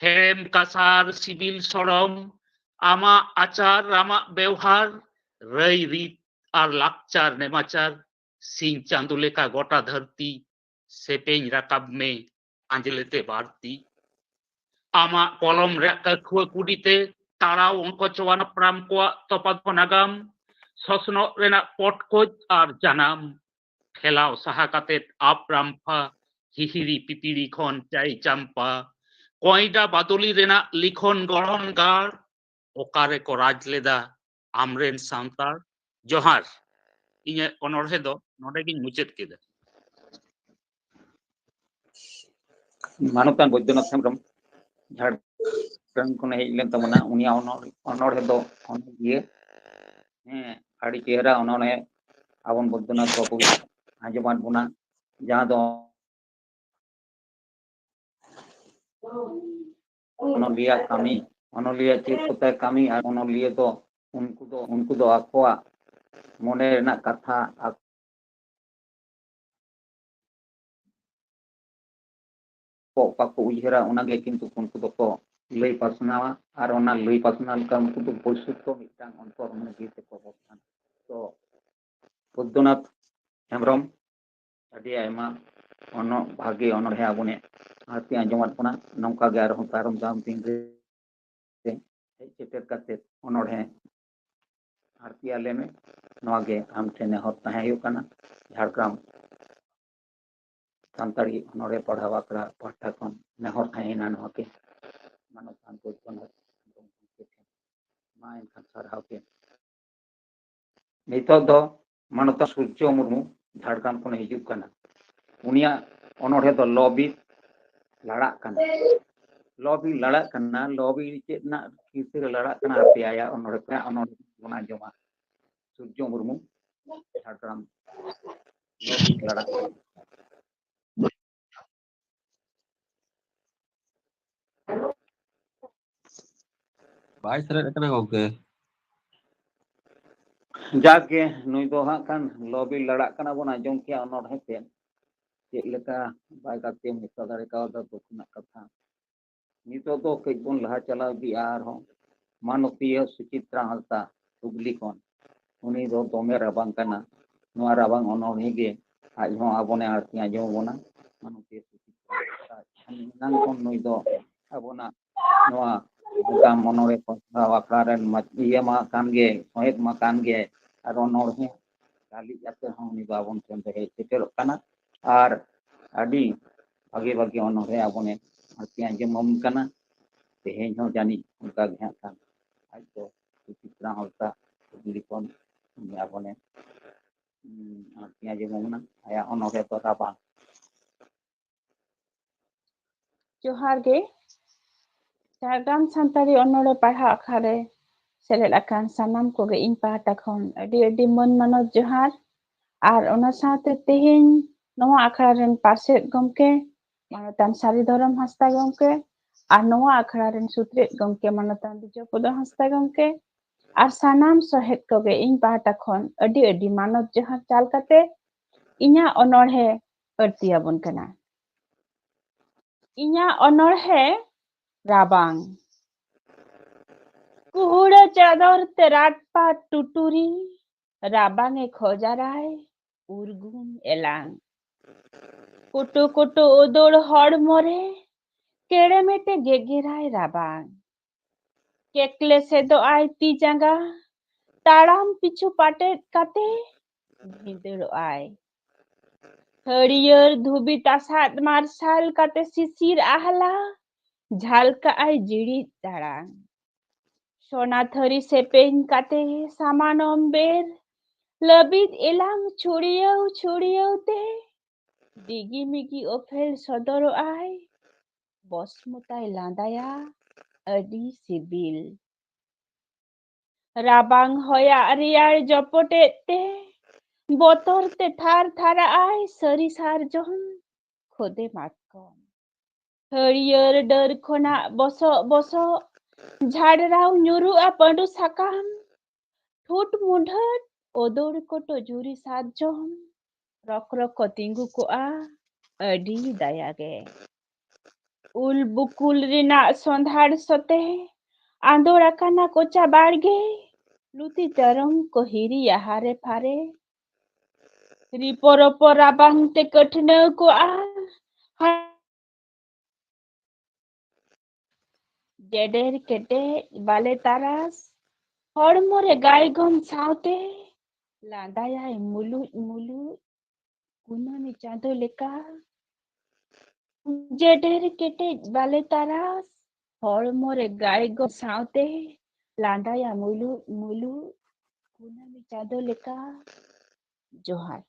ᱦᱮᱲᱮᱢ ᱠᱟᱥᱟᱨ ᱥᱤᱵᱤᱞ ᱥᱚᱲᱚᱢ, ᱟᱢᱟᱜ ᱟᱪᱟᱨ, ᱟᱢᱟᱜ ᱵᱮᱣᱦᱟᱨ, ᱨᱟᱹᱭ ᱨᱤᱛ ᱟᱨ ᱞᱟᱠᱪᱟᱨ ᱱᱮᱢᱟᱪᱟᱨ, ᱥᱤᱧ ᱪᱟᱸᱫᱚ ᱞᱮᱠᱟ ᱜᱚᱴᱟ ᱫᱷᱟᱹᱨᱛᱤ, ᱥᱮᱯᱮᱧ ᱨᱟᱠᱟᱵ ᱢᱮ ᱟᱸᱡᱽᱞᱮ ᱛᱮ ᱵᱟᱹᱲᱛᱤ᱾ ᱟᱢᱟᱜ ᱠᱚᱞᱚᱢ ᱨᱮᱭᱟᱜ ᱠᱟᱹᱠᱷᱩᱣᱟᱹ ᱠᱩᱰᱤᱛᱮ ᱛᱟᱲᱟᱣ ᱚᱝᱠᱚᱪᱚᱣᱟᱱ ᱦᱟᱯᱲᱟᱢ ᱠᱚᱣᱟᱜ ᱛᱚᱯᱟ ᱫᱚᱦᱚ ᱱᱟᱜᱟᱢ, ᱥᱚᱥᱱᱚᱜ ᱨᱮᱱᱟᱜ ᱯᱚᱴᱠᱚᱡ ᱟᱨ ᱡᱟᱱᱟᱢ, ᱴᱷᱮᱞᱟᱣ ᱥᱟᱦᱟ ᱠᱟᱛᱮᱫ ᱟᱯ ᱨᱟᱢᱯᱷᱟ, ᱦᱤᱦᱤᱲᱤ ᱯᱤᱯᱤᱲᱤ ᱠᱷᱚᱱ ᱪᱟᱭ ᱪᱟᱢᱯᱟ, ᱠᱚᱭᱰᱟ ᱵᱟᱫᱚᱞᱤ ᱨᱮᱱᱟᱜ ᱞᱤᱠᱷᱚᱱ ᱜᱚᱲᱦᱚᱱ ᱜᱟᱲ, ᱚᱠᱟ ᱨᱮᱠᱚ ᱨᱟᱡᱽ ᱞᱮᱫᱟ ᱟᱢᱨᱮᱱ ᱥᱟᱱᱛᱟᱲ? ᱡᱚᱦᱟᱨ᱾ ᱤᱧᱟᱹᱜ ᱚᱱᱚᱬᱦᱮ ᱫᱚ ᱱᱚᱰᱮ ᱜᱤᱧ ᱢᱩᱪᱟᱹᱫ ᱠᱮᱫᱟ᱾ ᱢᱟᱱᱚᱛᱟᱱ ᱵᱳᱭᱫᱚᱱᱟᱛᱷ ᱦᱮᱢᱵᱨᱚᱢ ᱡᱷᱟᱲᱠᱷᱚᱸᱰ ᱠᱷᱚᱱᱮ ᱦᱮᱡ ᱞᱮᱱ ᱛᱟᱵᱚᱱᱟ᱾ ᱩᱱᱤᱭᱟᱜ ᱚᱱᱚᱲ-, ᱚᱱᱚᱬᱦᱮ ᱫᱚ ᱚᱱᱚᱞᱤᱭᱟᱹ, ᱦᱮᱸ, ᱟᱹᱰᱤ ᱪᱮᱦᱨᱟ ᱚᱱᱚᱬᱦᱮ ᱟᱵᱚᱱ ᱵᱳᱭᱫᱚᱱᱟᱛᱷ ᱵᱟᱵᱩ ᱟᱸᱡᱚᱢᱟᱫ ᱵᱚᱱᱟ, ᱡᱟᱦᱟᱸ ᱫᱚ ᱚᱱᱚᱞᱤᱭᱟᱹ ᱠᱟᱹᱢᱤ, ᱚᱱᱚᱞᱤᱭᱟᱹ ᱪᱮᱫ ᱠᱚᱛᱟᱭ ᱠᱟᱹᱢᱤ, ᱟᱨ ᱚᱱᱚᱞᱤᱭᱟᱹ ᱫᱚ ᱩᱱᱠᱩ ᱫᱚ, ᱩᱱᱠᱩ ᱫᱚ ᱟᱠᱚᱣᱟᱜ ᱢᱚᱱᱮ ᱨᱮᱱᱟᱜ ᱠᱟᱛᱷᱟ, ᱟᱠ-, ᱠᱚ ᱚᱠᱟ ᱠᱚ ᱩᱭᱦᱟᱹᱨᱟ, ᱚᱱᱟᱜᱮ ᱠᱤᱱᱛᱩ ᱩᱱᱠᱩ ᱫᱚᱠᱚ ᱞᱟᱹᱭ ᱯᱟᱥᱱᱟᱣᱟ᱾ ᱟᱨ ᱚᱱᱟ ᱞᱟᱹᱭ ᱯᱟᱥᱱᱟᱣ ᱞᱮᱠᱟ ᱩᱱᱠᱩ ᱫᱚ ᱵᱳᱭᱥᱩᱫᱽᱫᱷᱚ ᱢᱤᱫᱴᱟᱝ ᱚᱱᱛᱚᱨ ᱢᱚᱱᱮ ᱡᱤᱣᱤ ᱛᱮᱠᱚ ᱵᱚᱦᱚᱱᱟ᱾ ᱛᱚ ᱵᱳᱭᱫᱚᱱᱟᱛᱷ ᱦᱮᱢᱵᱨᱚᱢ, ᱟᱹᱰᱤ ᱟᱭᱢᱟ ᱚᱱᱚ-, ᱵᱷᱟᱜᱮ ᱚᱱᱚᱬᱦᱮ ᱟᱵᱚᱱᱮ ᱟᱨᱛᱤ ᱟᱸᱡᱚᱢᱟᱫ ᱵᱚᱱᱟ᱾ ᱱᱚᱝᱠᱟ ᱜᱮ ᱟᱨᱦᱚᱸ ᱛᱟᱭᱚᱢ ᱫᱟᱨᱟᱢ ᱫᱤᱱ ᱨᱮ ᱦᱮᱡ ᱥᱮᱴᱮᱨ ᱠᱟᱛᱮ ᱚᱱᱚᱬᱦᱮ ᱟᱨᱛᱤ ᱟᱞᱮ ᱢᱮ᱾ ᱱᱚᱣᱟ ᱜᱮ ᱟᱢ ᱴᱷᱮᱱ ᱱᱮᱦᱚᱨ ᱛᱟᱦᱮᱸ ᱦᱩᱭᱩᱜ ᱠᱟᱱᱟ᱾ ᱡᱷᱟᱲᱜᱨᱟᱢ ᱥᱟᱱᱛᱟᱲᱤ ᱚᱱᱚᱬᱦᱮ ᱯᱟᱲᱦᱟᱣ ᱟᱠᱷᱲᱟ ᱯᱟᱦᱴᱟ ᱠᱷᱚᱱ ᱱᱮᱦᱚᱨ ᱛᱟᱦᱮᱸᱭᱮᱱᱟ ᱱᱚᱣᱟ ᱜᱮ᱾ ᱢᱟᱱᱚᱛᱟᱱ ᱵᱳᱭᱫᱚᱱᱟᱛᱷ ᱦᱮᱢᱵᱨᱚᱢ ᱜᱚᱢᱠᱮ ᱴᱷᱮᱱ ᱢᱟ ᱮᱱᱠᱷᱟᱱ ᱥᱟᱨᱦᱟᱣ ᱜᱮ᱾ ᱱᱤᱛᱚᱜ ᱫᱚ ᱢᱟᱱᱚᱛᱟᱱ ᱥᱩᱨᱡᱚ ᱢᱩᱨᱢᱩ ᱡᱷᱟᱲᱜᱨᱟᱢ ᱠᱷᱚᱱᱮ ᱦᱤᱡᱩᱜ ᱠᱟᱱᱟ᱾ ᱩᱱᱤᱭᱟᱜ ᱚᱱᱚᱬᱦᱮ ᱫᱚ ᱞᱚ ᱵᱤᱨ ᱞᱟᱲᱟᱜ ᱠᱟᱱᱟ᱾ ᱞᱚ ᱵᱤᱨ ᱞᱟᱲᱟᱜ ᱠᱟᱱᱟ, ᱞᱚ ᱵᱤᱨ ᱪᱮᱫ ᱨᱮᱱᱟᱜ ᱠᱤᱨᱛᱤ ᱨᱮ ᱞᱟᱲᱟᱜ ᱠᱟᱱᱟ, ᱦᱟᱯᱮ ᱟᱭᱟᱜ ᱚᱱᱚᱬᱦᱮ ᱠᱚ, ᱚᱱᱚᱬᱦᱮ ᱵᱚᱱ ᱟᱸᱡᱚᱢᱟ᱾ ᱥᱩᱨᱡᱚ ᱢᱩᱨᱢᱩ, ᱡᱷᱟᱲᱜᱨᱟᱢ, ᱞᱚ ᱵᱤᱨ ᱞᱟᱲᱟᱜ ᱠᱟᱱᱟ᱾ ᱵᱟᱭ ᱥᱮᱞᱮᱫ ᱟᱠᱟᱱᱟ ᱜᱚᱢᱠᱮ᱾ ᱡᱟᱠ ᱜᱮ, ᱱᱩᱭ ᱫᱚ ᱦᱟᱸᱜ ᱠᱷᱟᱱ ᱞᱚ ᱵᱤᱨ ᱞᱟᱲᱟᱜ ᱠᱟᱱᱟ ᱵᱚᱱ ᱟᱸᱡᱚᱢ ᱠᱮᱭᱟ ᱚᱱᱚᱬᱦᱮ ᱛᱮ᱾ ᱪᱮᱫ ᱞᱮᱠᱟ ᱵᱟᱭ ᱜᱟᱛᱮ ᱢᱮᱥᱟ ᱫᱟᱲᱮ ᱠᱟᱣᱫᱟ, ᱫᱩᱠ ᱨᱮᱱᱟᱜ ᱠᱟᱛᱷᱟ᱾ ᱱᱤᱛᱚᱜ ᱫᱚ ᱠᱟᱹᱡ ᱵᱚᱱ ᱞᱟᱦᱟ ᱪᱟᱞᱟᱣ ᱤᱫᱤᱜᱼᱟ ᱟᱨᱦᱚᱸ᱾ ᱢᱟᱱᱚᱛᱤᱭᱟᱹ ᱥᱩᱪᱤᱛᱨᱟ ᱦᱟᱸᱥᱫᱟ ᱦᱩᱜᱽᱞᱤ ᱠᱷᱚᱱ᱾ ᱩᱱᱤ ᱫᱚ ᱫᱚᱢᱮ ᱨᱟᱵᱟᱝ ᱠᱟᱱᱟ᱾ ᱱᱚᱣᱟ ᱨᱟᱵᱟᱝ ᱚᱱᱚᱬᱦᱮ ᱜᱮ ᱟᱡ ᱦᱚᱸ ᱟᱵᱚᱱᱮ ᱟᱨᱛᱤ ᱟᱸᱡᱚᱢ ᱟᱵᱚᱱᱟ᱾ ᱢᱟᱱᱚᱛᱤᱭᱟᱹ ᱥᱩᱪᱤᱛᱨᱟ ᱦᱟᱸᱥᱫᱟ, ᱮᱱᱟᱝ ᱠᱷᱚᱱ ᱱᱩᱭ ᱫᱚ ᱟᱵᱚᱱᱟᱜ ᱱᱚᱣᱟ ᱜᱟᱢ ᱚᱱᱚᱬᱦᱮ ᱯᱟᱥᱱᱟᱣ ᱟᱠᱷᱲᱟ ᱨᱮᱱ ᱢᱟ-, ᱤᱭᱟᱹ ᱢᱟ ᱠᱟᱱ ᱜᱮ, ᱥᱚᱦᱮᱫ ᱢᱟ ᱠᱟᱱ ᱜᱮ, ᱟᱨ ᱚᱱᱚᱬᱦᱮ ᱞᱟᱹᱜᱤᱫ ᱟᱛᱮ ᱦᱚᱸ ᱩᱱᱤ ᱫᱚ ᱟᱵᱚᱱ ᱴᱷᱮᱱ ᱫᱚ ᱦᱮᱡ ᱥᱮᱴᱮᱨᱚᱜ ᱠᱟᱱᱟ᱾ ᱟᱨ ᱟᱹᱰᱤ ᱵᱷᱟᱜᱮ ᱵᱷᱟᱜᱮ ᱚᱱᱚᱬᱦᱮ ᱟᱵᱚᱱᱮ ᱟᱨᱠᱤ ᱟᱸᱡᱚᱢ ᱟᱵᱚᱱ ᱠᱟᱱᱟ᱾ ᱛᱮᱦᱮᱧ ᱦᱚᱸ ᱡᱟᱹᱱᱤᱡ ᱚᱱᱠᱟ ᱜᱮ ᱦᱟᱸᱜ ᱠᱷᱟᱱ ᱟᱡ ᱫᱚ ᱥᱩᱪᱤᱛᱨᱟ ᱦᱟᱸᱥᱫᱟ ᱦᱩᱜᱽᱞᱤ ᱠᱷᱚᱱ ᱩᱱᱤ ᱟᱵᱚᱱᱮ, ᱩᱸ, ᱟᱨᱠᱤ ᱟᱸᱡᱚᱢ ᱟᱵᱚᱱᱟ᱾ ᱟᱭᱟᱜ ᱚᱱᱚᱬᱦᱮ ᱫᱚ ᱨᱟᱵᱟᱝ᱾ ᱡᱚᱦᱟᱨ ᱜᱮ᱾ ᱡᱷᱟᱲᱜᱨᱟᱢ ᱥᱟᱱᱛᱟᱲᱤ ᱚᱱᱚᱬᱦᱮ ᱯᱟᱲᱦᱟᱣ ᱟᱠᱷᱲᱟ ᱨᱮ ᱥᱮᱞᱮᱫ ᱟᱠᱟᱱ ᱥᱟᱱᱟᱢ ᱠᱚᱜᱮ ᱤᱧ ᱯᱟᱦᱴᱟ ᱠᱷᱚᱱ ᱟᱹᱰᱤ ᱟᱹᱰᱤ ᱢᱟᱹᱱ ᱢᱟᱱᱚᱛ ᱡᱚᱦᱟᱨ᱾ ᱟᱨ ᱚᱱᱟ ᱥᱟᱶᱛᱮ ᱛᱮᱦᱮᱧ ᱱᱚᱣᱟ ᱟᱠᱷᱲᱟ ᱨᱮᱱ ᱯᱟᱨᱥᱮᱛ ᱜᱚᱢᱠᱮ ᱢᱟᱱᱚᱛᱟᱱ ᱥᱟᱹᱨᱤ ᱫᱷᱚᱨᱚᱢ ᱦᱟᱸᱥᱫᱟ ᱜᱚᱢᱠᱮ ᱟᱨ ᱱᱚᱣᱟ ᱟᱠᱷᱲᱟ ᱨᱮᱱ ᱥᱩᱛᱨᱮᱫ ᱜᱚᱢᱠᱮ ᱢᱟᱱᱚᱛᱟᱱ ᱵᱤᱡᱚᱭ ᱯᱚᱫᱚ ᱦᱟᱸᱥᱫᱟ ᱜᱚᱢᱠᱮ ᱟᱨ ᱥᱟᱱᱟᱢ ᱥᱚᱦᱮᱫ ᱠᱚᱜᱮ ᱤᱧ ᱯᱟᱦᱴᱟ ᱠᱷᱚᱱ ᱟᱹᱰᱤ ᱟᱹᱰᱤ ᱢᱟᱱᱚᱛ ᱡᱚᱦᱟᱨ ᱪᱟᱞ ᱠᱟᱛᱮ ᱤᱧᱟᱹᱜ ᱚᱱᱚᱬᱦᱮ ᱟᱹᱲᱛᱤ ᱟᱵᱚᱱ ᱠᱟᱱᱟ᱾ ᱤᱧᱟᱜ ᱚᱱᱚᱬᱦᱮ ᱨᱟᱵᱟᱝ᱾ ᱠᱩᱦᱩᱲᱟᱹ ᱪᱟᱫᱚᱨ ᱛᱮ ᱨᱟᱴᱯᱟᱴ ᱴᱩᱴᱩᱨᱤ, ᱨᱟᱵᱟᱝ ᱮ ᱠᱷᱚᱡᱟᱨᱟᱭ ᱩᱨᱜᱩᱢ ᱮᱞᱟᱝ᱾ ᱠᱩᱴᱩ ᱠᱩᱴᱩ ᱩᱫᱩᱲ ᱦᱚᱲᱢᱚ ᱨᱮ, ᱠᱮᱲᱮᱢᱮᱴᱮ ᱜᱮᱜᱮᱨᱟᱭ ᱨᱟᱵᱟᱝ᱾ ᱠᱮᱠᱞᱮ ᱥᱮᱫᱚᱜ ᱟᱭ ᱛᱤ ᱡᱟᱸᱜᱟ, ᱛᱟᱲᱟᱢ ᱯᱤᱪᱷᱩ ᱯᱟᱴᱮᱫ ᱠᱟᱛᱮ ᱵᱷᱤᱸᱫᱟᱹᱲᱚᱜ ᱟᱭ᱾ ᱦᱟᱹᱨᱭᱟᱹᱲ ᱫᱷᱩᱵᱤ ᱛᱟᱥᱟᱫ ᱢᱟᱨᱥᱟᱞ ᱠᱟᱛᱮ ᱥᱤᱥᱤᱨ ᱟᱦᱞᱟ, ᱡᱷᱟᱞᱠᱟᱜ ᱟᱭ ᱡᱤᱲᱤᱫ ᱫᱟᱲᱟᱝ᱾ ᱥᱚᱱᱟ ᱛᱷᱟᱹᱨᱤ ᱥᱮᱯᱮᱧ ᱠᱟᱛᱮ ᱥᱟᱢᱟᱱᱚᱢ ᱵᱮᱨ, ᱞᱟᱹᱵᱤᱫ ᱮᱞᱟᱝ ᱪᱷᱩᱲᱭᱟᱹᱣ ᱪᱷᱩᱲᱭᱟᱹᱣ ᱛᱮ, ᱰᱤᱜᱤ ᱢᱤᱜᱤ ᱚᱯᱷᱮᱞ ᱥᱚᱫᱚᱨᱚᱜ ᱟᱭ, ᱵᱚᱥᱢᱚᱛᱟᱭ ᱞᱟᱸᱫᱟᱭᱟ ᱟᱹᱰᱤ ᱥᱤᱵᱤᱞ᱾ ᱨᱟᱵᱟᱝ ᱦᱚᱭᱟᱜ ᱨᱮᱭᱟᱲ ᱡᱚᱯᱚᱴᱮᱫ ᱛᱮ, ᱵᱚᱛᱚᱨ ᱛᱮ ᱛᱷᱟᱨ ᱛᱷᱟᱨᱟᱜ ᱟᱭ ᱥᱟᱹᱨᱤ ᱥᱟᱨᱡᱚᱢ ᱠᱷᱚᱫᱮ ᱢᱟᱛᱠᱚᱢ᱾ ᱦᱟᱹᱨᱭᱟᱹᱲ ᱰᱟᱹᱨ ᱠᱷᱚᱱᱟᱜ ᱵᱚᱥᱚᱜ ᱵᱚᱥᱚᱜ ᱡᱷᱟᱲᱨᱟᱣ ᱧᱩᱨᱩᱜᱼᱟ ᱯᱟᱺᱰᱩ ᱥᱟᱠᱟᱢ᱾ ᱴᱷᱩᱴ ᱢᱩᱸᱰᱷᱟᱹᱴ ᱚᱫᱚᱲ ᱠᱚᱴᱚ ᱡᱩᱨᱤ ᱥᱟᱨᱡᱚᱢ, ᱨᱚᱠ ᱨᱚᱠ ᱠᱚ ᱛᱤᱸᱜᱩ ᱠᱚᱜᱼᱟ ᱟᱹᱰᱤ ᱫᱟᱭᱟ ᱜᱮ᱾ ᱩᱞ ᱵᱩᱠᱩᱞ ᱨᱮᱱᱟᱜ ᱥᱚᱸᱫᱷᱟᱲ ᱥᱚᱛᱮ ᱟᱸᱫᱳᱲ ᱟᱠᱟᱱᱟ ᱠᱚᱪᱟ ᱵᱟᱲᱜᱮ, ᱞᱩᱛᱤ ᱛᱮᱨᱚᱝ ᱠᱚ ᱦᱤᱨᱤᱭᱟ ᱦᱟᱨᱮ ᱯᱷᱟᱨᱮ᱾ ᱨᱤᱯᱚ ᱨᱚᱯᱚ ᱨᱟᱵᱟᱝ ᱛᱮ ᱠᱟᱹᱴᱷᱱᱟᱹᱣ ᱠᱚᱜᱼᱟ ᱡᱮᱰᱮᱨ ᱠᱮᱴᱮᱡ ᱵᱟᱞᱮ ᱛᱟᱨᱟᱥ, ᱦᱚᱲᱢᱚ ᱨᱮ ᱜᱟᱭᱜᱚᱢ ᱥᱟᱶᱛᱮ ᱞᱟᱸᱫᱟᱭᱟᱭ ᱢᱩᱞᱩᱡ ᱢᱩᱞᱩᱡ ᱠᱩᱱᱟᱹᱢᱤ ᱪᱟᱸᱫᱚ ᱞᱮᱠᱟ᱾ ᱡᱮᱰᱮᱨ ᱠᱮᱴᱮᱡ ᱵᱟᱞᱮ ᱛᱟᱨᱟᱥ, ᱦᱚᱲᱢᱚ ᱨᱮ ᱜᱟᱭᱜᱚᱢ ᱥᱟᱶᱛᱮ ᱞᱟᱸᱫᱟᱭᱟ ᱢᱩᱞᱩᱡ ᱢᱩᱞᱩᱡ ᱠᱩᱱᱟᱹᱢᱤ ᱪᱟᱸᱫᱚ ᱞᱮᱠᱟ᱾ ᱡᱚᱦᱟᱨ᱾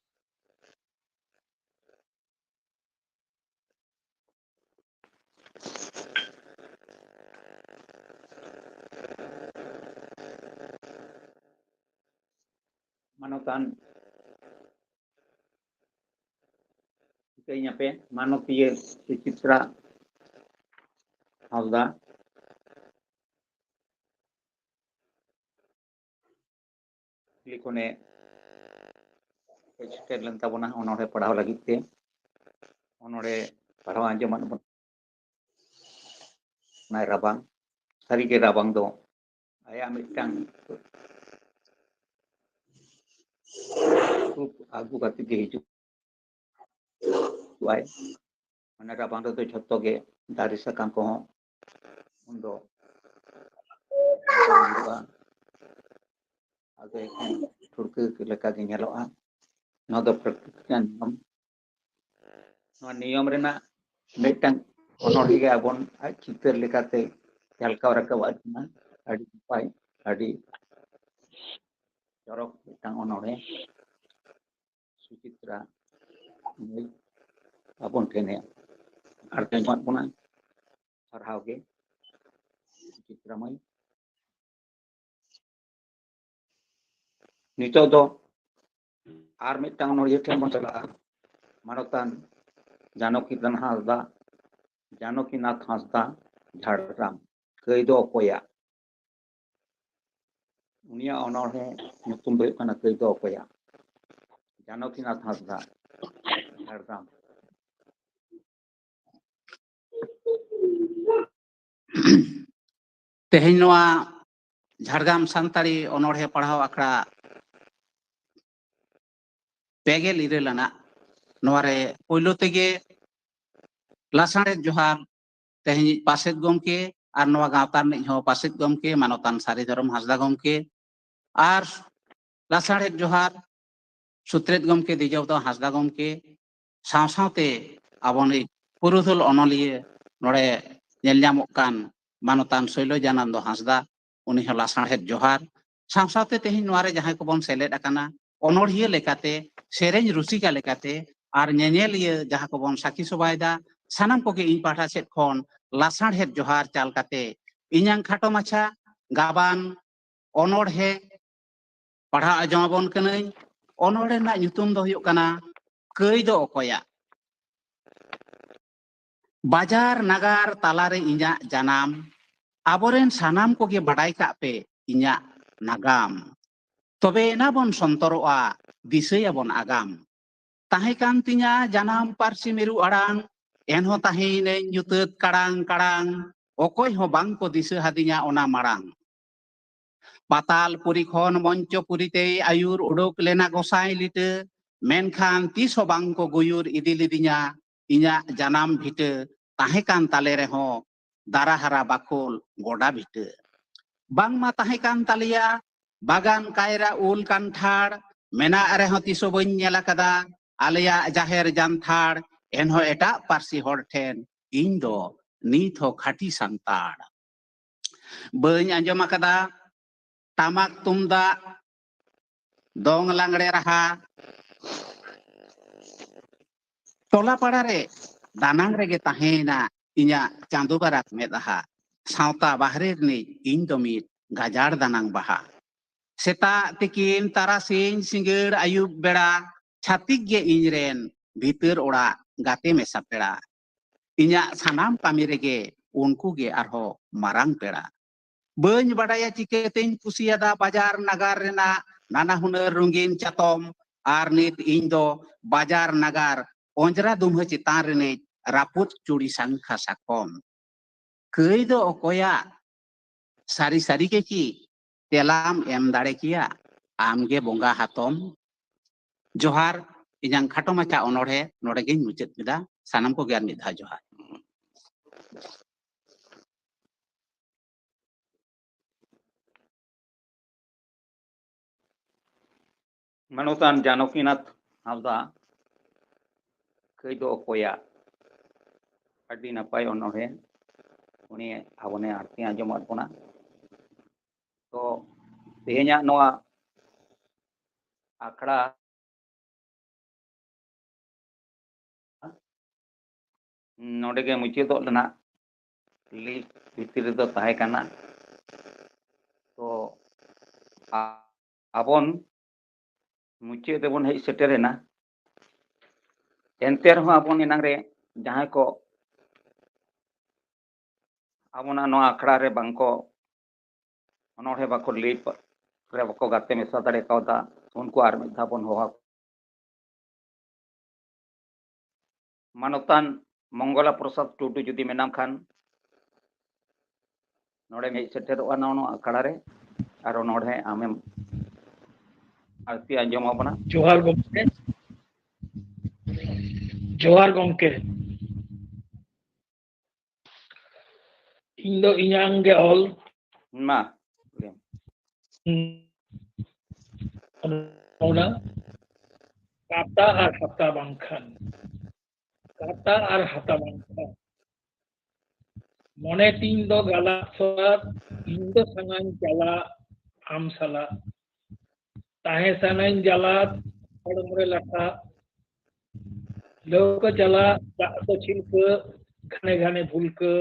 ᱢᱟᱱᱚᱛᱟᱱ ᱴᱷᱤᱠᱟᱹᱧ ᱟᱯᱮ ᱢᱟᱱᱚᱛᱤᱭᱟᱹ ᱥᱩᱪᱤᱛᱨᱟ ᱦᱟᱸᱥᱫᱟ᱾ ᱠᱩᱠᱞᱤ ᱠᱷᱚᱱᱮ ᱦᱮᱡ ᱥᱮᱴᱮᱨ ᱞᱮᱱ ᱛᱟᱵᱚᱱᱟ ᱚᱱᱚᱬᱦᱮ ᱯᱟᱲᱦᱟᱣ ᱞᱟᱹᱜᱤᱫ ᱛᱮ᱾ ᱚᱱᱚᱬᱦᱮ ᱯᱟᱲᱦᱟᱣ ᱟᱸᱡᱚᱢᱟᱫ ᱵᱚᱱᱟ᱾ ᱚᱱᱟᱭ ᱨᱟᱵᱟᱝ᱾ ᱥᱟᱹᱨᱤᱜᱮ ᱨᱟᱵᱟᱝ ᱫᱚ ᱟᱭᱟᱜ ᱢᱤᱫᱴᱟᱝ ᱨᱩᱯ ᱟᱹᱜᱩ ᱠᱟᱛᱮ ᱜᱮ ᱦᱤᱡᱩᱜ ᱟᱭ᱾ ᱢᱟᱱᱮ ᱨᱟᱵᱟᱝ ᱨᱮᱫᱚ ᱡᱷᱚᱛᱚ ᱜᱮ ᱫᱟᱨᱮ ᱥᱟᱠᱟᱢ ᱠᱚᱦᱚᱸ ᱩᱱᱫᱚ ᱦᱩᱭᱩᱜᱼᱟ᱾ ᱟᱫᱚ ᱮᱠᱷᱮᱱ ᱴᱷᱩᱲᱠᱟᱹ ᱞᱮᱠᱟ ᱜᱮ ᱧᱮᱞᱚᱜᱼᱟ᱾ ᱱᱚᱣᱟ ᱫᱚ ᱯᱨᱟᱠᱨᱤᱛᱤᱠ ᱱᱤᱭᱚᱢ᱾ ᱱᱚᱣᱟ ᱱᱤᱭᱚᱢ ᱨᱮᱱᱟᱜ ᱢᱤᱫᱴᱟᱝ ᱚᱱᱚᱬᱦᱮ ᱜᱮ ᱟᱵᱚᱱ ᱟᱡ ᱪᱤᱛᱟᱹᱨ ᱞᱮᱠᱟᱛᱮ ᱡᱷᱟᱞᱠᱟᱣ ᱨᱟᱠᱟᱵ ᱟᱠᱟᱱᱟ᱾ ᱟᱹᱰᱤ ᱱᱟᱯᱟᱭ, ᱟᱹᱰᱤ ᱪᱚᱨᱚᱠ ᱢᱤᱫᱴᱟᱝ ᱚᱱᱚᱬᱦᱮ᱾ ᱥᱩᱪᱤᱛᱨᱟ ᱢᱟᱹᱭ ᱟᱵᱚᱱ ᱴᱷᱮᱱᱮ ᱟᱨ ᱮᱢᱟᱫ ᱵᱚᱱᱟ᱾ ᱥᱟᱨᱦᱟᱣ ᱜᱮ ᱥᱩᱪᱤᱛᱨᱟ ᱢᱟᱹᱭ᱾ ᱱᱤᱛᱚᱜ ᱫᱚ ᱟᱨ ᱢᱤᱫᱴᱟᱝ ᱚᱱᱚᱬᱦᱤᱭᱟᱹ ᱴᱷᱮᱱ ᱵᱚᱱ ᱪᱟᱞᱟᱜᱼᱟ᱾ ᱢᱟᱱᱚᱛᱟᱱ ᱡᱟᱱᱚᱠᱤ ᱫᱟᱱ ᱦᱟᱸᱥᱫᱟ, ᱡᱟᱱᱚᱠᱤᱱᱟᱛᱷ ᱦᱟᱸᱥᱫᱟ, ᱡᱷᱟᱲᱜᱨᱟᱢ᱾ ᱠᱟᱹᱭ ᱫᱚ ᱚᱠᱚᱭᱟᱜ? ᱩᱱᱤᱭᱟᱜ ᱚᱱᱚᱬᱦᱮ ᱧᱩᱛᱩᱢ ᱫᱚ ᱦᱩᱭᱩᱜ ᱠᱟᱱᱟ ᱠᱟᱹᱭ ᱫᱚ ᱚᱠᱚᱭᱟᱜ? ᱡᱟᱱᱚᱠᱤᱱᱟᱛᱷ ᱦᱟᱸᱥᱫᱟ, ᱡᱷᱟᱲᱜᱨᱟᱢ᱾ ᱛᱮᱦᱮᱧ ᱱᱚᱣᱟ ᱡᱷᱟᱲᱜᱨᱟᱢ ᱥᱟᱱᱛᱟᱲᱤ ᱚᱱᱚᱬᱦᱮ ᱯᱟᱲᱦᱟᱣ ᱟᱠᱷᱲᱟ ᱯᱮ ᱜᱮᱞ ᱤᱨᱟᱹᱞ ᱟᱱᱟᱜ, ᱱᱚᱣᱟ ᱨᱮ ᱯᱳᱭᱞᱳ ᱛᱮᱜᱮ ᱞᱟᱥᱟᱬᱦᱮᱫ ᱡᱚᱦᱟᱨ ᱛᱮᱦᱮᱧᱤᱡ ᱯᱟᱥᱮᱫ ᱜᱚᱢᱠᱮ ᱟᱨ ᱱᱚᱣᱟ ᱜᱟᱶᱛᱟ ᱨᱤᱱᱤᱡ ᱦᱚᱸ ᱯᱟᱥᱮᱫ ᱜᱚᱢᱠᱮ ᱢᱟᱱᱚᱛᱟᱱ ᱥᱟᱹᱨᱤ ᱫᱷᱚᱨᱚᱢ ᱦᱟᱸᱥᱫᱟ ᱜᱚᱢᱠᱮ, ᱟᱨ ᱞᱟᱥᱟᱬᱦᱮᱫ ᱡᱚᱦᱟᱨ ᱥᱩᱛᱨᱮᱛ ᱜᱚᱢᱠᱮ ᱫᱤᱡᱚᱵᱫᱚ ᱦᱟᱸᱥᱫᱟ ᱜᱚᱢᱠᱮ, ᱥᱟᱶ ᱥᱟᱶᱛᱮ ᱟᱵᱚᱱᱤᱡ ᱯᱩᱨᱩᱫᱷᱩᱞ ᱚᱱᱚᱞᱤᱭᱟᱹ ᱱᱚᱰᱮ ᱧᱮᱞ ᱧᱟᱢᱚᱜ ᱠᱟᱱ ᱢᱟᱱᱚᱛᱟᱱ ᱥᱳᱭᱞᱚᱡᱟᱱᱚᱱᱫᱚ ᱦᱟᱸᱥᱫᱟ, ᱩᱱᱤ ᱦᱚᱸ ᱞᱟᱥᱟᱬᱦᱮᱫ ᱡᱚᱦᱟᱨ᱾ ᱥᱟᱶ ᱥᱟᱶᱛᱮ ᱛᱮᱦᱮᱧ ᱱᱚᱣᱟ ᱨᱮ ᱡᱟᱦᱟᱸᱭ ᱠᱚᱵᱚᱱ ᱥᱮᱞᱮᱫ ᱟᱠᱟᱱᱟ, ᱚᱱᱚᱬᱦᱤᱭᱟᱹ ᱞᱮᱠᱟᱛᱮ, ᱥᱮᱨᱮᱧ ᱨᱩᱥᱤᱠᱟ ᱞᱮᱠᱟᱛᱮ ᱟᱨ ᱧᱮᱧᱮᱞᱤᱭᱟᱹ ᱡᱟᱦᱟᱸ ᱠᱚᱵᱚᱱ ᱥᱟᱹᱠᱷᱤ ᱥᱚᱵᱷᱟᱭᱮᱫᱟ, ᱥᱟᱱᱟᱢ ᱠᱚᱜᱮ ᱤᱧ ᱯᱟᱦᱴᱟ ᱥᱮᱫ ᱠᱷᱚᱱ ᱞᱟᱥᱟᱬᱦᱮᱫ ᱡᱚᱦᱟᱨ ᱪᱟᱞ ᱠᱟᱛᱮ ᱤᱧᱟᱝ ᱠᱷᱟᱴᱚ ᱢᱟᱪᱷᱟ ᱜᱟᱵᱟᱱ ᱚᱱᱚᱬᱦᱮ ᱯᱟᱲᱦᱟᱣ ᱟᱸᱡᱚᱢ ᱟᱵᱚᱱ ᱠᱟᱹᱱᱟᱹᱧ᱾ ᱚᱱᱚᱬᱦᱮ ᱨᱮᱱᱟᱜ ᱧᱩᱛᱩᱢ ᱫᱚ ᱦᱩᱭᱩᱜ ᱠᱟᱱᱟ ᱠᱟᱹᱭ ᱫᱚ ᱚᱠᱚᱭᱟᱜ? ᱵᱟᱡᱟᱨ ᱱᱟᱜᱟᱨ ᱛᱟᱞᱟᱨᱮ ᱤᱧᱟᱜ ᱡᱟᱱᱟᱢ, ᱟᱵᱚᱨᱮᱱ ᱥᱟᱱᱟᱢ ᱠᱚᱜᱮ ᱵᱟᱰᱟᱭ ᱠᱟᱜ ᱯᱮ ᱤᱧᱟᱜ ᱱᱟᱜᱟᱢ᱾ ᱛᱚᱵᱮ ᱮᱱᱟ ᱵᱚᱱ ᱥᱚᱱᱛᱚᱨᱚᱜᱼᱟ, ᱫᱤᱥᱟᱹᱭᱟᱵᱚᱱ ᱟᱜᱟᱢ᱾ ᱛᱟᱦᱮᱸ ᱠᱟᱱ ᱛᱤᱧᱟ ᱡᱟᱱᱟᱢ ᱯᱟᱹᱨᱥᱤ ᱢᱤᱨᱩ ᱟᱲᱟᱝ, ᱮᱱᱦᱚᱸ ᱛᱟᱦᱮᱸᱭᱤᱱᱟᱹᱧ ᱧᱩᱛᱟᱹᱛ ᱠᱟᱲᱟᱝ ᱠᱟᱲᱟᱝ᱾ ᱚᱠᱚᱭ ᱦᱚᱸ ᱵᱟᱝ ᱠᱚ ᱫᱤᱥᱟᱹ ᱦᱟᱹᱫᱤᱧᱟ ᱚᱱᱟ ᱢᱟᱲᱟᱝ᱾ ᱯᱟᱛᱟᱞ ᱯᱩᱨᱤ ᱠᱷᱚᱱ ᱢᱚᱧᱪᱚ ᱯᱩᱨᱤ ᱛᱮᱭ ᱟᱹᱭᱩᱨ ᱩᱰᱩᱠ ᱞᱮᱱᱟ ᱜᱚᱸᱥᱟᱭ ᱞᱤᱴᱟᱹ, ᱢᱮᱱᱠᱷᱟᱱ ᱛᱤᱥ ᱦᱚᱸ ᱵᱟᱝ ᱠᱚ ᱜᱩᱭᱩᱨ ᱤᱫᱤ ᱞᱤᱫᱤᱧᱟ ᱤᱧᱟᱜ ᱡᱟᱱᱟᱢ ᱵᱷᱤᱴᱟᱹ᱾ ᱛᱟᱦᱮᱸ ᱠᱟᱱ ᱛᱟᱞᱮ ᱨᱮᱦᱚᱸ ᱫᱟᱨᱟ ᱦᱟᱨᱟ ᱵᱟᱠᱷᱳᱞ ᱜᱚᱰᱟ ᱵᱷᱤᱴᱟᱹ᱾ ᱵᱟᱝᱢᱟ ᱛᱟᱦᱮᱸ ᱠᱟᱱ ᱛᱟᱞᱮᱭᱟ ᱵᱟᱜᱟᱱ ᱠᱟᱭᱨᱟ ᱩᱞ ᱠᱟᱱᱴᱷᱟᱲ, ᱢᱮᱱᱟᱜ ᱨᱮᱦᱚᱸ ᱛᱤᱥ ᱦᱚᱸ ᱵᱟᱹᱧ ᱧᱮᱞ ᱟᱠᱟᱫᱟ ᱟᱞᱮᱭᱟᱜ ᱡᱟᱦᱮᱨ ᱡᱟᱱᱛᱷᱟᱲ᱾ ᱮᱱᱦᱚᱸ ᱮᱴᱟᱜ ᱯᱟᱹᱨᱥᱤ ᱦᱚᱲ ᱴᱷᱮᱱ ᱤᱧ ᱫᱚ ᱱᱤᱛ ᱦᱚᱸ ᱠᱷᱟᱹᱴᱤ ᱥᱟᱱᱛᱟᱲ᱾ ᱵᱟᱹᱧ ᱟᱸᱡᱚᱢ ᱟᱠᱟᱫᱟ ᱴᱟᱢᱟᱠ ᱛᱩᱢᱫᱟᱜ, ᱫᱚᱝ ᱞᱟᱜᱽᱲᱮ ᱨᱟᱦᱟ᱾ ᱴᱚᱞᱟ ᱯᱟᱲᱟ ᱨᱮ ᱫᱟᱱᱟᱝ ᱨᱮᱜᱮ ᱛᱟᱦᱮᱸᱭᱮᱱᱟ ᱤᱧᱟᱜ ᱪᱟᱸᱫᱚ ᱵᱟᱨᱟᱠ ᱢᱮᱫᱦᱟ᱾ ᱥᱟᱶᱛᱟ ᱵᱟᱦᱨᱮ ᱨᱤᱱᱤᱡ ᱤᱧ ᱫᱚ ᱢᱤᱫ ᱜᱟᱡᱟᱲ ᱫᱟᱱᱟᱝ ᱵᱟᱦᱟ᱾ ᱥᱮᱛᱟᱜ ᱛᱤᱠᱤᱱ ᱛᱟᱨᱟᱥᱤᱧ ᱥᱤᱸᱜᱟᱹᱲ ᱟᱹᱭᱩᱵ ᱵᱮᱲᱟ, ᱪᱷᱟᱹᱛᱤᱠ ᱜᱮ ᱤᱧ ᱨᱮᱱ ᱵᱷᱤᱛᱟᱹᱨ ᱚᱲᱟᱜ ᱜᱟᱛᱮ ᱢᱮᱥᱟ ᱯᱮᱲᱟ᱾ ᱤᱧᱟᱜ ᱥᱟᱱᱟᱢ ᱠᱟᱹᱢᱤ ᱨᱮᱜᱮ ᱩᱱᱠᱩ ᱜᱮ ᱟᱨᱦᱚᱸ ᱢᱟᱨᱟᱝ ᱯᱮᱲᱟ᱾ ᱵᱟᱹᱧ ᱵᱟᱰᱟᱭᱟ ᱪᱤᱠᱟᱹᱛᱮᱧ ᱠᱩᱥᱤᱭᱟᱫᱟ ᱵᱟᱡᱟᱨ ᱱᱟᱜᱟᱨ ᱨᱮᱱᱟᱜ ᱱᱟᱱᱟ ᱦᱩᱱᱟᱹᱨ ᱨᱚᱸᱜᱤᱱ ᱪᱟᱛᱚᱢ, ᱟᱨ ᱱᱤᱛ ᱤᱧ ᱫᱚ ᱵᱟᱡᱟᱨ ᱱᱟᱜᱟᱨ ᱚᱸᱡᱽᱨᱟ ᱫᱩᱢᱦᱟᱹ ᱪᱮᱛᱟᱱ ᱨᱤᱱᱤᱡ ᱨᱟᱹᱯᱩᱫ ᱪᱩᱲᱤ ᱥᱟᱝᱠᱷᱟ ᱥᱟᱠᱚᱢ᱾ ᱠᱟᱹᱭ ᱫᱚ ᱚᱠᱚᱭᱟᱜ? ᱥᱟᱹᱨᱤ ᱥᱟᱹᱨᱤ ᱜᱮ ᱠᱤ ᱛᱮᱞᱟᱢ ᱮᱢ ᱫᱟᱲᱮ ᱠᱮᱭᱟ? ᱟᱢ ᱜᱮ ᱵᱚᱸᱜᱟ ᱦᱟᱛᱚᱢ᱾ ᱡᱚᱦᱟᱨ᱾ ᱤᱧᱟᱝ ᱠᱷᱟᱴᱚ ᱢᱟᱪᱷᱟ ᱚᱱᱚᱬᱦᱮ ᱱᱚᱰᱮ ᱜᱤᱧ ᱢᱩᱪᱟᱹᱫ ᱠᱮᱫᱟ᱾ ᱥᱟᱱᱟᱢ ᱠᱚᱜᱮ ᱟᱨ ᱢᱤᱫ ᱫᱷᱟᱣ ᱡᱚᱦᱟᱨ᱾ ᱢᱟᱱᱚᱛᱟᱱ ᱡᱟᱱᱚᱠᱤᱱᱟᱛᱷ ᱦᱟᱸᱥᱫᱟ, ᱠᱟᱹᱭ ᱫᱚ ᱚᱠᱚᱭᱟᱜ? ᱟᱹᱰᱤ ᱱᱟᱯᱟᱭ ᱚᱱᱚᱬᱦᱮ᱾ ᱩᱱᱤ ᱟᱵᱚᱱᱮ ᱟᱨᱛᱤ ᱟᱸᱡᱚᱢᱟᱫ ᱵᱚᱱᱟ᱾ ᱛᱚ, ᱛᱮᱦᱮᱧᱟᱜ ᱱᱚᱣᱟ ᱟᱠᱷᱲᱟ ᱱᱚᱰᱮ ᱜᱮ ᱢᱩᱪᱟᱹᱫᱚᱜ ᱨᱮᱱᱟᱜ ᱞᱤᱥᱴ ᱵᱷᱤᱛᱨᱤ ᱨᱮᱫᱚ ᱛᱟᱦᱮᱸ ᱠᱟᱱᱟ᱾ ᱛᱚ, ᱟ-, ᱟᱵᱚᱱ ᱢᱩᱪᱟᱹᱫ ᱨᱮᱵᱚᱱ ᱦᱮᱡ ᱥᱮᱴᱮᱨᱮᱱᱟ᱾ ᱮᱱᱛᱮ ᱨᱮᱦᱚᱸ ᱟᱵᱚᱱ ᱮᱱᱟᱝ ᱨᱮ ᱡᱟᱦᱟᱸᱭ ᱠᱚ ᱟᱵᱚᱱᱟᱜ ᱱᱚᱣᱟ ᱟᱠᱷᱲᱟ ᱨᱮ ᱵᱟᱝᱠᱚ, ᱚᱱᱚᱬᱦᱮ ᱵᱟᱠᱚ ᱞᱟᱹᱭ ᱯᱟ-, ᱨᱮ ᱵᱟᱠᱚ ᱜᱟᱛᱮ ᱢᱮᱥᱟ ᱫᱟᱲᱮ ᱠᱟᱣᱫᱟ, ᱩᱱᱠᱩ ᱟᱨ ᱢᱤᱫ ᱫᱷᱟᱣ ᱵᱚᱱ ᱦᱚᱦᱚ ᱟᱠᱚᱣᱟ᱾ ᱢᱟᱱᱚᱛᱟᱱ ᱢᱚᱝᱜᱚᱞᱟ ᱯᱨᱚᱥᱟᱫᱽ ᱴᱩᱰᱩ ᱡᱩᱫᱤ ᱢᱮᱱᱟᱢ ᱠᱷᱟᱱ, ᱱᱚᱰᱮᱢ ᱦᱮᱡ ᱥᱮᱴᱮᱨᱚᱜᱼᱟ ᱱᱚᱣᱟ, ᱱᱚᱣᱟ ᱟᱠᱷᱲᱟ ᱨᱮ, ᱟᱨ ᱚᱱᱚᱬᱦᱮ ᱟᱢᱮᱢ ᱟᱨᱛᱤ ᱟᱸᱡᱚᱢ ᱟᱵᱚᱱᱟ᱾ ᱡᱚᱦᱟᱨ ᱜᱚᱢᱠᱮ᱾ ᱡᱚᱦᱟᱨ ᱜᱚᱢᱠᱮ᱾ ᱤᱧ ᱫᱚ ᱤᱧᱟᱝ ᱜᱮ ᱚᱞ᱾ ᱢᱟ, ᱞᱟᱹᱭ ᱢᱮ᱾ ᱚᱱᱟ ᱠᱟᱛᱟ ᱟᱨ ᱦᱟᱛᱟ ᱵᱟᱝᱠᱷᱟᱱ, ᱠᱟᱛᱟ ᱟᱨ ᱦᱟᱛᱟ ᱵᱟᱝᱠᱷᱟᱱ, ᱢᱚᱱᱮ ᱛᱤᱧ ᱫᱚ ᱜᱟᱞᱟᱜ ᱥᱚᱨᱟᱫ, ᱤᱧ ᱫᱚ ᱥᱟᱱᱟᱧ ᱪᱟᱞᱟᱜ ᱟᱢ ᱥᱟᱞᱟᱜ᱾ ᱛᱟᱦᱮᱸ ᱥᱟᱱᱟᱧ ᱡᱟᱞᱟᱫ, ᱦᱚᱲᱢᱚ ᱨᱮ ᱞᱟᱴᱷᱟ, ᱞᱟᱹᱣᱠᱟᱹ ᱪᱟᱞᱟᱜ, ᱫᱟᱜ ᱫᱚ ᱪᱷᱤᱞᱠᱟᱹ, ᱜᱷᱟᱱᱮ ᱜᱷᱟᱱᱮ ᱵᱷᱩᱞᱠᱟᱹ,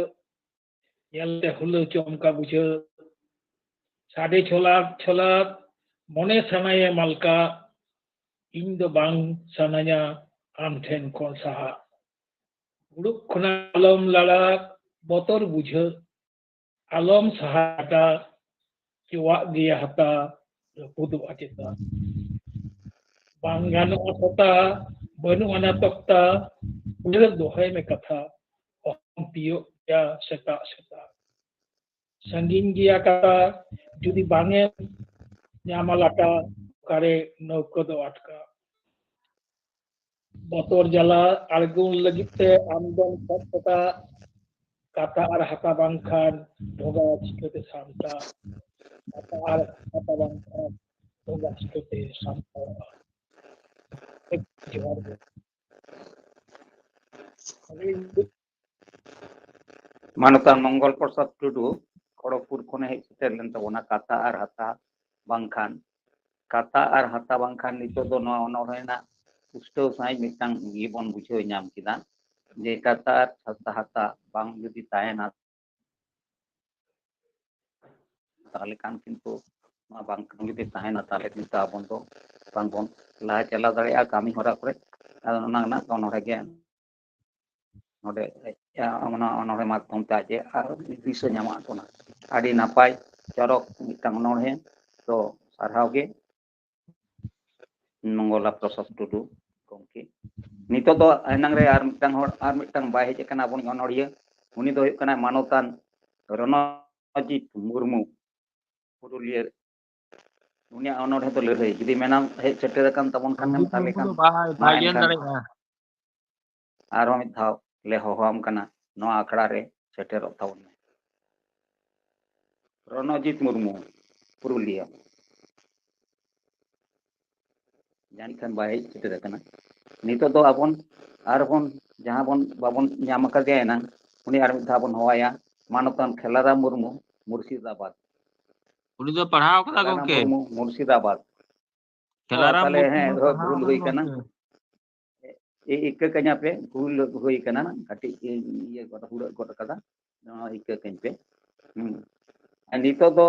ᱧᱮᱞᱛᱮ ᱦᱩᱞᱟᱹ ᱪᱚᱢᱠᱟ ᱵᱩᱡᱷᱟᱹ᱾ ᱥᱟᱰᱮ ᱪᱷᱚᱞᱟᱫ ᱪᱷᱚᱞᱟᱫ, ᱢᱚᱱᱮ ᱥᱟᱱᱟᱭᱮ ᱢᱟᱞᱠᱟ, ᱤᱧ ᱫᱚ ᱵᱟᱝ ᱥᱟᱱᱟᱧᱟ ᱟᱢ ᱴᱷᱮᱱ ᱠᱷᱚᱱ ᱥᱟᱦᱟᱜ᱾ ᱩᱰᱩᱠ ᱠᱷᱚᱱᱟᱜ ᱟᱞᱚᱢ ᱞᱟᱲᱟᱜ, ᱵᱚᱛᱚᱨ ᱵᱩᱡᱷᱟᱹᱜ, ᱟᱞᱚᱢ ᱥᱟᱦᱟᱴᱟ, ᱪᱚᱣᱟᱜ ᱜᱮᱭᱟ ᱦᱟᱛᱟ, ᱨᱟᱹᱯᱩᱫᱚᱜᱼᱟ ᱪᱮᱛᱟ᱾ ᱵᱟᱝ ᱜᱟᱱᱚᱜᱼᱟ ᱥᱚᱛᱟ, ᱵᱟᱹᱱᱩᱜ ᱟᱱᱟ ᱛᱚᱠᱛᱟ, ᱩᱭᱦᱟᱹᱨ ᱫᱚᱦᱚᱭ ᱢᱮ ᱠᱟᱛᱷᱟ, ᱚᱦᱚᱢ ᱛᱤᱭᱳᱜ ᱜᱮᱭᱟ ᱥᱮᱛᱟᱜ ᱥᱮᱛᱟᱜ᱾ ᱥᱟᱺᱜᱤᱧ ᱜᱮᱭᱟ ᱠᱟᱛᱟ, ᱡᱩᱫᱤ ᱵᱟᱝ ᱮᱢ ᱧᱟᱢᱟ ᱞᱟᱴᱟ, ᱚᱠᱟᱨᱮ ᱱᱟᱹᱣᱠᱟᱹ ᱫᱚ ᱟᱴᱠᱟ᱾ ᱵᱚᱛᱚᱨ ᱡᱟᱞᱟ ᱟᱬᱜᱚᱱ ᱞᱟᱹᱜᱤᱫ ᱛᱮ ᱟᱢᱫᱚᱢ ᱥᱟᱵ ᱠᱟᱛᱟ, ᱠᱟᱛᱟ ᱟᱨ ᱦᱟᱛᱟ ᱵᱟᱝᱠᱷᱟᱱ ᱰᱷᱚᱸᱜᱟ ᱪᱤᱠᱟᱹᱛᱮ ᱥᱟᱢᱴᱟᱣ? ᱠᱟᱛᱟ ᱟᱨ ᱦᱟᱛᱟ ᱵᱟᱝᱠᱷᱟᱱ ᱰᱷᱚᱸᱜᱟ ᱪᱤᱠᱟᱹᱛᱮ ᱥᱟᱢᱴᱟᱣᱚᱜᱼᱟ? ᱡᱚᱦᱟᱨ ᱜᱮ᱾ ᱢᱟᱱᱚᱛᱟᱱ ᱢᱚᱝᱜᱚᱞ ᱯᱨᱚᱥᱟᱫᱽ ᱴᱩᱰᱩ ᱠᱷᱚᱲᱚᱜᱽᱯᱩᱨ ᱠᱷᱚᱱᱮ ᱦᱮᱡ ᱥᱮᱴᱮᱨ ᱞᱮᱱ ᱛᱟᱵᱚᱱᱟ ᱠᱟᱛᱟ ᱟᱨ ᱦᱟᱛᱟ ᱵᱟᱝᱠᱷᱟᱱ᱾ ᱠᱟᱛᱟ ᱟᱨ ᱦᱟᱛᱟ ᱵᱟᱝᱠᱷᱟᱱ ᱱᱤᱛᱚᱜ ᱫᱚ ᱱᱚᱣᱟ ᱚᱱᱚᱬᱦᱮ ᱨᱮᱱᱟᱜ ᱯᱩᱥᱴᱟᱹᱣ ᱥᱟᱺᱦᱤᱡ ᱢᱤᱫᱴᱟᱝ ᱤᱭᱟᱹ ᱵᱚᱱ ᱵᱩᱡᱷᱟᱹᱣ ᱧᱟᱢ ᱠᱮᱫᱟ ᱡᱮ ᱠᱟᱛᱟ ᱟᱨ ᱦᱟᱛᱟ, ᱦᱟᱛᱟ ᱵᱟᱝ ᱡᱩᱫᱤ ᱛᱟᱦᱮᱱᱟ, ᱛᱟᱦᱚᱞᱮ ᱠᱷᱟᱱ ᱠᱤᱱᱛᱩ ᱱᱚᱣᱟ ᱵᱟᱝ ᱡᱩᱫᱤ ᱛᱟᱦᱮᱱᱟ, ᱛᱟᱦᱚᱞᱮ ᱠᱤᱱᱛᱩ ᱟᱵᱚ ᱫᱚ ᱵᱟᱝᱵᱚᱱ ᱞᱟᱦᱟ ᱪᱟᱞᱟᱣ ᱫᱟᱲᱮᱭᱟᱜᱼᱟ ᱠᱟᱹᱢᱤ ᱦᱚᱨᱟ ᱠᱚᱨᱮ᱾ ᱟᱫᱚ ᱚᱱᱟ ᱨᱮᱱᱟᱜ ᱚᱱᱚᱬᱦᱮ ᱜᱮ ᱱᱚᱰᱮ, ᱚᱱᱟ ᱚᱱᱚᱬᱦᱮ ᱢᱟᱫᱽᱫᱷᱚᱢ ᱛᱮ ᱟᱡ ᱮ ᱟᱨ ᱫᱤᱥᱟᱹ ᱧᱟᱢᱟᱫ ᱵᱚᱱᱟ᱾ ᱟᱹᱰᱤ ᱱᱟᱯᱟᱭ, ᱪᱚᱨᱚᱠ ᱢᱤᱫᱴᱟᱝ ᱚᱱᱚᱬᱦᱮ᱾ ᱛᱚ ᱥᱟᱨᱦᱟᱣ ᱜᱮ ᱢᱚᱝᱜᱚᱞᱟ ᱯᱨᱚᱥᱟᱫᱽ ᱴᱩᱰᱩ ᱜᱚᱢᱠᱮ᱾ ᱱᱤᱛᱚᱜ ᱫᱚ ᱮᱱᱟᱝ ᱨᱮ ᱟᱨ ᱢᱤᱫᱴᱟᱝ ᱦᱚᱲ, ᱟᱨ ᱢᱤᱫᱴᱟᱝ ᱵᱟᱭ ᱦᱮᱡ ᱟᱠᱟᱱᱟ ᱟᱵᱚᱱᱤᱡ ᱚᱱᱚᱬᱦᱤᱭᱟᱹ᱾ ᱩᱱᱤ ᱫᱚ ᱦᱩᱭᱩᱜ ᱠᱟᱱᱟᱭ ᱢᱟᱱᱚᱛᱟᱱ ᱨᱚᱱᱚ ᱚᱡᱤᱛ ᱢᱩᱨᱢᱩ, ᱯᱩᱨᱩᱞᱤᱭᱟᱹ, ᱩᱱᱤᱭᱟᱜ ᱚᱱᱚᱬᱦᱮ ᱫᱚ ᱞᱟᱹᱲᱦᱟᱹᱭ᱾ ᱡᱩᱫᱤ ᱢᱮᱱᱟᱢ ᱦᱮᱡ ᱥᱮᱴᱮᱨ ᱟᱠᱟᱱ ᱛᱟᱵᱚᱱ ᱠᱷᱟᱱ ᱮᱢ, ᱛᱟᱦᱞᱮ ᱠᱷᱟᱱ ᱢᱟ ᱮᱱᱠᱷᱟᱱ ᱟᱨᱦᱚᱸ ᱢᱤᱫ ᱫᱷᱟᱣ ᱞᱮ ᱦᱚᱦᱚᱣᱟᱢ ᱠᱟᱱᱟ, ᱱᱚᱣᱟ ᱟᱠᱷᱲᱟ ᱨᱮ ᱥᱮᱴᱮᱨᱚᱜ ᱛᱟᱵᱚᱱ ᱢᱮ᱾ ᱨᱚᱱᱚᱡᱤᱛ ᱢᱩᱨᱢᱩ, ᱯᱩᱨᱩᱞᱤᱭᱟᱹ᱾ ᱡᱟᱹᱱᱤᱡ ᱠᱷᱟᱱ ᱵᱟᱭ ᱦᱮᱡ ᱥᱮᱴᱮᱨ ᱟᱠᱟᱱᱟ᱾ ᱱᱤᱛᱚᱜ ᱫᱚ ᱟᱵᱚᱱ ᱟᱨᱵᱚᱱ, ᱡᱟᱦᱟᱸ ᱵᱚᱱ ᱵᱟᱵᱚᱱ ᱧᱟᱢ ᱟᱠᱟᱫᱮᱭᱟ ᱮᱱᱟᱝ, ᱩᱱᱤ ᱟᱨ ᱢᱤᱫ ᱫᱷᱟᱣ ᱵᱚᱱ ᱦᱚᱦᱚᱣᱟᱭᱟ, ᱢᱟᱱᱚᱛᱟᱱ ᱠᱷᱮᱞᱟᱨᱟᱢ ᱢᱩᱨᱢᱩ, ᱢᱩᱨᱥᱤᱫᱟᱵᱟᱫᱽ᱾ ᱩᱱᱤ ᱫᱚ ᱯᱟᱲᱦᱟᱣ ᱠᱟᱫᱟ ᱠᱷᱮᱞᱟᱨᱟᱢ ᱜᱚᱢᱠᱮ? ᱢᱩᱨᱢᱩ, ᱢᱩᱨᱥᱤᱫᱟᱵᱟᱫᱽ᱾ ᱚ, ᱠᱷᱮᱞᱟᱨᱟᱢ ᱛᱟᱦᱞᱮ ᱢᱩᱨᱢᱩ ᱦᱮᱸ, ᱫᱚ ᱦᱳᱭ, ᱯᱟᱲᱦᱟᱣ ᱵᱷᱩᱞ ᱠᱟᱫᱟ ᱦᱩᱭ ᱠᱟᱱᱟ᱾ ᱜᱚᱢᱠᱮ? ᱤ-, ᱤᱠᱟᱹ ᱠᱟᱹᱧᱟ ᱯᱮ, ᱵᱷᱩᱞ ᱦᱩᱭ ᱠᱟᱱᱟ, ᱠᱟᱹᱴᱤᱡ ᱤᱧ ᱤᱭᱟᱹ ᱜᱚᱫ, ᱦᱩᱲᱟᱹᱜ ᱜᱚᱫ ᱠᱟᱫᱟ, ᱱᱚᱣᱟ ᱤᱠᱟᱹ ᱠᱟᱹᱧ ᱯᱮ᱾ ᱦᱩᱸ᱾ ᱟᱨ ᱱᱤᱛᱚᱜ ᱫᱚ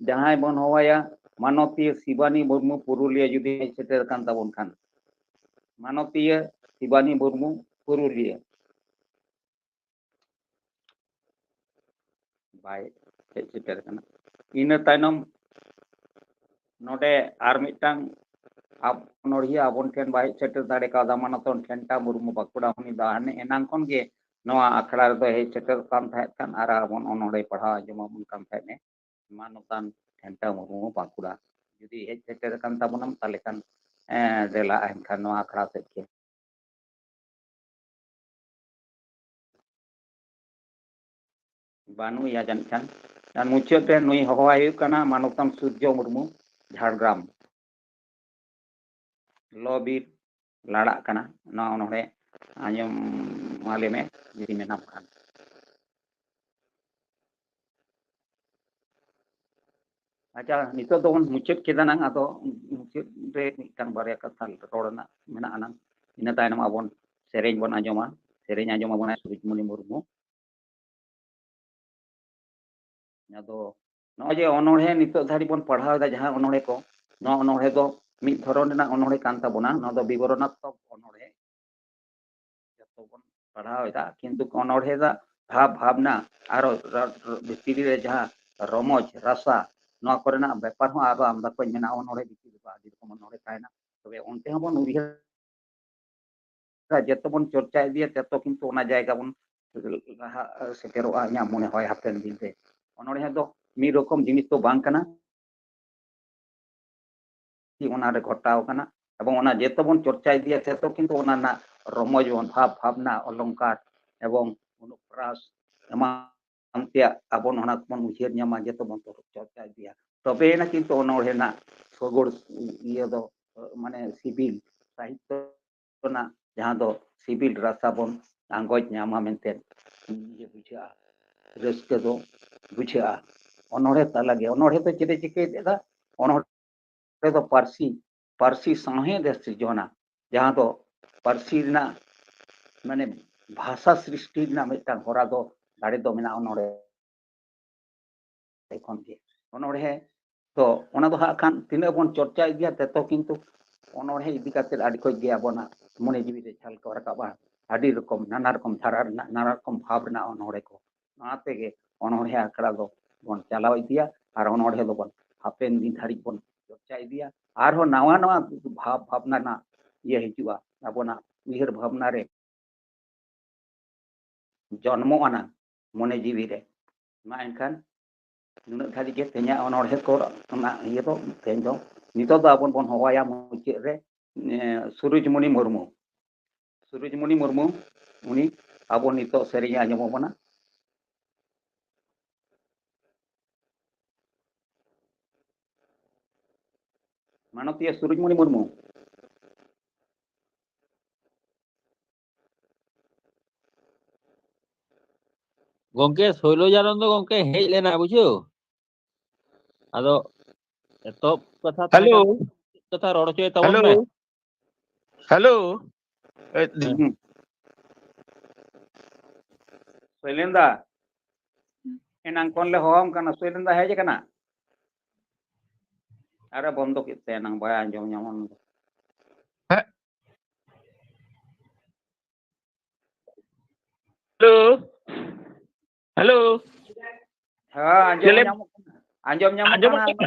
ᱡᱟᱦᱟᱸᱭ ᱵᱚᱱ ᱦᱚᱦᱚᱣᱟᱭᱟ, ᱢᱟᱱᱚᱛᱤᱭᱟᱹ ᱥᱤᱵᱟᱱᱤ ᱢᱩᱨᱢᱩ, ᱯᱩᱨᱩᱞᱤᱭᱟᱹ, ᱡᱩᱫᱤ ᱦᱮᱡ ᱥᱮᱴᱮᱨ ᱟᱠᱟᱱ ᱛᱟᱵᱚᱱ ᱠᱷᱟᱱ᱾ ᱢᱟᱱᱚᱛᱤᱭᱟᱹ ᱥᱤᱵᱟᱱᱤ ᱢᱩᱨᱢᱩ, ᱯᱩᱨᱩᱞᱤᱭᱟᱹ᱾ ᱵᱟᱭ ᱦᱮᱡ ᱥᱮᱴᱮᱨ ᱠᱟᱱᱟ᱾ ᱤᱱᱟᱹ ᱛᱟᱭᱱᱚᱢ ᱱᱚᱰᱮ ᱟᱨ ᱢᱤᱫᱴᱟᱝ ᱟᱵ-, ᱚᱱᱚᱬᱦᱤᱭᱟᱹ ᱟᱵᱚᱱ ᱴᱷᱮᱱ ᱵᱟᱭ ᱦᱮᱡ ᱥᱮᱴᱮᱨ ᱫᱟᱲᱮ ᱠᱟᱣᱫᱟ, ᱢᱟᱱᱚᱛᱚᱱ ᱴᱷᱮᱱᱴᱟ ᱢᱩᱨᱢᱩ, ᱵᱟᱸᱠᱩᱲᱟ᱾ ᱩᱱᱤ ᱫᱚ ᱦᱟᱱᱮ ᱮᱱᱟᱝ ᱠᱷᱚᱱ ᱜᱮ ᱱᱚᱣᱟ ᱟᱠᱷᱲᱟ ᱨᱮᱫᱚ ᱦᱮᱡ ᱥᱮᱴᱮᱨᱚᱜ ᱠᱟᱱ ᱛᱟᱦᱮᱸᱫ ᱠᱷᱟᱱ ᱟᱨ ᱟᱵᱚᱱ ᱚᱱᱚᱬᱦᱮ ᱯᱟᱲᱦᱟᱣ ᱟᱸᱡᱚᱢ ᱟᱵᱚᱱ ᱠᱟᱱ ᱛᱟᱦᱮᱸᱫ ᱮ, ᱢᱟᱱᱚᱛᱟᱱ ᱴᱷᱮᱱᱴᱟ ᱢᱩᱨᱢᱩ, ᱵᱟᱸᱠᱩᱲᱟ᱾ ᱡᱩᱫᱤ ᱦᱮᱡ ᱥᱮᱴᱮᱨ ᱟᱠᱟᱱ ᱛᱟᱵᱚᱱᱟᱢ, ᱛᱟᱦᱞᱮ ᱠᱷᱟᱱ, ᱮᱸ, ᱫᱮᱞᱟ ᱮᱱᱠᱷᱟᱱ ᱱᱚᱣᱟ ᱟᱠᱷᱲᱟ ᱥᱮᱫ ᱜᱮ᱾ ᱵᱟᱹᱱᱩᱜ ᱮᱭᱟ ᱡᱟᱹᱱᱤᱡ ᱠᱷᱟᱱ᱾ ᱟᱨ ᱢᱩᱪᱟᱹᱫ ᱨᱮ ᱱᱩᱭ ᱦᱚᱦᱚᱣᱟᱭ ᱦᱩᱭᱩᱜ ᱠᱟᱱᱟ ᱢᱟᱱᱚᱛᱟᱱ ᱥᱩᱨᱡᱚ ᱢᱩᱨᱢᱩ, ᱡᱷᱟᱲᱜᱨᱟᱢ᱾ ᱞᱚ ᱵᱤᱨ ᱞᱟᱲᱟᱜ ᱠᱟᱱᱟ, ᱱᱚᱣᱟ ᱚᱱᱚᱬᱦᱮ ᱟᱸᱡᱚᱢ ᱟᱞᱮ ᱢᱮ ᱡᱩᱫᱤ ᱢᱮᱱᱟᱢ ᱠᱷᱟᱱ᱾ ᱟᱪᱪᱷᱟ, ᱱᱤᱛᱚᱜ ᱫᱚᱵᱚᱱ ᱢᱩᱪᱟᱹᱫ ᱠᱮᱫᱟ ᱱᱟᱝ, ᱟᱫᱚ ᱢᱩᱪᱟᱹᱫ ᱨᱮ ᱢᱤᱫᱴᱟᱝ ᱵᱟᱨᱭᱟ ᱠᱟᱛᱷᱟ ᱨᱚᱲ ᱨᱮᱱᱟᱜ ᱢᱮᱱᱟᱜᱼᱟ ᱱᱟᱝ᱾ ᱤᱱᱟᱹ ᱛᱟᱭᱱᱚᱢ ᱟᱵᱚᱱ ᱥᱮᱨᱮᱧ ᱵᱚᱱ ᱟᱸᱡᱚᱢᱟ, ᱥᱮᱨᱮᱧ ᱟᱸᱡᱚᱢ ᱟᱵᱚᱱᱟᱭ ᱥᱩᱨᱩᱡᱽᱢᱚᱱᱤ ᱢᱩᱨᱢᱩ᱾ ᱟᱫᱚ ᱱᱚᱜᱼᱚᱭ ᱡᱮ ᱚᱱᱚᱬᱦᱮ ᱱᱤᱛᱚᱜ ᱫᱷᱟᱹᱨᱤᱡ ᱵᱚᱱ ᱯᱟᱲᱦᱟᱣ ᱮᱫᱟ, ᱡᱟᱦᱟᱸ ᱚᱱᱚᱬᱦᱮ ᱠᱚ, ᱱᱚᱣᱟ ᱚᱱᱚᱬᱦᱮ ᱫᱚ ᱢᱤᱫ ᱫᱷᱚᱨᱚᱱ ᱨᱮᱱᱟᱜ ᱚᱱᱚᱬᱦᱮ ᱠᱟᱱ ᱛᱟᱵᱚᱱᱟ᱾ ᱱᱚᱣᱟ ᱫᱚ ᱵᱤᱵᱚᱨᱚᱱᱟᱛᱢᱚᱠ ᱚᱱᱚᱬᱦᱮ᱾ ᱡᱚᱛᱚ ᱵᱚᱱ ᱯᱟᱲᱦᱟᱣ ᱮᱫᱟ, ᱠᱤᱱᱛᱩ ᱚᱱᱚᱬᱦᱮ ᱨᱮᱭᱟᱜ ᱵᱷᱟᱵᱽ ᱵᱷᱟᱵᱽᱱᱟ ᱟᱨᱚ ᱨᱟ-, ᱨ-, ᱵᱷᱤᱛᱨᱤ ᱨᱮ ᱡᱟᱦᱟᱸ ᱨᱚᱢᱚᱡᱽ ᱨᱟᱥᱟ, ᱱᱚᱣᱟ ᱠᱚᱨᱮᱱᱟᱜ ᱵᱮᱯᱟᱨ ᱦᱚᱸ ᱟᱨᱚ ᱟᱢᱫᱟ ᱠᱚ ᱢᱮᱱᱟᱜᱼᱟ᱾ ᱚᱱᱚᱬᱦᱮ ᱵᱷᱤᱛᱨᱤ ᱨᱮ ᱟᱹᱰᱤ ᱨᱚᱠᱚᱢ ᱚᱱᱚᱬᱦᱮ ᱛᱟᱦᱮᱱᱟ᱾ ᱛᱚᱵᱮ ᱚᱱᱛᱮ ᱦᱚᱸᱵᱚᱱ ᱩᱭᱦᱟᱹᱨ ᱡᱚᱛᱚ ᱵᱚᱱ ᱪᱚᱨᱪᱟ ᱤᱫᱤᱭᱟ, ᱛᱚᱛᱚ ᱠᱤᱱᱛᱩ ᱚᱱᱟ ᱡᱟᱭᱜᱟ ᱵᱚᱱ ᱞᱟᱦᱟ ᱥᱮᱴᱮᱨᱚᱜᱼᱟ, ᱤᱧᱟᱹᱜ ᱢᱚᱱᱮ ᱦᱚᱭ ᱦᱟᱯᱮᱱ ᱫᱤᱱ ᱨᱮ᱾ ᱚᱱᱚᱬᱦᱮ ᱫᱚ ᱢᱤᱫ ᱨᱚᱠᱚᱢ ᱡᱤᱱᱤᱥ ᱫᱚ ᱵᱟᱝ ᱠᱟᱱᱟ᱾ ᱚᱱᱟᱨᱮ ᱜᱷᱚᱴᱟᱣ ᱠᱟᱱᱟ᱾ ᱮᱵᱚᱝ ᱚᱱᱟ ᱡᱮᱛᱚ ᱵᱚᱱ ᱪᱚᱨᱪᱟ ᱤᱫᱤᱭᱟ, ᱛᱮᱛᱚ ᱠᱤᱱᱛᱩ ᱚᱱᱟ ᱨᱮᱱᱟᱜ ᱨᱚᱢᱚᱡᱽ ᱵᱚᱱ ᱵᱷᱟᱵᱽ ᱵᱷᱟᱵᱽᱱᱟ, ᱚᱞᱚᱝᱠᱟᱨ ᱮᱵᱚᱝ ᱚᱱᱩᱯᱨᱟᱥ ᱮᱢᱟᱱ ᱛᱮᱭᱟᱜ ᱟᱵᱚ ᱚᱱᱟ ᱠᱚᱵᱚᱱ ᱩᱭᱦᱟᱹᱨ ᱧᱟᱢᱟ, ᱡᱮᱛᱚ ᱵᱚᱱ ᱪᱚᱨᱪᱟ ᱤᱫᱤᱭᱟ᱾ ᱛᱚᱵᱮᱭᱮᱱᱟ ᱠᱤᱱᱛᱩ ᱚᱱᱚᱬᱦᱮ ᱨᱮᱱᱟᱜ ᱥᱚᱜᱚᱲ ᱤᱭᱟᱹ ᱫᱚ, ᱢᱟᱱᱮ ᱥᱤᱵᱤᱞ ᱥᱟᱦᱤᱛᱛᱚ ᱨᱮᱱᱟᱜ ᱡᱟᱦᱟᱸ ᱫᱚ ᱥᱤᱵᱤᱞ ᱨᱟᱥᱟ ᱵᱚᱱ ᱟᱸᱜᱚᱪ ᱧᱟᱢᱟ ᱢᱮᱱᱛᱮ ᱤᱭᱟᱹ ᱵᱩᱡᱷᱟᱹᱜᱼᱟ, ᱨᱟᱹᱥᱠᱟᱹ ᱫᱚ ᱵᱩᱡᱷᱟᱹᱜᱼᱟ᱾ ᱚᱱᱚᱬᱦᱮ ᱛᱟᱞᱟ ᱜᱮ, ᱚᱱᱚᱬᱦᱮ ᱫᱚ ᱪᱮᱫ ᱮ ᱪᱤᱠᱟᱹᱭ ᱞᱮᱫᱟ? ᱚᱱᱚᱬᱦᱮ ᱫᱚ ᱯᱟᱹᱨᱥᱤ, ᱯᱟᱹᱨᱥᱤ ᱥᱟᱶᱦᱮᱫ ᱮ ᱥᱤᱨᱡᱚᱱᱟ, ᱡᱟᱦᱟᱸ ᱫᱚ ᱯᱟᱹᱨᱥᱤ ᱨᱮᱱᱟᱜ ᱢᱟᱱᱮ ᱵᱷᱟᱥᱟ ᱥᱨᱤᱥᱴᱤ ᱨᱮᱱᱟᱜ ᱢᱤᱫᱴᱟᱝ ᱦᱚᱨᱟ ᱫᱚ, ᱫᱟᱲᱮ ᱫᱚ ᱢᱮᱱᱟᱜᱼᱟ ᱚᱱᱚᱬᱦᱮ ᱠᱷᱚᱱ ᱜᱮ᱾ ᱚᱱᱚᱬᱦᱮ ᱫᱚ ᱚᱱᱟ ᱫᱚ ᱦᱟᱸᱜ ᱠᱷᱟᱱ ᱛᱤᱱᱟᱹᱜ ᱵᱚᱱ ᱪᱚᱨᱪᱟ ᱤᱫᱤᱭᱟ, ᱛᱮᱛᱚ ᱠᱤᱱᱛᱩ ᱚᱱᱚᱬᱦᱮ ᱤᱫᱤ ᱠᱟᱛᱮ ᱟᱹᱰᱤ ᱠᱚᱡ ᱜᱮ ᱟᱵᱚᱱᱟᱜ ᱢᱚᱱᱮ ᱡᱤᱣᱤ ᱨᱮ ᱡᱷᱟᱞᱠᱟᱣ ᱨᱟᱠᱟᱵᱼᱟ᱾ ᱟᱹᱰᱤ ᱨᱚᱠᱚᱢ, ᱱᱟᱱᱟ ᱨᱚᱠᱚᱢ ᱫᱷᱟᱨᱟ ᱨᱮᱱᱟᱜ, ᱱᱟᱱᱟ ᱨᱚᱠᱚᱢ ᱵᱷᱟᱵᱽ ᱨᱮᱱᱟᱜ ᱚᱱᱚᱬᱦᱮ ᱠᱚ᱾ ᱱᱚᱣᱟ ᱛᱮᱜᱮ ᱚᱱᱚᱬᱦᱮ ᱟᱠᱷᱲᱟ ᱫᱚ ᱵᱚᱱ ᱪᱟᱞᱟᱣ ᱤᱫᱤᱭᱟ ᱟᱨ ᱚᱱᱚᱬᱦᱮ ᱫᱚᱵᱚᱱ ᱦᱟᱯᱮᱱ ᱫᱤᱱ ᱫᱷᱟᱹᱨᱤᱡ ᱵᱚᱱ ᱪᱚᱨᱪᱟ ᱤᱫᱤᱭᱟ᱾ ᱟᱨᱦᱚᱸ ᱱᱟᱣᱟ ᱱᱟᱣᱟ ᱵᱷᱟᱵᱽ ᱵᱷᱟᱵᱽᱱᱟ ᱨᱮᱱᱟᱜ ᱤᱭᱟᱹ ᱦᱤᱡᱩᱜᱼᱟ, ᱟᱵᱚᱱᱟᱜ ᱩᱭᱦᱟᱹᱨ ᱵᱷᱟᱵᱽᱱᱟ ᱨᱮ ᱡᱚᱱᱢᱚᱜ ᱟᱱᱟ ᱢᱚᱱᱮ ᱡᱤᱣᱤ ᱨᱮ᱾ ᱢᱟ ᱮᱱᱠᱷᱟᱱ ᱱᱩᱱᱟᱹᱜ ᱫᱷᱟᱹᱵᱤᱡ ᱜᱮ ᱛᱮᱦᱮᱧᱟᱜ ᱚᱱᱚᱬᱦᱮ ᱠᱚ ᱨᱮᱱᱟᱜ ᱤᱭᱟᱹ ᱫᱚ, ᱛᱮᱦᱮᱧ ᱫᱚ ᱱᱤᱛᱚᱜ ᱫᱚ ᱟᱵᱚ ᱵᱚᱱ ᱦᱚᱦᱚᱣᱟᱭᱟ ᱢᱩᱪᱟᱹᱫ ᱨᱮ, ᱮ, ᱥᱩᱨᱩᱡᱽᱢᱩᱱᱤ ᱢᱩᱨᱢᱩ᱾ ᱥᱩᱨᱩᱡᱽᱢᱩᱱᱤ ᱢᱩᱨᱢᱩ, ᱩᱱᱤ ᱟᱵᱚ ᱱᱤᱛᱚᱜ ᱥᱮᱨᱮᱧ ᱮ ᱟᱸᱡᱚᱢ ᱟᱵᱚᱱᱟ᱾ ᱢᱟᱱᱚᱛᱤᱭᱟᱹ ᱥᱩᱨᱩᱡᱽᱢᱩᱱᱤ ᱢᱩᱨᱢᱩ᱾ ᱜᱚᱝᱠᱮ, ᱥᱳᱭᱞᱳᱡᱟᱱᱚᱱᱫᱚ ᱜᱚᱝᱠᱮ ᱦᱮᱡ ᱞᱮᱱᱟ, ᱵᱩᱡᱷᱟᱹᱣ᱾ ᱟᱫᱚ ᱮᱛᱚᱦᱚᱵ ᱠᱟᱛᱷᱟ ᱛᱟᱦᱮᱸ ᱦᱮᱞᱳ᱾ ᱠᱟᱱᱟ, ᱪᱮᱫ ᱠᱟᱛᱷᱟ ᱨᱚᱲ ᱦᱚᱪᱚᱭ ᱛᱟᱵᱚᱱ ᱦᱮᱞᱳ᱾ ᱢᱮ᱾ ᱦᱮᱞᱳ᱾ ᱮ, ᱦᱮᱸ᱾ ᱥᱳᱭᱞᱮᱱ ᱫᱟ, ᱮᱱᱟᱝ ᱠᱷᱚᱱ ᱞᱮ ᱦᱚᱦᱚᱣᱟᱢ ᱠᱟᱱᱟ, ᱥᱳᱭᱞᱮᱱ ᱫᱟ ᱦᱮᱡ ᱟᱠᱟᱱᱟ? ᱟᱨᱮ ᱵᱚᱱᱫᱚ ᱠᱮᱫ ᱛᱮ ᱮᱱᱟᱝ ᱵᱟᱭ ᱟᱸᱡᱚᱢ ᱧᱟᱢᱚᱜ ᱠᱟᱱᱟ᱾ ᱦᱮᱸ᱾ ᱦᱮᱞᱳ᱾ ᱦᱮᱞᱳ᱾ ᱦᱮᱸ, ᱟᱸᱡᱚᱢ ᱧᱟᱢᱚᱜ ᱠᱟᱱᱟ, ᱟᱸᱡᱚᱢ ᱧᱟᱢᱚᱜ ᱟᱸᱡᱚᱢᱚᱜ ᱠᱟᱱᱟ᱾ ᱠᱟᱱᱟ?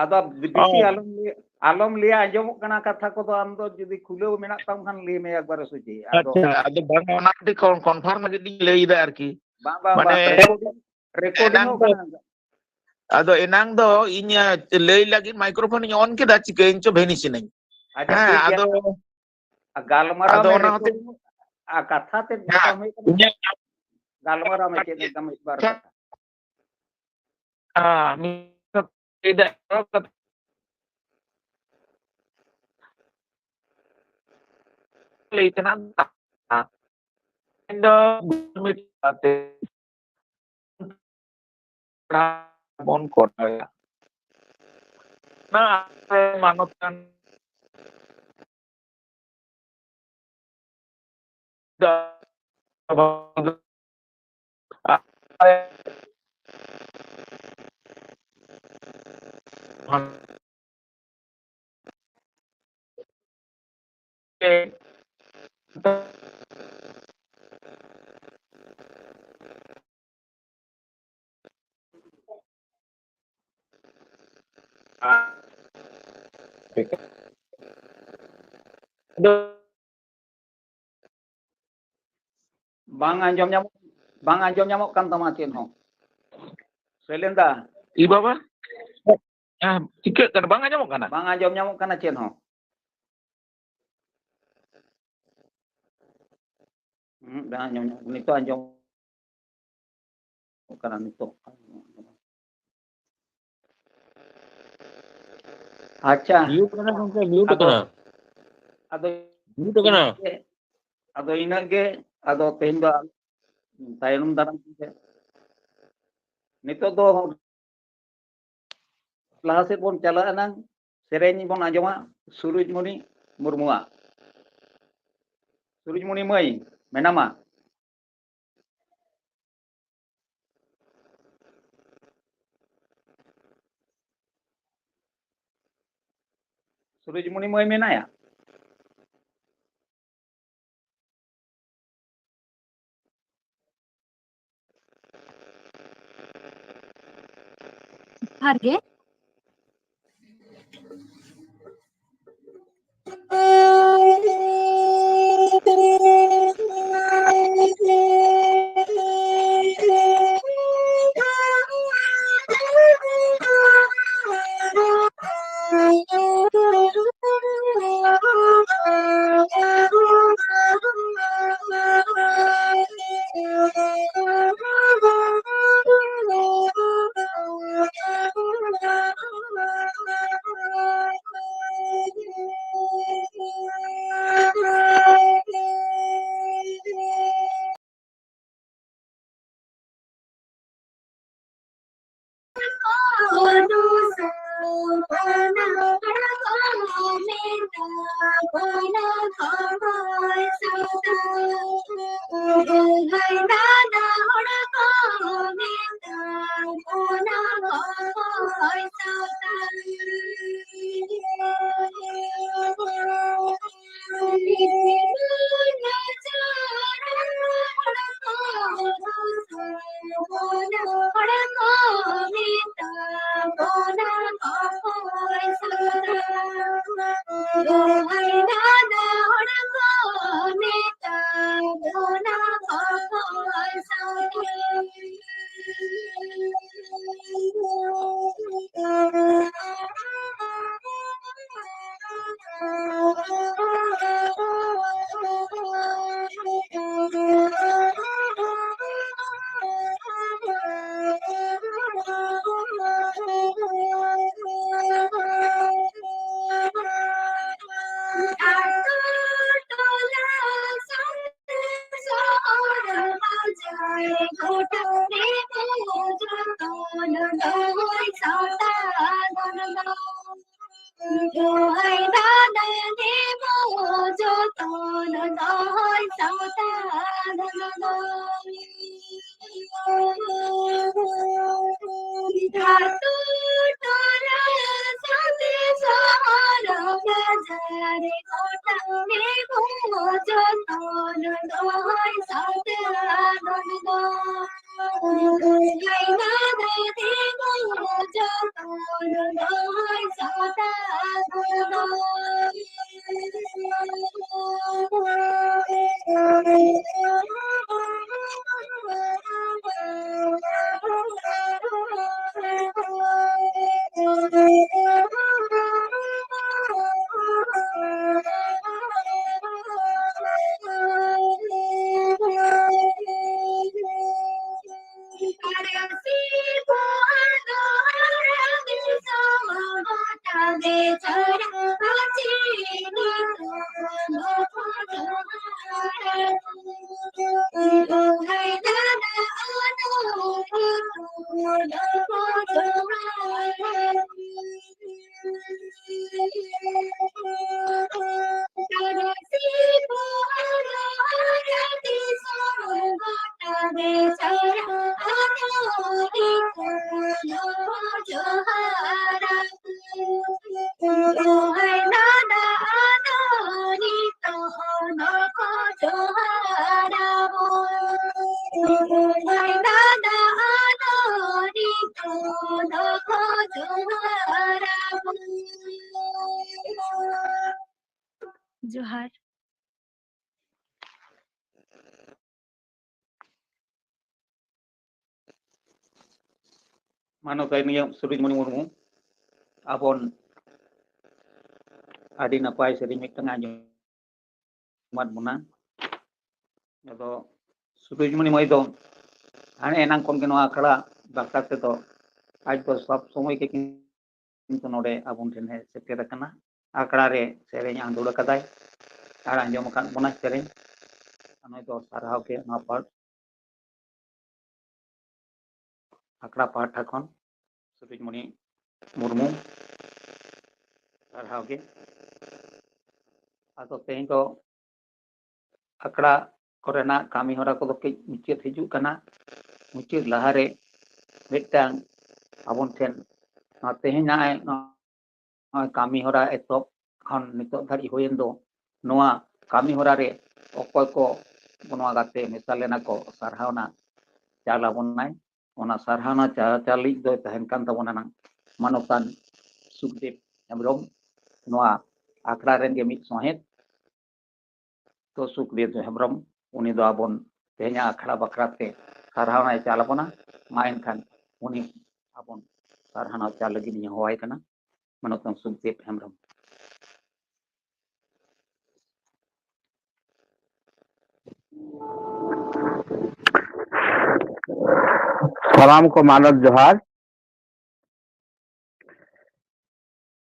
ᱟᱫᱚ ᱵᱮᱥᱤ ᱚ᱾ ᱟᱞᱚᱢ ᱞᱟᱹᱭᱟ, ᱟᱞᱚᱢ ᱞᱟᱹᱭᱟ, ᱟᱸᱡᱚᱢᱚᱜ ᱠᱟᱱᱟ ᱠᱟᱛᱷᱟ ᱠᱚᱫᱚ᱾ ᱟᱢ ᱫᱚ ᱡᱩᱫᱤ ᱠᱷᱩᱞᱟᱹᱣ ᱢᱮᱱᱟᱜ ᱛᱟᱢ ᱠᱷᱟᱱ ᱞᱟᱹᱭ ᱢᱮ ᱮᱠᱵᱟᱨᱮ ᱥᱚᱡᱷᱮ᱾ ᱟᱫᱚ ᱟᱪᱪᱷᱟ, ᱟᱫᱚ ᱵᱟᱝ, ᱚᱱᱟ ᱠᱟᱹᱴᱤᱡ ᱠᱚᱱ-, ᱠᱚᱱᱯᱷᱟᱨᱢ ᱞᱟᱹᱜᱤᱫ ᱤᱧ ᱞᱟᱹᱭᱫᱟ ᱟᱨᱠᱤ᱾ ᱵᱟᱝ, ᱵᱟᱝ, ᱢᱟᱱᱮ ᱵᱟᱝ, ᱨᱮᱠᱚᱨᱰᱤᱝ, ᱨᱮᱠᱚᱨᱰᱤᱝ ᱮᱱᱟᱝ ᱫᱚ, ᱠᱟᱱᱟ᱾ ᱟᱫᱚ ᱮᱱᱟᱝ ᱫᱚ ᱤᱧ, ᱮ, ᱞᱟᱹᱭ ᱞᱟᱹᱜᱤᱫ ᱢᱟᱭᱠᱨᱳᱯᱷᱳᱱ ᱤᱧ ᱚᱱ ᱠᱮᱫᱟ, ᱪᱤᱠᱟᱹᱭᱮᱱ ᱪᱚ ᱵᱷᱮᱱᱤᱥ ᱮᱱᱟᱹᱧ᱾ ᱟᱪᱪᱷᱟ, ᱦᱮᱸ, ᱴᱷᱤᱠ ᱜᱮᱭᱟ᱾ ᱟᱫᱚ ᱟᱨ ᱜᱟᱞᱢᱟᱨᱟᱣ ᱟᱫᱚ ᱢᱮ, ᱚᱱᱟ ᱨᱮᱠᱚᱨᱰ ᱦᱚᱛᱮᱡ ᱢᱮ᱾ ᱟᱨ ᱠᱟᱛᱷᱟ ᱛᱮᱫ ᱦᱮᱸ, ᱵᱟᱝ ᱦᱩᱭᱩᱜ ᱠᱟᱱᱟ᱾ ᱤᱧᱟᱹᱜ ᱜᱟᱞᱢᱟᱨᱟᱣ ᱢᱮ, ᱪᱮᱫ ᱞᱮᱠᱟ ᱢᱤᱫ ᱵᱟᱨ ᱠᱟᱛᱷᱟ᱾ ᱦᱮᱸ, ᱢᱤᱫ ᱠᱟᱛᱷᱟ ᱞᱟᱹᱭ ᱫᱟ, ᱞᱟᱹᱭ ᱛᱮᱱᱟᱜ ᱫᱚ ᱤᱧ ᱫᱚ ᱢᱤᱫ ᱠᱟᱛᱮ ᱵᱚᱱ ᱠᱚᱨᱟᱣᱟ᱾ ᱚᱱᱟ ᱢᱟᱱᱚᱛ ᱠᱟᱱ ᱵᱟᱝ ᱟᱸᱡᱚᱢ ᱧᱟᱢᱚᱜ, ᱵᱟᱝ ᱟᱸᱡᱚᱢ ᱧᱟᱢᱚᱜ ᱠᱟᱱ ᱛᱟᱢᱟ ᱪᱮᱫ ᱦᱚᱸ᱾ ᱥᱚᱭᱞᱮᱱ ᱫᱟ᱾ ᱤ ᱵᱟᱵᱟ, ᱦᱮᱸ, ᱪᱤᱠᱟᱹᱜ ᱠᱟᱱᱟ? ᱵᱟᱝ ᱟᱸᱡᱚᱢᱚᱜ ᱠᱟᱱᱟ? ᱵᱟᱝ ᱟᱸᱡᱚᱢ ᱧᱟᱢᱚᱜ ᱠᱟᱱᱟ ᱪᱮᱫ ᱦᱚᱸ᱾ ᱦᱩᱸ, ᱵᱟᱝ ᱟᱸᱡᱚᱢ ᱧᱟᱢᱚᱜ ᱠᱟᱱᱟ᱾ ᱱᱤᱛᱚᱜ ᱟᱸᱡᱚᱢ ᱠᱟᱱᱟ, ᱱᱤᱛᱚᱜ᱾ ᱟᱪᱪᱷᱟ᱾ ᱢᱤᱭᱩᱴ ᱠᱟᱱᱟ ᱜᱚᱝᱠᱮ, ᱢᱤᱭᱩᱴ ᱟᱫᱚ, ᱠᱟᱱᱟ᱾ ᱟᱫᱚ ᱢᱤᱭᱩᱴ ᱠᱟᱱᱟ᱾ ᱤᱱᱟᱹᱜ ᱜᱮ, ᱟᱫᱚ ᱤᱱᱟᱹᱜ ᱜᱮ, ᱟᱫᱚ ᱛᱮᱦᱮᱧ ᱫᱚ ᱛᱟᱭᱱᱚᱢ ᱫᱟᱨᱟᱢ ᱛᱮ ᱱᱤᱛᱚᱜ ᱫᱚ ᱞᱟᱦᱟ ᱥᱮᱫ ᱵᱚᱱ ᱪᱟᱞᱟᱜᱼᱟ ᱱᱟᱝ, ᱥᱮᱨᱮᱧ ᱵᱚᱱ ᱟᱸᱡᱚᱢᱟ ᱥᱩᱨᱩᱡᱽᱢᱩᱱᱤ ᱢᱩᱨᱢᱩᱣᱟᱜ᱾ ᱥᱩᱨᱩᱡᱽᱢᱩᱱᱤ ᱢᱟᱹᱭ, ᱢᱮᱱᱟᱢᱟ? ᱥᱩᱨᱩᱡᱽᱢᱩᱱᱤ ᱢᱟᱹᱭ ᱢᱮᱱᱟᱭᱟ? ᱡᱚᱦᱟᱨ ᱜᱮ᱾ ᱡᱚᱦᱟᱨ᱾ ᱢᱟᱱᱚᱛᱟᱱᱤᱭᱟᱹ ᱥᱩᱨᱩᱡᱽᱢᱚᱱᱤ ᱢᱩᱨᱢᱩ, ᱟᱵᱚᱱ ᱟᱹᱰᱤ ᱱᱟᱯᱟᱭ ᱥᱮᱨᱮᱧ ᱢᱤᱫᱴᱟᱝ ᱟᱸᱡᱚᱢᱟᱫ ᱵᱚᱱᱟ᱾ ᱟᱫᱚ ᱥᱩᱨᱩᱡᱽᱢᱚᱱᱤ ᱢᱟᱹᱭ ᱫᱚ ᱦᱟᱱᱮ ᱮᱱᱟᱝ ᱠᱷᱚᱱ ᱜᱮ ᱱᱚᱣᱟ ᱟᱠᱷᱲᱟ ᱵᱟᱠᱷᱨᱟ ᱛᱮᱫᱚ ᱟᱡ ᱫᱚ ᱥᱚᱵ ᱥᱚᱢᱚᱭ ᱜᱮ ᱠᱤᱱᱛᱩ ᱱᱚᱰᱮ ᱟᱵᱚᱱ ᱴᱷᱮᱱ ᱮ ᱥᱮᱴᱮᱨ ᱟᱠᱟᱱᱟ᱾ ᱟᱠᱷᱲᱟ ᱨᱮ ᱥᱮᱨᱮᱧ ᱟᱸᱫᱳᱲ ᱟᱠᱟᱫᱟᱭ ᱟᱨ ᱟᱸᱡᱚᱢ ᱟᱠᱟᱫ ᱵᱚᱱᱟᱭ ᱥᱮᱨᱮᱧ᱾ ᱱᱩᱭ ᱫᱚ ᱥᱟᱨᱦᱟᱣ ᱜᱮ ᱱᱚᱣᱟ ᱯᱟᱦᱴ-, ᱟᱠᱷᱲᱟ ᱯᱟᱦᱴᱟ ᱠᱷᱚᱱ ᱥᱩᱨᱩᱡᱽᱢᱚᱱᱤ ᱢᱩᱨᱢᱩ, ᱥᱟᱨᱦᱟᱣ ᱜᱮ᱾ ᱟᱫᱚ ᱛᱮᱦᱮᱧ ᱫᱚ ᱟᱠᱷᱲᱟ ᱠᱚᱨᱮᱱᱟᱜ ᱠᱟᱹᱢᱤ ᱦᱚᱨᱟ ᱠᱚᱫᱚ ᱠᱟᱹᱡ ᱢᱩᱪᱟᱹᱫ ᱦᱤᱡᱩᱜ ᱠᱟᱱᱟ᱾ ᱢᱩᱪᱟᱹᱫ ᱞᱟᱦᱟᱨᱮ ᱢᱤᱫᱴᱟᱝ ᱟᱵᱚᱱ ᱴᱷᱮᱱ ᱱᱚᱣᱟ ᱛᱮᱦᱮᱧᱟᱜ ᱱᱚᱜᱼᱚᱭ ᱠᱟᱹᱢᱤ ᱦᱚᱨᱟ ᱮᱛᱚᱦᱚᱵ ᱠᱷᱚᱱ ᱱᱤᱛᱚᱜ ᱫᱷᱟᱹᱨᱤᱡ ᱦᱩᱭᱮᱱ ᱫᱚ, ᱱᱚᱣᱟ ᱠᱟᱹᱢᱤ ᱦᱚᱨᱟ ᱨᱮ ᱚᱠᱚᱭ ᱠᱚ ᱱᱚᱣᱟ ᱜᱟᱛᱮ ᱢᱮᱥᱟ ᱞᱮᱱᱟ ᱠᱚ, ᱥᱟᱨᱦᱟᱣᱱᱟ ᱪᱟᱞ ᱟᱵᱚᱱᱟᱭ᱾ ᱚᱱᱟ ᱥᱟᱨᱦᱟᱣᱱᱟ ᱪᱟ-, ᱪᱟᱞᱤᱡ ᱫᱚᱭ ᱛᱟᱦᱮᱱ ᱠᱟᱱ ᱛᱟᱵᱚᱱᱟ ᱱᱟᱝ ᱢᱟᱱᱚᱛᱟᱱ ᱥᱩᱠᱫᱮᱵ ᱦᱮᱢᱵᱨᱚᱢ, ᱱᱚᱣᱟ ᱟᱠᱷᱲᱟ ᱨᱮᱱ ᱜᱮ ᱢᱤᱫ ᱥᱚᱦᱮᱫ᱾ ᱛᱚ ᱥᱩᱠᱫᱮᱵ ᱦᱮᱢᱵᱨᱚᱢ, ᱩᱱᱤ ᱫᱚ ᱟᱵᱚᱱ ᱛᱮᱦᱮᱧᱟᱜ ᱟᱠᱷᱲᱟ ᱵᱟᱠᱷᱨᱟ ᱛᱮ ᱥᱟᱨᱦᱟᱣᱱᱟᱭ ᱪᱟᱞ ᱟᱵᱚᱱᱟ᱾ ᱢᱟ ᱮᱱᱠᱷᱟᱱ ᱩᱱᱤ ᱟᱵᱚᱱ ᱥᱟᱨᱦᱟᱣᱱᱟ ᱪᱟᱞ ᱞᱟᱹᱜᱤᱫ ᱤᱧ ᱦᱚᱦᱚᱣᱟᱭ ᱠᱟᱱᱟ, ᱢᱟᱱᱚᱛᱟᱱ ᱥᱩᱠᱫᱮᱵ ᱦᱮᱢᱵᱨᱚᱢ᱾ ᱥᱟᱱᱟᱢ ᱠᱚ ᱢᱟᱱᱚᱛ ᱡᱚᱦᱟᱨ᱾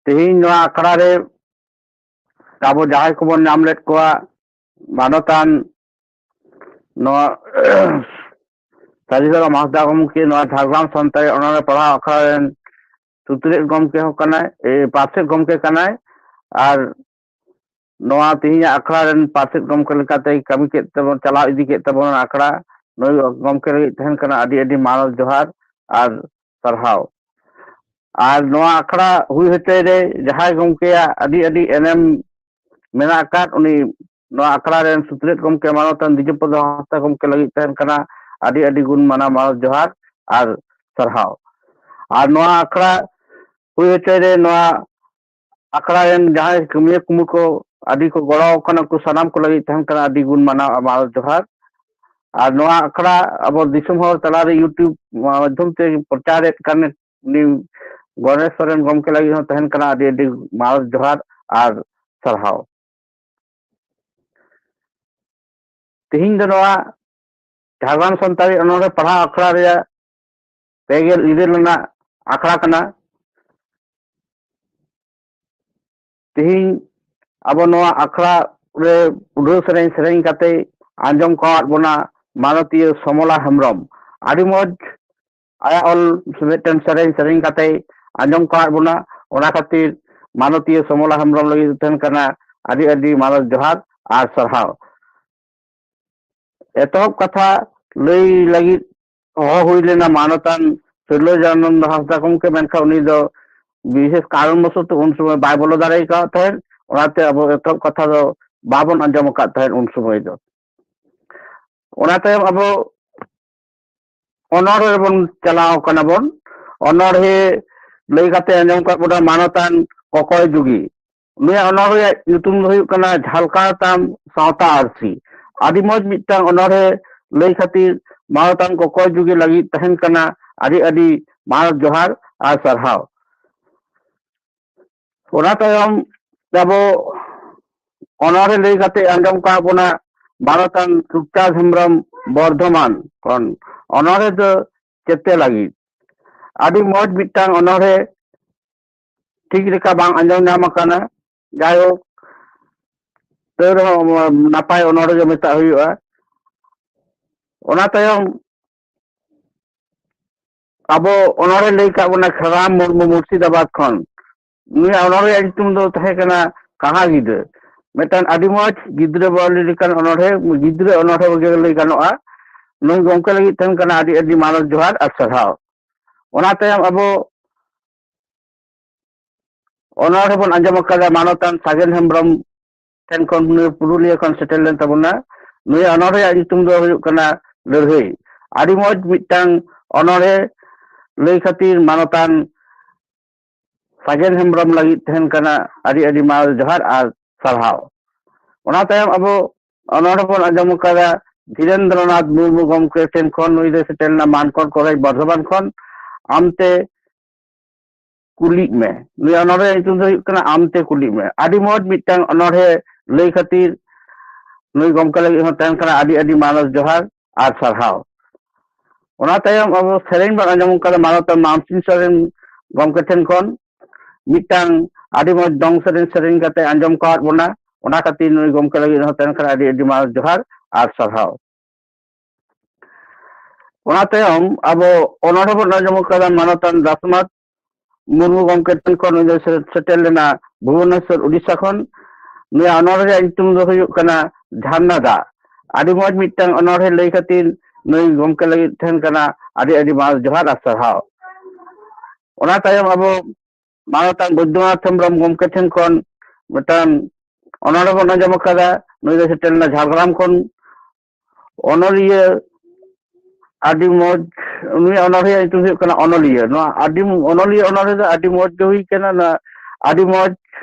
ᱛᱮᱦᱮᱧ ᱱᱚᱣᱟ ᱟᱠᱷᱲᱟ ᱨᱮ ᱟᱵᱚ ᱡᱟᱦᱟᱸᱭ ᱠᱚᱵᱚᱱ ᱧᱟᱢ ᱞᱮᱫ ᱠᱚᱣᱟ, ᱢᱟᱱᱚᱛᱟᱱ ᱱᱚᱣᱟ ᱥᱟᱹᱨᱤ ᱫᱷᱚᱨᱚᱢ ᱦᱟᱸᱥᱫᱟ ᱜᱚᱢᱠᱮ, ᱱᱚᱣᱟ ᱡᱷᱟᱲᱜᱨᱟᱢ ᱥᱟᱱᱛᱟᱲᱤ ᱚᱱᱚᱬᱦᱮ ᱯᱟᱲᱦᱟᱣ ᱟᱠᱷᱲᱟ ᱨᱮᱱ ᱥᱩᱛᱨᱮᱫ ᱜᱚᱢᱠᱮ ᱦᱚᱸ ᱠᱟᱱᱟᱭ, ᱮ, ᱯᱟᱨᱥᱮᱫ ᱜᱚᱢᱠᱮ ᱠᱟᱱᱟᱭ᱾ ᱟᱨ ᱱᱚᱣᱟ ᱛᱮᱦᱮᱧᱟᱜ ᱟᱠᱷᱲᱟ ᱨᱮᱱ ᱯᱟᱨᱥᱮᱫ ᱜᱚᱢᱠᱮ ᱞᱮᱠᱟᱛᱮᱭ ᱠᱟᱹᱢᱤ ᱠᱮᱫ ᱛᱟᱵᱚᱱ, ᱪᱟᱞᱟᱣ ᱤᱫᱤ ᱠᱮᱫ ᱛᱟᱵᱚᱱᱟ ᱟᱠᱷᱲᱟ᱾ ᱱᱩᱭ ᱜᱚᱢᱠᱮ ᱞᱟᱹᱜᱤᱫ ᱛᱟᱦᱮᱱ ᱠᱟᱱᱟ ᱟᱹᱰᱤ ᱟᱹᱰᱤ ᱢᱟᱱᱚᱛ ᱡᱚᱦᱟᱨ ᱟᱨ ᱥᱟᱨᱦᱟᱣ᱾ ᱟᱨ ᱱᱚᱣᱟ ᱟᱠᱷᱲᱟ ᱦᱩᱭ ᱦᱚᱪᱚᱭ ᱨᱮ ᱡᱟᱦᱟᱸᱭ ᱜᱚᱢᱠᱮᱭᱟᱜ ᱟᱹᱰᱤ ᱟᱹᱰᱤ ᱮᱱᱮᱢ ᱢᱮᱱᱟᱜ ᱟᱠᱟᱫ, ᱩᱱᱤ ᱱᱚᱣᱟ ᱟᱠᱷᱲᱟ ᱨᱮᱱ ᱥᱩᱛᱨᱮᱫ ᱜᱚᱢᱠᱮ ᱢᱟᱱᱚᱛᱟᱱ ᱫᱤᱡᱚᱯᱚᱫᱚ ᱦᱟᱸᱥᱫᱟ ᱜᱚᱢᱠᱮ ᱞᱟᱹᱜᱤᱫ ᱛᱟᱦᱮᱱ ᱠᱟᱱᱟ ᱟᱹᱰᱤ ᱟᱹᱰᱤ ᱜᱩᱱ ᱢᱟᱱᱟᱣ ᱢᱟᱱᱚᱛ ᱡᱚᱦᱟᱨ ᱟᱨ ᱥᱟᱨᱦᱟᱣ᱾ ᱟᱨ ᱱᱚᱣᱟ ᱟᱠᱷᱲᱟ ᱦᱩᱭ ᱦᱚᱪᱚᱭ ᱨᱮ ᱱᱚᱣᱟ ᱟᱠᱷᱲᱟ ᱨᱮᱱ ᱡᱟᱦᱟᱸᱭ ᱠᱟᱹᱢᱤᱭᱟᱹ ᱠᱩᱢᱩᱴ ᱠᱚ ᱟᱹᱰᱤ ᱠᱚ ᱜᱚᱲᱚ ᱠᱟᱱᱟ ᱠᱚ, ᱥᱟᱱᱟᱢ ᱠᱚ ᱞᱟᱹᱜᱤᱫ ᱛᱟᱦᱮᱱ ᱠᱟᱱᱟ ᱟᱹᱰᱤ ᱜᱩᱱ ᱢᱟᱱᱟᱣ ᱟᱨ ᱢᱟᱱᱚᱛ ᱡᱚᱦᱟᱨ᱾ ᱟᱨ ᱱᱚᱣᱟ ᱟᱠᱷᱲᱟ ᱟᱵᱚ ᱫᱤᱥᱚᱢ ᱦᱚᱲ ᱛᱟᱞᱟᱨᱮ YouTube ᱢᱟᱫᱽᱫᱷᱚᱢ ᱛᱮ ᱯᱨᱚᱪᱟᱨᱮᱫ ᱠᱟᱱ ᱩᱱᱤ ᱜᱚᱱᱮᱥ ᱥᱚᱨᱮᱱ ᱜᱚᱢᱠᱮ ᱞᱟᱹᱜᱤᱫ ᱦᱚᱸ ᱛᱟᱦᱮᱱ ᱠᱟᱱᱟ ᱟᱹᱰᱤ ᱟᱹᱰᱤ ᱢᱟᱱᱚᱛ ᱡᱚᱦᱟᱨ ᱟᱨ ᱥᱟᱨᱦᱟᱣ᱾ ᱛᱮᱦᱮᱧ ᱫᱚ ᱱᱚᱣᱟ ᱡᱷᱟᱲᱜᱨᱟᱢ ᱥᱟᱱᱛᱟᱲᱤ ᱚᱱᱚᱬᱦᱮ ᱯᱟᱲᱦᱟᱣ ᱟᱠᱷᱲᱟ ᱨᱮᱭᱟᱜ ᱯᱮ ᱜᱮᱞ ᱤᱨᱟᱹᱞ ᱨᱮᱱᱟᱜ ᱟᱠᱷᱲᱟ ᱠᱟᱱᱟ᱾ ᱛᱮᱦᱮᱧ ᱟᱵᱚ ᱱᱚᱣᱟ ᱟᱠᱷᱲᱟ ᱨᱮ ᱯᱩᱰᱷᱟᱹ ᱥᱮᱨᱮᱧ ᱥᱮᱨᱮᱧ ᱠᱟᱛᱮ ᱟᱸᱡᱚᱢ ᱠᱟᱣᱟᱫ ᱵᱚᱱᱟ ᱢᱟᱱᱚᱛᱤᱭᱟᱹ ᱥᱚᱢᱚᱞᱟ ᱦᱮᱢᱵᱨᱚᱢ᱾ ᱟᱹᱰᱤ ᱢᱚᱡᱽ ᱟᱭᱟᱜ ᱚᱞ ᱢᱤᱫᱴᱮᱱ ᱥᱮᱨᱮᱧ ᱥᱮᱨᱮᱧ ᱠᱟᱛᱮ ᱟᱸᱡᱚᱢ ᱠᱟᱣᱟᱫ ᱵᱚᱱᱟ᱾ ᱚᱱᱟ ᱠᱷᱟᱹᱛᱤᱨ ᱢᱟᱱᱚᱛᱤᱭᱟᱹ ᱥᱚᱢᱚᱞᱟ ᱦᱮᱢᱵᱨᱚᱢ ᱞᱟᱹᱜᱤᱫ ᱛᱟᱦᱮᱱ ᱠᱟᱱᱟ ᱟᱹᱰᱤ ᱟᱹᱰᱤ ᱢᱟᱱᱚᱛ ᱡᱚᱦᱟᱨ ᱟᱨ ᱥᱟᱨᱦᱟᱣ᱾ ᱮᱛᱚᱦᱚᱵ ᱠᱟᱛᱷᱟ ᱞᱟᱹᱭ ᱞᱟᱹᱜᱤᱫ ᱦᱚᱦᱚ ᱦᱩᱭ ᱞᱮᱱᱟ ᱢᱟᱱᱚᱛᱟᱱ ᱥᱤᱨᱞᱟᱹ ᱡᱟᱱᱟᱱᱫ ᱦᱟᱸᱥᱫᱟ ᱜᱚᱢᱠᱮ, ᱢᱮᱱᱠᱷᱟᱱ ᱩᱱᱤ ᱫᱚ ᱵᱤᱥᱮᱥ ᱠᱟᱨᱚᱱ ᱵᱚᱥᱚᱛᱚ ᱩᱱ ᱥᱚᱢᱚᱭ ᱵᱟᱭ ᱵᱚᱞᱚ ᱫᱟᱲᱮ ᱟᱠᱟᱫ ᱛᱟᱦᱮᱸᱫ᱾ ᱚᱱᱟᱛᱮ ᱟᱵᱚ ᱮᱛᱚᱦᱚᱵ ᱠᱟᱛᱷᱟ ᱫᱚ ᱵᱟᱵᱚᱱ ᱟᱸᱡᱚᱢ ᱟᱠᱟᱫ ᱛᱟᱦᱮᱸᱫ ᱩᱱ ᱥᱚᱢᱚᱭ ᱫᱚ᱾ ᱚᱱᱟ ᱛᱟᱭᱚᱢ ᱟᱵᱚ ᱚᱱᱚᱬᱦᱮ ᱨᱮᱵᱚᱱ ᱪᱟᱞᱟᱣ ᱠᱟᱱᱟ ᱵᱚᱱ᱾ ᱚᱱᱚᱬᱦᱮ ᱞᱟᱹᱭ ᱠᱟᱛᱮ ᱟᱸᱡᱚᱢ ᱠᱟᱜ ᱵᱚᱱᱟ ᱢᱟᱱᱚᱛᱟᱱ ᱠᱚᱠᱚᱭ ᱡᱩᱜᱤ᱾ ᱱᱩᱭᱟᱜ ᱚᱱᱚᱬᱦᱮ ᱨᱮᱭᱟᱜ ᱧᱩᱛᱩᱢ ᱫᱚ ᱦᱩᱭᱩᱜ ᱠᱟᱱᱟ ᱡᱷᱟᱞᱠᱟᱣ ᱛᱟᱢ ᱥᱟᱶᱛᱟ ᱟᱹᱨᱥᱤ᱾ ᱟᱹᱰᱤ ᱢᱚᱡᱽ ᱢᱤᱫᱴᱟᱝ ᱚᱱᱚᱬᱦᱮ ᱞᱟᱹᱭ ᱠᱷᱟᱹᱛᱤᱨ ᱢᱟᱱᱚᱛᱟᱱ ᱠᱚᱠᱚᱭ ᱡᱩᱜᱤ ᱞᱟᱹᱜᱤᱫ ᱛᱟᱦᱮᱱ ᱠᱟᱱᱟ ᱟᱹᱰᱤ ᱟᱹᱰᱤ ᱢᱟᱱᱚᱛ ᱡᱚᱦᱟᱨ ᱟᱨ ᱥᱟᱨᱦᱟᱣ᱾ ᱚᱱᱟ ᱛᱟᱭᱚᱢ ᱟᱵᱚ ᱚᱱᱚᱬᱦᱮ ᱞᱟᱹᱭ ᱠᱟᱛᱮ ᱟᱸᱡᱚᱢ ᱠᱟᱜ ᱵᱚᱱᱟ ᱢᱟᱱᱚᱛᱟᱱ ᱥᱩᱠᱪᱟᱸᱫ ᱦᱮᱢᱵᱨᱚᱢ ᱵᱚᱨᱫᱷᱚᱢᱟᱱ ᱠᱷᱚᱱ᱾ ᱚᱱᱚᱬᱦᱮ ᱫᱚ ᱪᱮᱛᱮ ᱞᱟᱹᱜᱤᱫ᱾ ᱟᱹᱰᱤ ᱢᱚᱡᱽ ᱢᱤᱫᱴᱟᱝ ᱚᱱᱚᱬᱦᱮ, ᱴᱷᱤᱠ ᱞᱮᱠᱟ ᱵᱟᱝ ᱟᱸᱡᱚᱢ ᱧᱟᱢ ᱟᱠᱟᱱᱟ᱾ ᱡᱟᱭᱦᱳᱠ, ᱛᱟᱹᱣ ᱨᱮᱦᱚᱸ ᱱᱟᱯᱟᱭ ᱚᱱᱚᱬᱦᱮ ᱜᱮ ᱢᱮᱛᱟᱜ ᱦᱩᱭᱩᱜᱼᱟ᱾ ᱚᱱᱟ ᱛᱟᱭᱚᱢ ᱟᱵᱚ ᱚᱱᱚᱬᱦᱮ ᱞᱟᱹᱭ ᱠᱟᱜ ᱵᱚᱱᱟ ᱠᱷᱮᱲᱨᱟᱢ ᱢᱩᱨᱢᱩ ᱢᱩᱨᱥᱤᱫᱟᱵᱟᱫᱽ ᱠᱷᱚᱱ᱾ ᱱᱩᱭᱟᱜ ᱚᱱᱚᱬᱦᱮ ᱨᱮᱭᱟᱜ ᱧᱩᱛᱩᱢ ᱫᱚ ᱛᱟᱦᱮᱸ ᱠᱟᱱᱟ ᱠᱟᱦᱟ ᱜᱤᱫᱟᱹ᱾ ᱢᱤᱫᱴᱟᱝ ᱟᱹᱰᱤ ᱢᱚᱡᱽ ᱜᱤᱫᱽᱨᱟᱹ ᱵᱟᱣᱞᱤ ᱞᱮᱠᱟᱱ ᱚᱱᱚᱬᱦᱮ, ᱜᱤᱫᱽᱨᱟᱹ ᱚᱱᱚᱬᱦᱮ ᱜᱮ ᱞᱟᱹᱭ ᱜᱟᱱᱚᱜᱼᱟ᱾ ᱱᱩᱭ ᱜᱚᱢᱠᱮ ᱞᱟᱹᱜᱤᱫ ᱛᱟᱦᱮᱱ ᱠᱟᱱᱟ ᱟᱹᱰᱤ ᱟᱹᱰᱤ ᱢᱟᱱᱚᱛ ᱡᱚᱦᱟᱨ ᱟᱨ ᱥᱟᱨᱦᱟᱣ᱾ ᱚᱱᱟ ᱛᱟᱭᱚᱢ ᱟᱵᱚ ᱚᱱᱚᱬᱦᱮ ᱵᱚᱱ ᱟᱸᱡᱚᱢ ᱟᱠᱟᱫᱟ ᱢᱟᱱᱚᱛᱟᱱ ᱥᱟᱜᱮᱱ ᱦᱮᱢᱵᱨᱚᱢ ᱴᱷᱮᱱ ᱠᱷᱚᱱ, ᱱᱩᱭ ᱯᱩᱨᱩᱞᱤᱭᱟᱹ ᱠᱷᱚᱱ ᱥᱮᱴᱮᱨ ᱞᱮᱱ ᱛᱟᱵᱚᱱᱟ᱾ ᱱᱩᱭᱟᱜ ᱚᱱᱚᱬᱦᱮ ᱨᱮᱭᱟᱜ ᱧᱩᱛᱩᱢ ᱫᱚ ᱦᱩᱭᱩᱜ ᱠᱟᱱᱟ ᱞᱟᱹᱲᱦᱟᱹᱭ᱾ ᱟᱹᱰᱤ ᱢᱚᱡᱽ ᱢᱤᱫᱴᱟᱝ ᱚᱱᱚᱬᱦᱮ ᱞᱟᱹᱭ ᱠᱷᱟᱹᱛᱤᱨ ᱢᱟᱱᱚᱛᱟᱱ ᱥᱟᱜᱮᱱ ᱦᱮᱢᱵᱨᱚᱢ ᱞᱟᱹᱜᱤᱫ ᱛᱟᱦᱮᱱ ᱠᱟᱱᱟ ᱟᱹᱰᱤ ᱟᱹᱰᱤ ᱢᱟᱱᱚᱛ ᱡᱚᱦᱟᱨ ᱟᱨ ᱥᱟᱨᱦᱟᱣ᱾ ᱚᱱᱟ ᱛᱟᱭᱚᱢ ᱟᱵᱚ ᱚᱱᱚᱬᱦᱮ ᱵᱚᱱ ᱟᱸᱡᱚᱢ ᱟᱠᱟᱫᱟ ᱫᱷᱤᱨᱮᱱᱫᱨᱚᱱᱟᱛᱷ ᱢᱩᱨᱢᱩ ᱜᱚᱢᱠᱮ ᱴᱷᱮᱱ ᱠᱷᱚᱱ, ᱱᱩᱭ ᱫᱚᱭ ᱥᱮᱴᱮᱨ ᱞᱮᱱᱟ ᱢᱟᱱᱠᱚᱲ ᱠᱚᱞᱮᱡᱽ ᱵᱚᱨᱫᱷᱚᱢᱟᱱ ᱠᱷᱚᱱ, ᱟᱢᱛᱮ ᱠᱩᱞᱤᱜ ᱢᱮ᱾ ᱱᱩᱭ ᱚᱱᱚᱬᱦᱮ ᱧᱩᱛᱩᱢ ᱫᱚ ᱦᱩᱭᱩᱜ ᱠᱟᱱᱟ ᱟᱢᱛᱮ ᱠᱩᱞᱤᱜ ᱢᱮ᱾ ᱟᱹᱰᱤ ᱢᱚᱡᱽ ᱢᱤᱫᱴᱟᱝ ᱚᱱᱚᱬᱦᱮ ᱞᱟᱹᱭ ᱠᱷᱟᱹᱛᱤᱨ ᱱᱩᱭ ᱜᱚᱢᱠᱮ ᱞᱟᱹᱜᱤᱫ ᱦᱚᱸ ᱛᱟᱦᱮᱱ ᱠᱟᱱᱟ ᱟᱹᱰᱤ ᱟᱹᱰᱤ ᱢᱟᱱᱚᱛ ᱡᱚᱦᱟᱨ ᱟᱨ ᱥᱟᱨᱦᱟᱣ᱾ ᱚᱱᱟ ᱛᱟᱭᱚᱢ ᱟᱵᱚ ᱥᱮᱨᱮᱧ ᱵᱚᱱ ᱟᱸᱡᱚᱢ ᱠᱟᱫᱟ ᱢᱟᱱᱚᱛᱟᱱ ᱢᱟᱢᱥᱤᱝ ᱥᱚᱨᱮᱱ ᱜᱚᱢᱠᱮ ᱴᱷᱮᱱ ᱠᱷᱚᱱ ᱢᱤᱫᱴᱟᱝ ᱟᱹᱰᱤ ᱢᱚᱡᱽ ᱫᱚᱝ ᱥᱮᱨᱮᱧ ᱥᱮᱨᱮᱧ ᱠᱟᱛᱮ ᱟᱸᱡᱚᱢ ᱠᱟᱣᱟᱫ ᱵᱚᱱᱟ᱾ ᱚᱱᱟ ᱠᱷᱟᱹᱛᱤᱨ ᱱᱩᱭ ᱜᱚᱢᱠᱮ ᱞᱟᱹᱜᱤᱫ ᱦᱚᱸ ᱛᱟᱦᱮᱱ ᱠᱟᱱᱟ ᱟᱹᱰᱤ ᱟᱹᱰᱤ ᱢᱟᱱᱚᱛ ᱡᱚᱦᱟᱨ ᱟᱨ ᱥᱟᱨᱦᱟᱣ᱾ ᱚᱱᱟ ᱛᱟᱭᱚᱢ ᱟᱵᱚ ᱚᱱᱚᱬᱦᱮ ᱵᱚᱱ ᱟᱸᱡᱚᱢ ᱟᱠᱟᱫᱟ ᱢᱟᱱᱚᱛᱟᱱ ᱫᱟᱥᱱᱟᱛᱷ ᱢᱩᱨᱢᱩ ᱜᱚᱢᱠᱮ ᱴᱷᱮᱱ ᱠᱷᱚᱱ, ᱩᱱᱤ ᱫᱚ ᱥᱮ-, ᱥᱮᱴᱮᱨ ᱞᱮᱱᱟ ᱵᱷᱩᱵᱚᱱᱮᱥᱚᱨ, ᱩᱰᱤᱥᱟ ᱠᱷᱚᱱ᱾ ᱱᱩᱭᱟᱜ ᱚᱱᱚᱬᱦᱮ ᱨᱮᱭᱟᱜ ᱧᱩᱛᱩᱢ ᱫᱚ ᱦᱩᱭᱩᱜ ᱠᱟᱱᱟ ᱡᱷᱟᱨᱱᱟ ᱫᱟᱜ᱾ ᱟᱹᱰᱤ ᱢᱚᱡᱽ ᱢᱤᱫᱴᱟᱝ ᱚᱱᱚᱬᱦᱮ ᱞᱟᱹᱭ ᱠᱷᱟᱹᱛᱤᱨ ᱱᱩᱭ ᱜᱚᱢᱠᱮ ᱞᱟᱹᱜᱤᱫ ᱛᱟᱦᱮᱱ ᱠᱟᱱᱟ ᱟᱹᱰᱤ ᱟᱹᱰᱤ ᱢᱟᱱᱚᱛ ᱡᱚᱦᱟᱨ ᱟᱨ ᱥᱟᱨᱦᱟᱣ᱾ ᱚᱱᱟ ᱛᱟᱭᱚᱢ ᱟᱵᱚ ᱢᱟᱱᱚᱛᱟᱱ ᱵᱳᱭᱫᱚᱱᱟᱛᱷ ᱦᱮᱢᱵᱨᱚᱢ ᱜᱚᱢᱠᱮ ᱴᱷᱮᱱ ᱠᱷᱚᱱ ᱢᱤᱫᱴᱟᱝ ᱚᱱᱚᱬᱦᱮ ᱵᱚᱱ ᱟᱸᱡᱚᱢ ᱟᱠᱟᱫᱟ᱾ ᱱᱩᱭ ᱫᱚ ᱥᱮᱴᱮᱨ ᱞᱮᱱᱟ ᱡᱷᱟᱲᱜᱨᱟᱢ ᱠᱷᱚᱱ᱾ ᱚᱱᱚᱞᱤᱭᱟᱹ ᱟᱹᱰᱤ ᱢᱚᱡᱽ, ᱩᱱᱤᱭᱟᱜ ᱚᱱᱚᱬᱦᱮ ᱧᱩᱛᱩᱢ ᱦᱩᱭᱩᱜ ᱠᱟᱱᱟ ᱚᱱᱚᱞᱤᱭᱟᱹ᱾ ᱱᱚᱣᱟ ᱟᱹᱰᱤ, ᱚᱱᱚᱞᱤᱭᱟᱹ ᱚᱱᱚᱬᱦᱮ ᱫᱚ ᱟᱹᱰᱤ ᱢᱚᱡᱽ ᱜᱮ ᱦᱩᱭ ᱠᱟᱱᱟ᱾ ᱱᱚᱣᱟ ᱟᱹᱰᱤ ᱢᱚᱡᱽ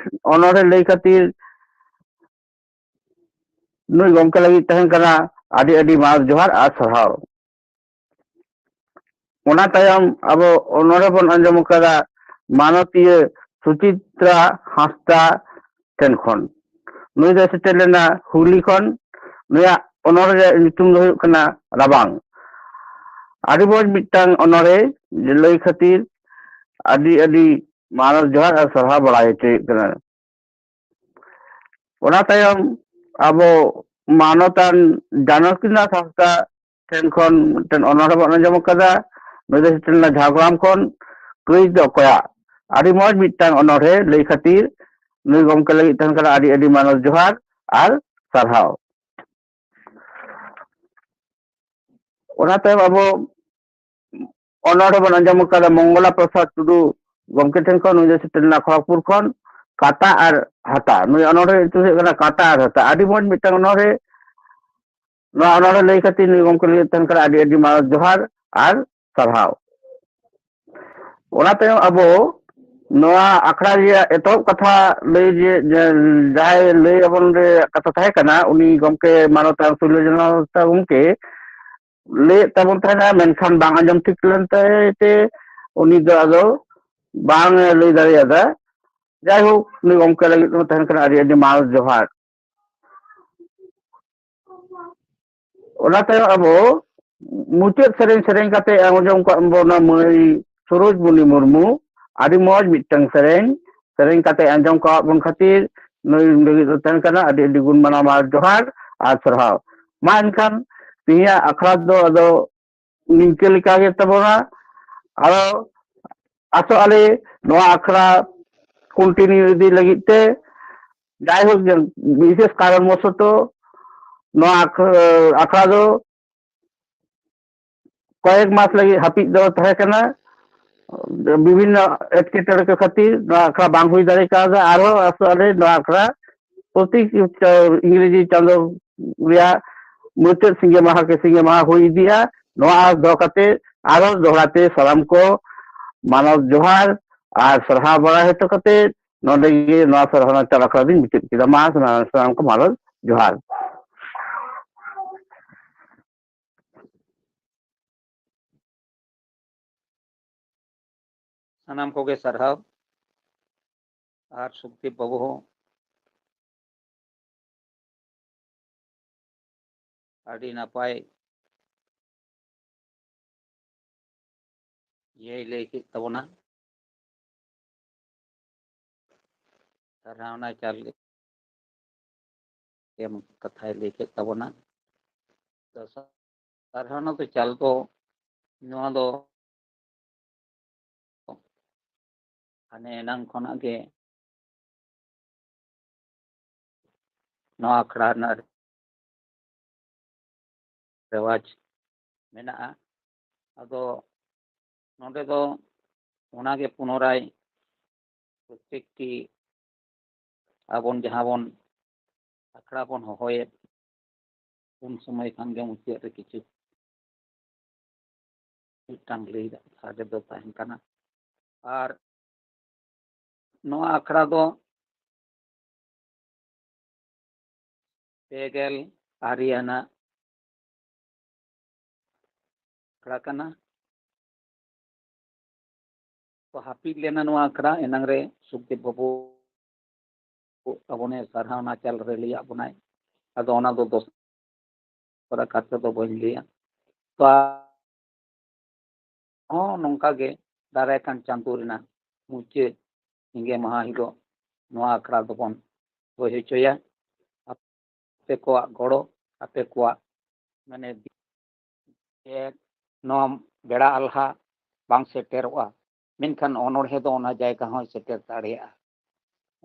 ᱚᱱᱚᱬᱦᱮ ᱞᱟᱹᱭ ᱠᱷᱟᱹᱛᱤᱨ ᱱᱩᱭ ᱜᱚᱢᱠᱮ ᱞᱟᱹᱜᱤᱫ ᱛᱟᱦᱮᱱ ᱠᱟᱱᱟ ᱟᱹᱰᱤ ᱟᱹᱰᱤ ᱢᱟᱱᱚᱛ ᱡᱚᱦᱟᱨ ᱟᱨ ᱥᱟᱨᱦᱟᱣ᱾ ᱚᱱᱟ ᱛᱟᱭᱚᱢ ᱟᱵᱚ ᱚᱱᱚᱬᱦᱮ ᱵᱚᱱ ᱟᱸᱡᱚᱢ ᱟᱠᱟᱫᱟ ᱢᱟᱱᱚᱛᱤᱭᱟᱹ ᱥᱩᱪᱤᱛᱨᱟ ᱦᱟᱸᱥᱫᱟ ᱴᱷᱮᱱ ᱠᱷᱚᱱ᱾ ᱱᱩᱭ ᱫᱚ ᱥᱮᱴᱮᱨ ᱞᱮᱱᱟ ᱦᱩᱜᱽᱞᱤ ᱠᱷᱚᱱ᱾ ᱱᱩᱭᱟᱜ ᱚᱱᱚᱬᱦᱮ ᱨᱮᱭᱟᱜ ᱧᱩᱛᱩᱢ ᱫᱚ ᱦᱩᱭᱩᱜ ᱠᱟᱱᱟ ᱨᱟᱵᱟᱝ᱾ ᱟᱹᱰᱤ ᱢᱚᱡᱽ ᱢᱤᱫᱴᱟᱝ ᱚᱱᱚᱬᱦᱮ ᱞᱟᱹᱭ ᱠᱷᱟᱹᱛᱤᱨ ᱟᱹᱰᱤ ᱟᱹᱰᱤ ᱢᱟᱱᱚᱛ ᱡᱚᱦᱟᱨ ᱟᱨ ᱥᱟᱨᱦᱟᱣ ᱵᱟᱲᱟᱭ ᱦᱚᱪᱚᱭᱮᱫ ᱠᱟᱱᱟ᱾ ᱚᱱᱟ ᱛᱟᱭᱚᱢ ᱟᱵᱚ ᱢᱟᱱᱚᱛᱟᱱ ᱡᱟᱱᱚᱠᱤᱱᱟᱛᱷ ᱦᱟᱸᱥᱫᱟ ᱴᱷᱮᱱ ᱠᱷᱚᱱ ᱢᱤᱫᱴᱮᱱ ᱚᱱᱚᱬᱦᱮ ᱵᱚᱱ ᱟᱸᱡᱚᱢ ᱟᱠᱟᱫᱟ᱾ ᱱᱩᱭ ᱫᱚ ᱥᱮᱴᱮᱨ ᱞᱮᱱᱟ ᱡᱷᱟᱲᱜᱨᱟᱢ ᱠᱷᱚᱱ᱾ ᱠᱟᱹᱭ ᱫᱚ ᱚᱠᱚᱭᱟᱜ? ᱟᱹᱰᱤ ᱢᱚᱡᱽ ᱢᱤᱫᱴᱟᱝ ᱚᱱᱚᱬᱦᱮ ᱞᱟᱹᱭ ᱠᱷᱟᱹᱛᱤᱨ ᱱᱩᱭ ᱜᱚᱢᱠᱮ ᱞᱟᱹᱜᱤᱫ ᱛᱟᱦᱮᱱ ᱠᱟᱱᱟ ᱟᱹᱰᱤ ᱟᱹᱰᱤ ᱢᱟᱱᱚᱛ ᱡᱚᱦᱟᱨ ᱟᱨ ᱥᱟᱨᱦᱟᱣ᱾ ᱚᱱᱟ ᱛᱟᱭᱚᱢ ᱟᱵᱚ ᱚᱱᱚᱬᱦᱮ ᱵᱚᱱ ᱟᱸᱡᱚᱢ ᱟᱠᱟᱫᱟ ᱢᱚᱝᱜᱚᱞᱟ ᱯᱨᱚᱥᱟᱫᱽ ᱴᱩᱰᱩ ᱜᱚᱢᱠᱮ ᱴᱷᱮᱱ ᱠᱷᱚᱱ᱾ ᱱᱩᱭ ᱫᱚ ᱥᱮᱴᱮᱨ ᱞᱮᱱᱟ ᱠᱷᱚᱲᱚᱜᱽᱯᱩᱨ ᱠᱷᱚᱱ᱾ ᱠᱟᱛᱟ ᱟᱨ ᱦᱟᱛᱟ, ᱱᱩᱭ ᱚᱱᱚᱬᱦᱮ ᱧᱩᱛᱩᱢ ᱦᱩᱭᱩᱜ ᱠᱟᱱᱟ ᱠᱟᱛᱟ ᱟᱨ ᱦᱟᱛᱟ᱾ ᱟᱹᱰᱤ ᱢᱚᱡᱽ ᱢᱤᱫᱴᱟᱝ ᱚᱱᱚᱬᱦᱮ᱾ ᱱᱚᱣᱟ ᱚᱱᱚᱬᱦᱮ ᱞᱟᱹᱭ ᱠᱷᱟᱹᱛᱤᱨ ᱱᱩᱭ ᱜᱚᱢᱠᱮ ᱞᱟᱹᱜᱤᱫ ᱛᱟᱦᱮᱱ ᱠᱟᱱᱟ ᱟᱹᱰᱤ ᱟᱹᱰᱤ ᱢᱟᱱᱚᱛ ᱡᱚᱦᱟᱨ ᱟᱨ ᱥᱟᱨᱦᱟᱣ᱾ ᱚᱱᱟ ᱛᱟᱭᱚᱢ ᱟᱵᱚ ᱱᱚᱣᱟ ᱟᱠᱷᱲᱟ ᱨᱮᱭᱟᱜ ᱮᱛᱚᱦᱚᱵ ᱠᱟᱛᱷᱟ ᱞᱟᱹᱭ ᱡᱮ, ᱡᱮ ᱡᱟᱦᱟᱸᱭ ᱞᱟᱹᱭ ᱟᱵᱚᱱ ᱨᱮᱭᱟᱜ ᱠᱟᱛᱷᱟ ᱛᱟᱦᱮᱸ ᱠᱟᱱᱟ, ᱩᱱᱤ ᱜᱚᱢᱠᱮ ᱢᱟᱱᱚᱛᱟᱱ ᱥᱩᱞᱮᱡᱚᱱᱟ ᱦᱟᱸᱥᱫᱟ ᱜᱚᱢᱠᱮ ᱞᱟᱹᱭᱮᱫ ᱛᱟᱵᱚᱱ ᱛᱟᱦᱮᱱᱟ, ᱢᱮᱱᱠᱷᱟᱱ ᱵᱟᱝ ᱟᱸᱡᱚᱢ ᱴᱷᱤᱠ ᱞᱮᱱ ᱛᱟᱭ ᱛᱮ ᱩᱱᱤ ᱫᱚ ᱟᱫᱚ ᱵᱟᱝ ᱮ ᱞᱟᱹᱭ ᱫᱟᱲᱮᱭᱟᱫᱟ᱾ ᱡᱟᱭᱦᱳᱠ, ᱩᱱᱤ ᱜᱚᱢᱠᱮ ᱞᱟᱹᱜᱤᱫ ᱦᱚᱸ ᱛᱟᱦᱮᱱ ᱠᱟᱱᱟ ᱟᱹᱰᱤ ᱟᱹᱰᱤ ᱢᱟᱱᱚᱛ ᱡᱚᱦᱟᱨ᱾ ᱚᱱᱟ ᱛᱟᱭᱚᱢ ᱟᱵᱚ ᱢᱩᱪᱟᱹᱫ ᱥᱮᱨᱮᱧ ᱥᱮᱨᱮᱧ ᱠᱟᱛᱮ ᱟᱸᱡᱚᱢ ᱠᱟᱜ ᱵᱚᱱᱟ ᱢᱟᱹᱭ ᱥᱩᱨᱚᱡᱽᱢᱩᱱᱤ ᱢᱩᱨᱢᱩ, ᱟᱹᱰᱤ ᱢᱚᱡᱽ ᱢᱤᱫᱴᱟᱝ ᱥᱮᱨᱮᱧ, ᱥᱮᱨᱮᱧ ᱠᱟᱛᱮ ᱟᱸᱡᱚᱢ ᱠᱟᱜ ᱵᱚᱱ ᱠᱷᱟᱹᱛᱤᱨ ᱱᱩᱭ ᱞᱟᱹᱜᱤᱫ ᱫᱚ ᱛᱟᱦᱮᱱ ᱠᱟᱱᱟ ᱟᱹᱰᱤ ᱟᱹᱰᱤ ᱜᱩᱱ ᱢᱟᱱᱟᱣ ᱢᱟ ᱡᱚᱦᱟᱨ ᱟᱨ ᱥᱟᱨᱦᱟᱣ᱾ ᱢᱟ ᱮᱱᱠᱷᱟᱱ ᱛᱮᱦᱮᱧᱟᱜ ᱟᱠᱷᱲᱟ ᱫᱚ ᱟᱫᱚ ᱱᱤᱝᱠᱟᱹ ᱞᱮᱠᱟ ᱜᱮ ᱛᱟᱵᱚᱱᱟ᱾ ᱟᱨᱚ ᱟᱥᱚᱜ ᱟᱞᱮ ᱱᱚᱣᱟ ᱟᱠᱷᱲᱟ ᱠᱚᱱᱴᱤᱱᱤᱭᱩ ᱤᱫᱤ ᱞᱟᱹᱜᱤᱫ ᱛᱮ᱾ ᱡᱟᱭᱦᱳᱠ, ᱵᱤᱥᱮᱥ ᱠᱟᱨᱚᱱ ᱵᱚᱥᱚᱛᱚ ᱱᱚᱣᱟ ᱟᱠᱷ-, ᱟᱠᱷᱲᱟ ᱫᱚ ᱠᱚᱭᱮᱠ ᱢᱟᱥ ᱞᱟᱹᱜᱤᱫ ᱦᱟᱹᱯᱤᱫ ᱫᱚ ᱛᱟᱦᱮᱸ ᱠᱟᱱᱟ᱾ ᱵᱤᱵᱷᱤᱱᱱᱚ ᱮᱴᱠᱮᱴᱚᱬᱮ ᱠᱚ ᱠᱷᱟᱹᱛᱤᱨ ᱱᱚᱣᱟ ᱟᱠᱷᱲᱟ ᱵᱟᱝ ᱦᱩᱭ ᱫᱟᱲᱮ ᱠᱟᱣᱫᱟ᱾ ᱟᱨᱦᱚᱸ ᱟᱥᱚᱜ ᱟᱞᱮ ᱱᱚᱣᱟ ᱟᱠᱷᱲᱟ ᱯᱨᱚᱛᱤ ᱤᱝᱨᱮᱡᱤ ᱪᱟᱸᱫᱳ ᱨᱮᱭᱟᱜ ᱢᱩᱪᱟᱹᱫ ᱥᱤᱸᱜᱮ ᱢᱟᱦᱟ ᱠᱮ ᱥᱤᱸᱜᱮ ᱢᱟᱦᱟ ᱦᱩᱭ ᱤᱫᱤᱜᱼᱟ᱾ ᱱᱚᱣᱟ ᱟᱸᱥ ᱫᱚᱦᱚ ᱠᱟᱛᱮ ᱟᱨᱦᱚᱸ ᱫᱚᱦᱲᱟ ᱛᱮ ᱥᱟᱱᱟᱢ ᱠᱚ ᱢᱟᱱᱚᱛ ᱡᱚᱦᱟᱨ ᱟᱨ ᱥᱟᱨᱦᱟᱣ ᱵᱟᱲᱟ ᱦᱚᱪᱚ ᱠᱟᱛᱮ ᱱᱚᱰᱮ ᱜᱮ ᱱᱚᱣᱟ ᱥᱟᱨᱦᱟᱣ ᱪᱟᱞ ᱟᱠᱷᱲᱟ ᱫᱚᱧ ᱢᱩᱪᱟᱹᱫ ᱠᱮᱫᱟ᱾ ᱢᱟ ᱥᱟᱱᱟᱢ ᱠᱚ ᱢᱟᱱᱚᱛ ᱡᱚᱦᱟᱨ᱾ ᱥᱟᱱᱟᱢ ᱠᱚᱜᱮ ᱥᱟᱨᱦᱟᱣ᱾ ᱟᱨ ᱥᱩᱠᱫᱤᱯ ᱵᱟᱹᱵᱩ ᱦᱚᱸ ᱟᱹᱰᱤ ᱱᱟᱯᱟᱭ ᱤᱭᱟᱹᱭ ᱞᱟᱹᱭ ᱠᱮᱫ ᱛᱟᱵᱚᱱᱟ᱾ ᱥᱟᱨᱦᱟᱣᱱᱟ ᱪᱟᱞ ᱮᱢ ᱠᱟᱛᱷᱟᱭ ᱞᱟᱹᱭ ᱠᱮᱫ ᱛᱟᱵᱚᱱᱟ᱾ ᱛᱚ, ᱥᱟᱨᱦᱟᱣᱱᱟ ᱫᱚ ᱪᱟᱞ ᱫᱚ ᱱᱚᱣᱟ ᱫᱚ ᱦᱟᱱᱮ ᱮᱱᱟᱝ ᱠᱷᱚᱱᱟᱜ ᱜᱮ ᱱᱚᱣᱟ ᱟᱠᱷᱲᱟ ᱨᱮᱱᱟᱜ ᱨᱮᱣᱟᱡᱽ ᱢᱮᱱᱟᱜᱼᱟ᱾ ᱟᱫᱚ ᱱᱚᱰᱮ ᱫᱚ ᱚᱱᱟᱜᱮ ᱯᱩᱱᱚᱨᱟᱭ ᱯᱨᱚᱛᱮᱠᱴᱤ ᱟᱵᱚᱱ ᱡᱟᱦᱟᱸ ᱵᱚᱱ ᱟᱠᱷᱲᱟ ᱵᱚᱱ ᱦᱚᱦᱚᱭᱮᱫ, ᱩᱱ ᱥᱚᱢᱚᱭ ᱠᱷᱟᱱ ᱜᱮ ᱢᱩᱪᱟᱹᱫ ᱨᱮ ᱠᱤᱪᱷᱩ ᱢᱤᱫᱴᱟᱝ ᱞᱟᱹᱭ ᱨᱮᱭᱟᱜ ᱠᱟᱛᱷᱟ ᱫᱚ ᱛᱟᱦᱮᱱ ᱠᱟᱱᱟ᱾ ᱟᱨ ᱱᱚᱣᱟ ᱟᱠᱷᱲᱟ ᱫᱚ ᱯᱮ ᱜᱮᱞ ᱟᱨᱮ ᱟᱱᱟᱜ ᱟᱠᱷᱲᱟ ᱠᱟᱱᱟ᱾ ᱛᱚ, ᱦᱟᱹᱯᱤᱫ ᱞᱮᱱᱟ ᱱᱚᱣᱟ ᱟᱠᱷᱲᱟ ᱮᱱᱟᱝ ᱨᱮ ᱥᱩᱠᱫᱮᱵ ᱵᱟᱹᱵᱩ ᱟᱵᱚᱱᱮ ᱥᱟᱨᱦᱟᱣ ᱱᱟᱪᱟᱞ ᱨᱮ ᱞᱟᱹᱭᱟᱫ ᱵᱚᱱᱟᱭ᱾ ᱟᱫᱚ ᱚᱱᱟ ᱫᱚ ᱫᱚᱥᱨᱟ ᱠᱟᱛᱷᱟ ᱫᱚ ᱵᱟᱹᱧ ᱞᱟᱹᱭᱟ᱾ ᱛᱚ, ᱦᱚᱸ ᱱᱚᱝᱠᱟ ᱜᱮ ᱫᱟᱨᱟᱭ ᱠᱟᱱ ᱪᱟᱸᱫᱳ ᱨᱮᱱᱟᱜ ᱢᱩᱪᱟᱹᱫ ᱥᱤᱸᱜᱮ ᱢᱟᱦᱟ ᱦᱤᱞᱳᱜ ᱱᱚᱣᱟ ᱟᱠᱷᱲᱟ ᱫᱚᱵᱚᱱ ᱦᱩᱭ ᱦᱚᱪᱚᱭᱟ᱾ ᱟᱯᱮ ᱠᱚᱣᱟᱜ ᱜᱚᱲᱚ, ᱟᱯᱮ ᱠᱚᱣᱟᱜ ᱢᱟᱱᱮ ᱡᱮ ᱱᱚᱣᱟ ᱵᱮᱲᱟ ᱟᱞᱦᱟ ᱵᱟᱝ ᱥᱮᱴᱮᱨᱚᱜᱼᱟ, ᱢᱮᱱᱠᱷᱟᱱ ᱚᱱᱚᱬᱦᱮ ᱫᱚ ᱚᱱᱟ ᱡᱟᱭᱜᱟ ᱦᱚᱸᱭ ᱥᱮᱴᱮᱨ ᱫᱟᱲᱮᱭᱟᱜᱼᱟ᱾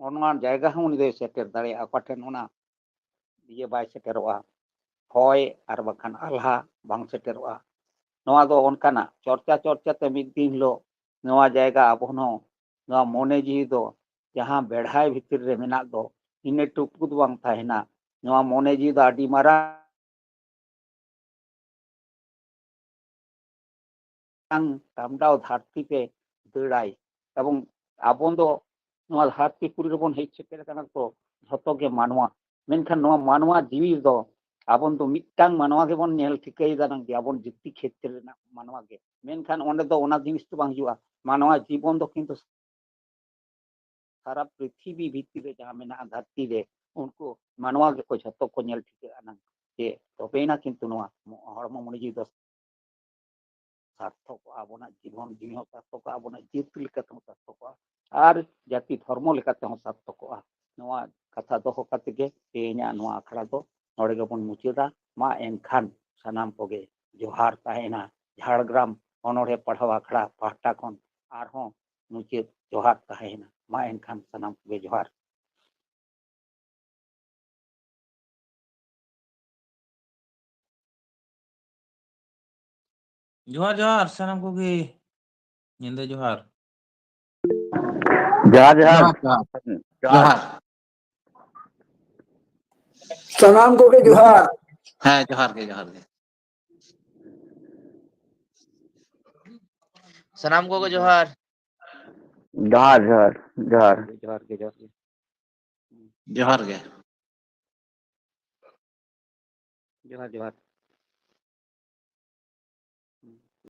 ᱚᱱᱟ ᱡᱟᱭᱜᱟ ᱦᱚᱸ ᱩᱱᱤ ᱫᱚᱭ ᱥᱮᱴᱮᱨ ᱫᱟᱲᱮᱭᱟᱜᱼᱟ᱾ ᱚᱠᱟ ᱴᱷᱮᱱ ᱚᱱᱟ ᱤᱭᱟᱹ ᱵᱟᱭ ᱥᱮᱴᱮᱨᱚᱜᱼᱟ, ᱦᱚᱭ ᱟᱨ ᱵᱟᱠᱷᱟᱱ ᱟᱞᱦᱟ ᱵᱟᱝ ᱥᱮᱴᱮᱨᱚᱜᱼᱟ᱾ ᱱᱚᱣᱟ ᱫᱚ ᱚᱱᱠᱟᱱᱟᱜ ᱪᱚᱨᱪᱟ ᱪᱚᱨᱪᱟ ᱛᱮ ᱢᱤᱫ ᱫᱤᱱ ᱦᱤᱞᱳᱜ ᱱᱚᱣᱟ ᱡᱟᱭᱜᱟ ᱟᱵᱚ ᱦᱚᱸ ᱱᱚᱣᱟ ᱢᱚᱱᱮ ᱡᱤᱣᱤ ᱫᱚ ᱡᱟᱦᱟᱸ ᱵᱮᱲᱦᱟᱭ ᱵᱷᱤᱛᱤᱨ ᱨᱮ ᱢᱮᱱᱟᱜ ᱫᱚ ᱤᱱᱟᱹ ᱴᱩᱠᱩ ᱫᱚ ᱵᱟᱝ ᱛᱟᱦᱮᱱᱟ᱾ ᱱᱚᱣᱟ ᱢᱚᱱᱮ ᱡᱤᱣᱤ ᱫᱚ ᱟᱹᱰᱤ ᱢᱟᱨᱟᱝ ᱢᱤᱫᱴᱟᱝ ᱰᱟᱢᱰᱟᱣ ᱫᱷᱟᱹᱨᱛᱤ ᱛᱮ ᱫᱟᱹᱲᱟᱭ᱾ ᱮᱵᱚᱝ ᱟᱵᱚ ᱫᱚ ᱱᱚᱣᱟ ᱫᱷᱟᱹᱨᱛᱤ ᱯᱩᱨᱤ ᱨᱮᱵᱚᱱ ᱦᱮᱡ ᱥᱮᱴᱮᱨ ᱟᱠᱟᱱᱟ ᱛᱚ ᱡᱷᱚᱛᱚ ᱜᱮ ᱢᱟᱱᱣᱟ, ᱢᱮᱱᱠᱷᱟᱱ ᱱᱚᱣᱟ ᱢᱟᱱᱣᱟ ᱡᱤᱣᱤ ᱫᱚ ᱟᱵᱚ ᱫᱚ ᱢᱤᱫᱴᱟᱝ ᱢᱟᱱᱣᱟ ᱜᱮᱵᱚᱱ ᱧᱮᱞ ᱴᱷᱤᱠᱟᱹᱭᱮᱫᱟ ᱱᱟᱝ ᱡᱮ ᱟᱵᱚᱱ ᱡᱩᱠᱛᱤ ᱠᱷᱮᱛᱨᱮ ᱨᱮᱱᱟᱜ ᱢᱟᱱᱣᱟ ᱜᱮ, ᱢᱮᱱᱠᱷᱟᱱ ᱚᱸᱰᱮ ᱫᱚ ᱚᱱᱟ ᱡᱤᱱᱤᱥ ᱫᱚ ᱵᱟᱝ ᱦᱤᱡᱩᱜᱼᱟ᱾ ᱢᱟᱱᱣᱟ ᱡᱤᱵᱚᱱ ᱫᱚ ᱠᱤᱱᱛᱩ ᱥᱟᱨᱟ ᱯᱨᱤᱛᱷᱤᱵᱤ ᱵᱷᱤᱛᱤᱨ ᱨᱮ ᱡᱟᱦᱟᱸ ᱢᱮᱱᱟᱜᱼᱟ ᱫᱷᱟᱹᱨᱛᱤ ᱨᱮ, ᱩᱱᱠᱩ ᱢᱟᱱᱣᱟ ᱜᱮᱠᱚ ᱡᱷᱚᱛᱚ ᱠᱚ ᱧᱮᱞ ᱴᱷᱤᱠᱟᱹᱜᱼᱟ ᱱᱟᱝ ᱡᱮ ᱛᱚᱵᱮᱭᱮᱱᱟ ᱠᱤᱱᱛᱩ ᱱᱚᱣᱟ ᱦᱚᱲᱢᱚ ᱢᱚᱱᱮ ᱡᱤᱣᱤ ᱫᱚ ᱥᱟᱨᱛᱷᱚᱠᱚᱜᱼᱟ, ᱟᱵᱚᱱᱟᱜ ᱡᱤᱵᱚᱱ ᱡᱤᱣᱤ ᱦᱚᱸ ᱥᱟᱨᱛᱷᱚᱠᱚᱜᱼᱟ, ᱟᱵᱚᱱᱟᱜ ᱡᱟᱹᱛ ᱞᱮᱠᱟᱛᱮ ᱦᱚᱸ ᱥᱟᱨᱛᱷᱚᱠᱚᱜᱼᱟ ᱟᱨ ᱡᱟᱹᱛᱤ ᱫᱷᱚᱨᱢᱚ ᱞᱮᱠᱟᱛᱮ ᱦᱚᱸ ᱥᱟᱨᱛᱷᱚᱠᱚᱜᱼᱟ᱾ ᱱᱚᱣᱟ ᱠᱟᱛᱷᱟ ᱫᱚᱦᱚ ᱠᱟᱛᱮ ᱜᱮ ᱛᱮᱦᱮᱧᱟᱜ ᱱᱚᱣᱟ ᱟᱠᱷᱲᱟ ᱫᱚ ᱱᱚᱰᱮ ᱜᱮᱵᱚᱱ ᱢᱩᱪᱟᱹᱫᱟ᱾ ᱢᱟ ᱮᱱᱠᱷᱟᱱ ᱥᱟᱱᱟᱢ ᱠᱚᱜᱮ ᱡᱚᱦᱟᱨ ᱛᱟᱦᱮᱱᱟ᱾ ᱡᱷᱟᱲᱜᱨᱟᱢ ᱚᱱᱚᱬᱦᱮ ᱯᱟᱲᱦᱟᱣ ᱟᱠᱷᱲᱟ ᱯᱟᱦᱴᱟ ᱠᱷᱚᱱ ᱟᱨᱦᱚᱸ ᱢᱩᱪᱟᱹᱫ ᱡᱚᱦᱟᱨ ᱛᱟᱦᱮᱱᱟ᱾ ᱢᱟ ᱮᱱᱠᱷᱟᱱ ᱥᱟᱱᱟᱢ ᱠᱚᱜᱮ ᱡᱚᱦᱟᱨ᱾ ᱡᱚᱦᱟᱨ ᱡᱚᱦᱟᱨ ᱥᱟᱱᱟᱢ ᱠᱚᱜᱮ, ᱧᱤᱫᱟᱹ ᱡᱚᱦᱟᱨ᱾ ᱡᱚᱦᱟᱨ ᱡᱚᱦᱟᱨ᱾ ᱡᱚᱦᱟᱨ ᱡᱚᱦᱟᱨ᱾ ᱥᱟᱱᱟᱢ ᱠᱚᱜᱮ ᱡᱚᱦᱟᱨ᱾ ᱦᱮᱸ, ᱡᱚᱦᱟᱨ ᱜᱮ, ᱡᱚᱦᱟᱨ ᱜᱮ᱾ ᱥᱟᱱᱟᱢ ᱠᱚᱜᱮ ᱡᱚᱦᱟᱨ᱾ ᱡᱚᱦᱟᱨ, ᱡᱚᱦᱟᱨ, ᱡᱚᱦᱟᱨ᱾ ᱡᱚᱦᱟᱨ ᱜᱮ, ᱡᱚᱦᱟᱨ ᱜᱮ᱾ ᱡᱚᱦᱟᱨ ᱜᱮ᱾ ᱡᱚᱦᱟᱨ, ᱡᱚᱦᱟᱨ᱾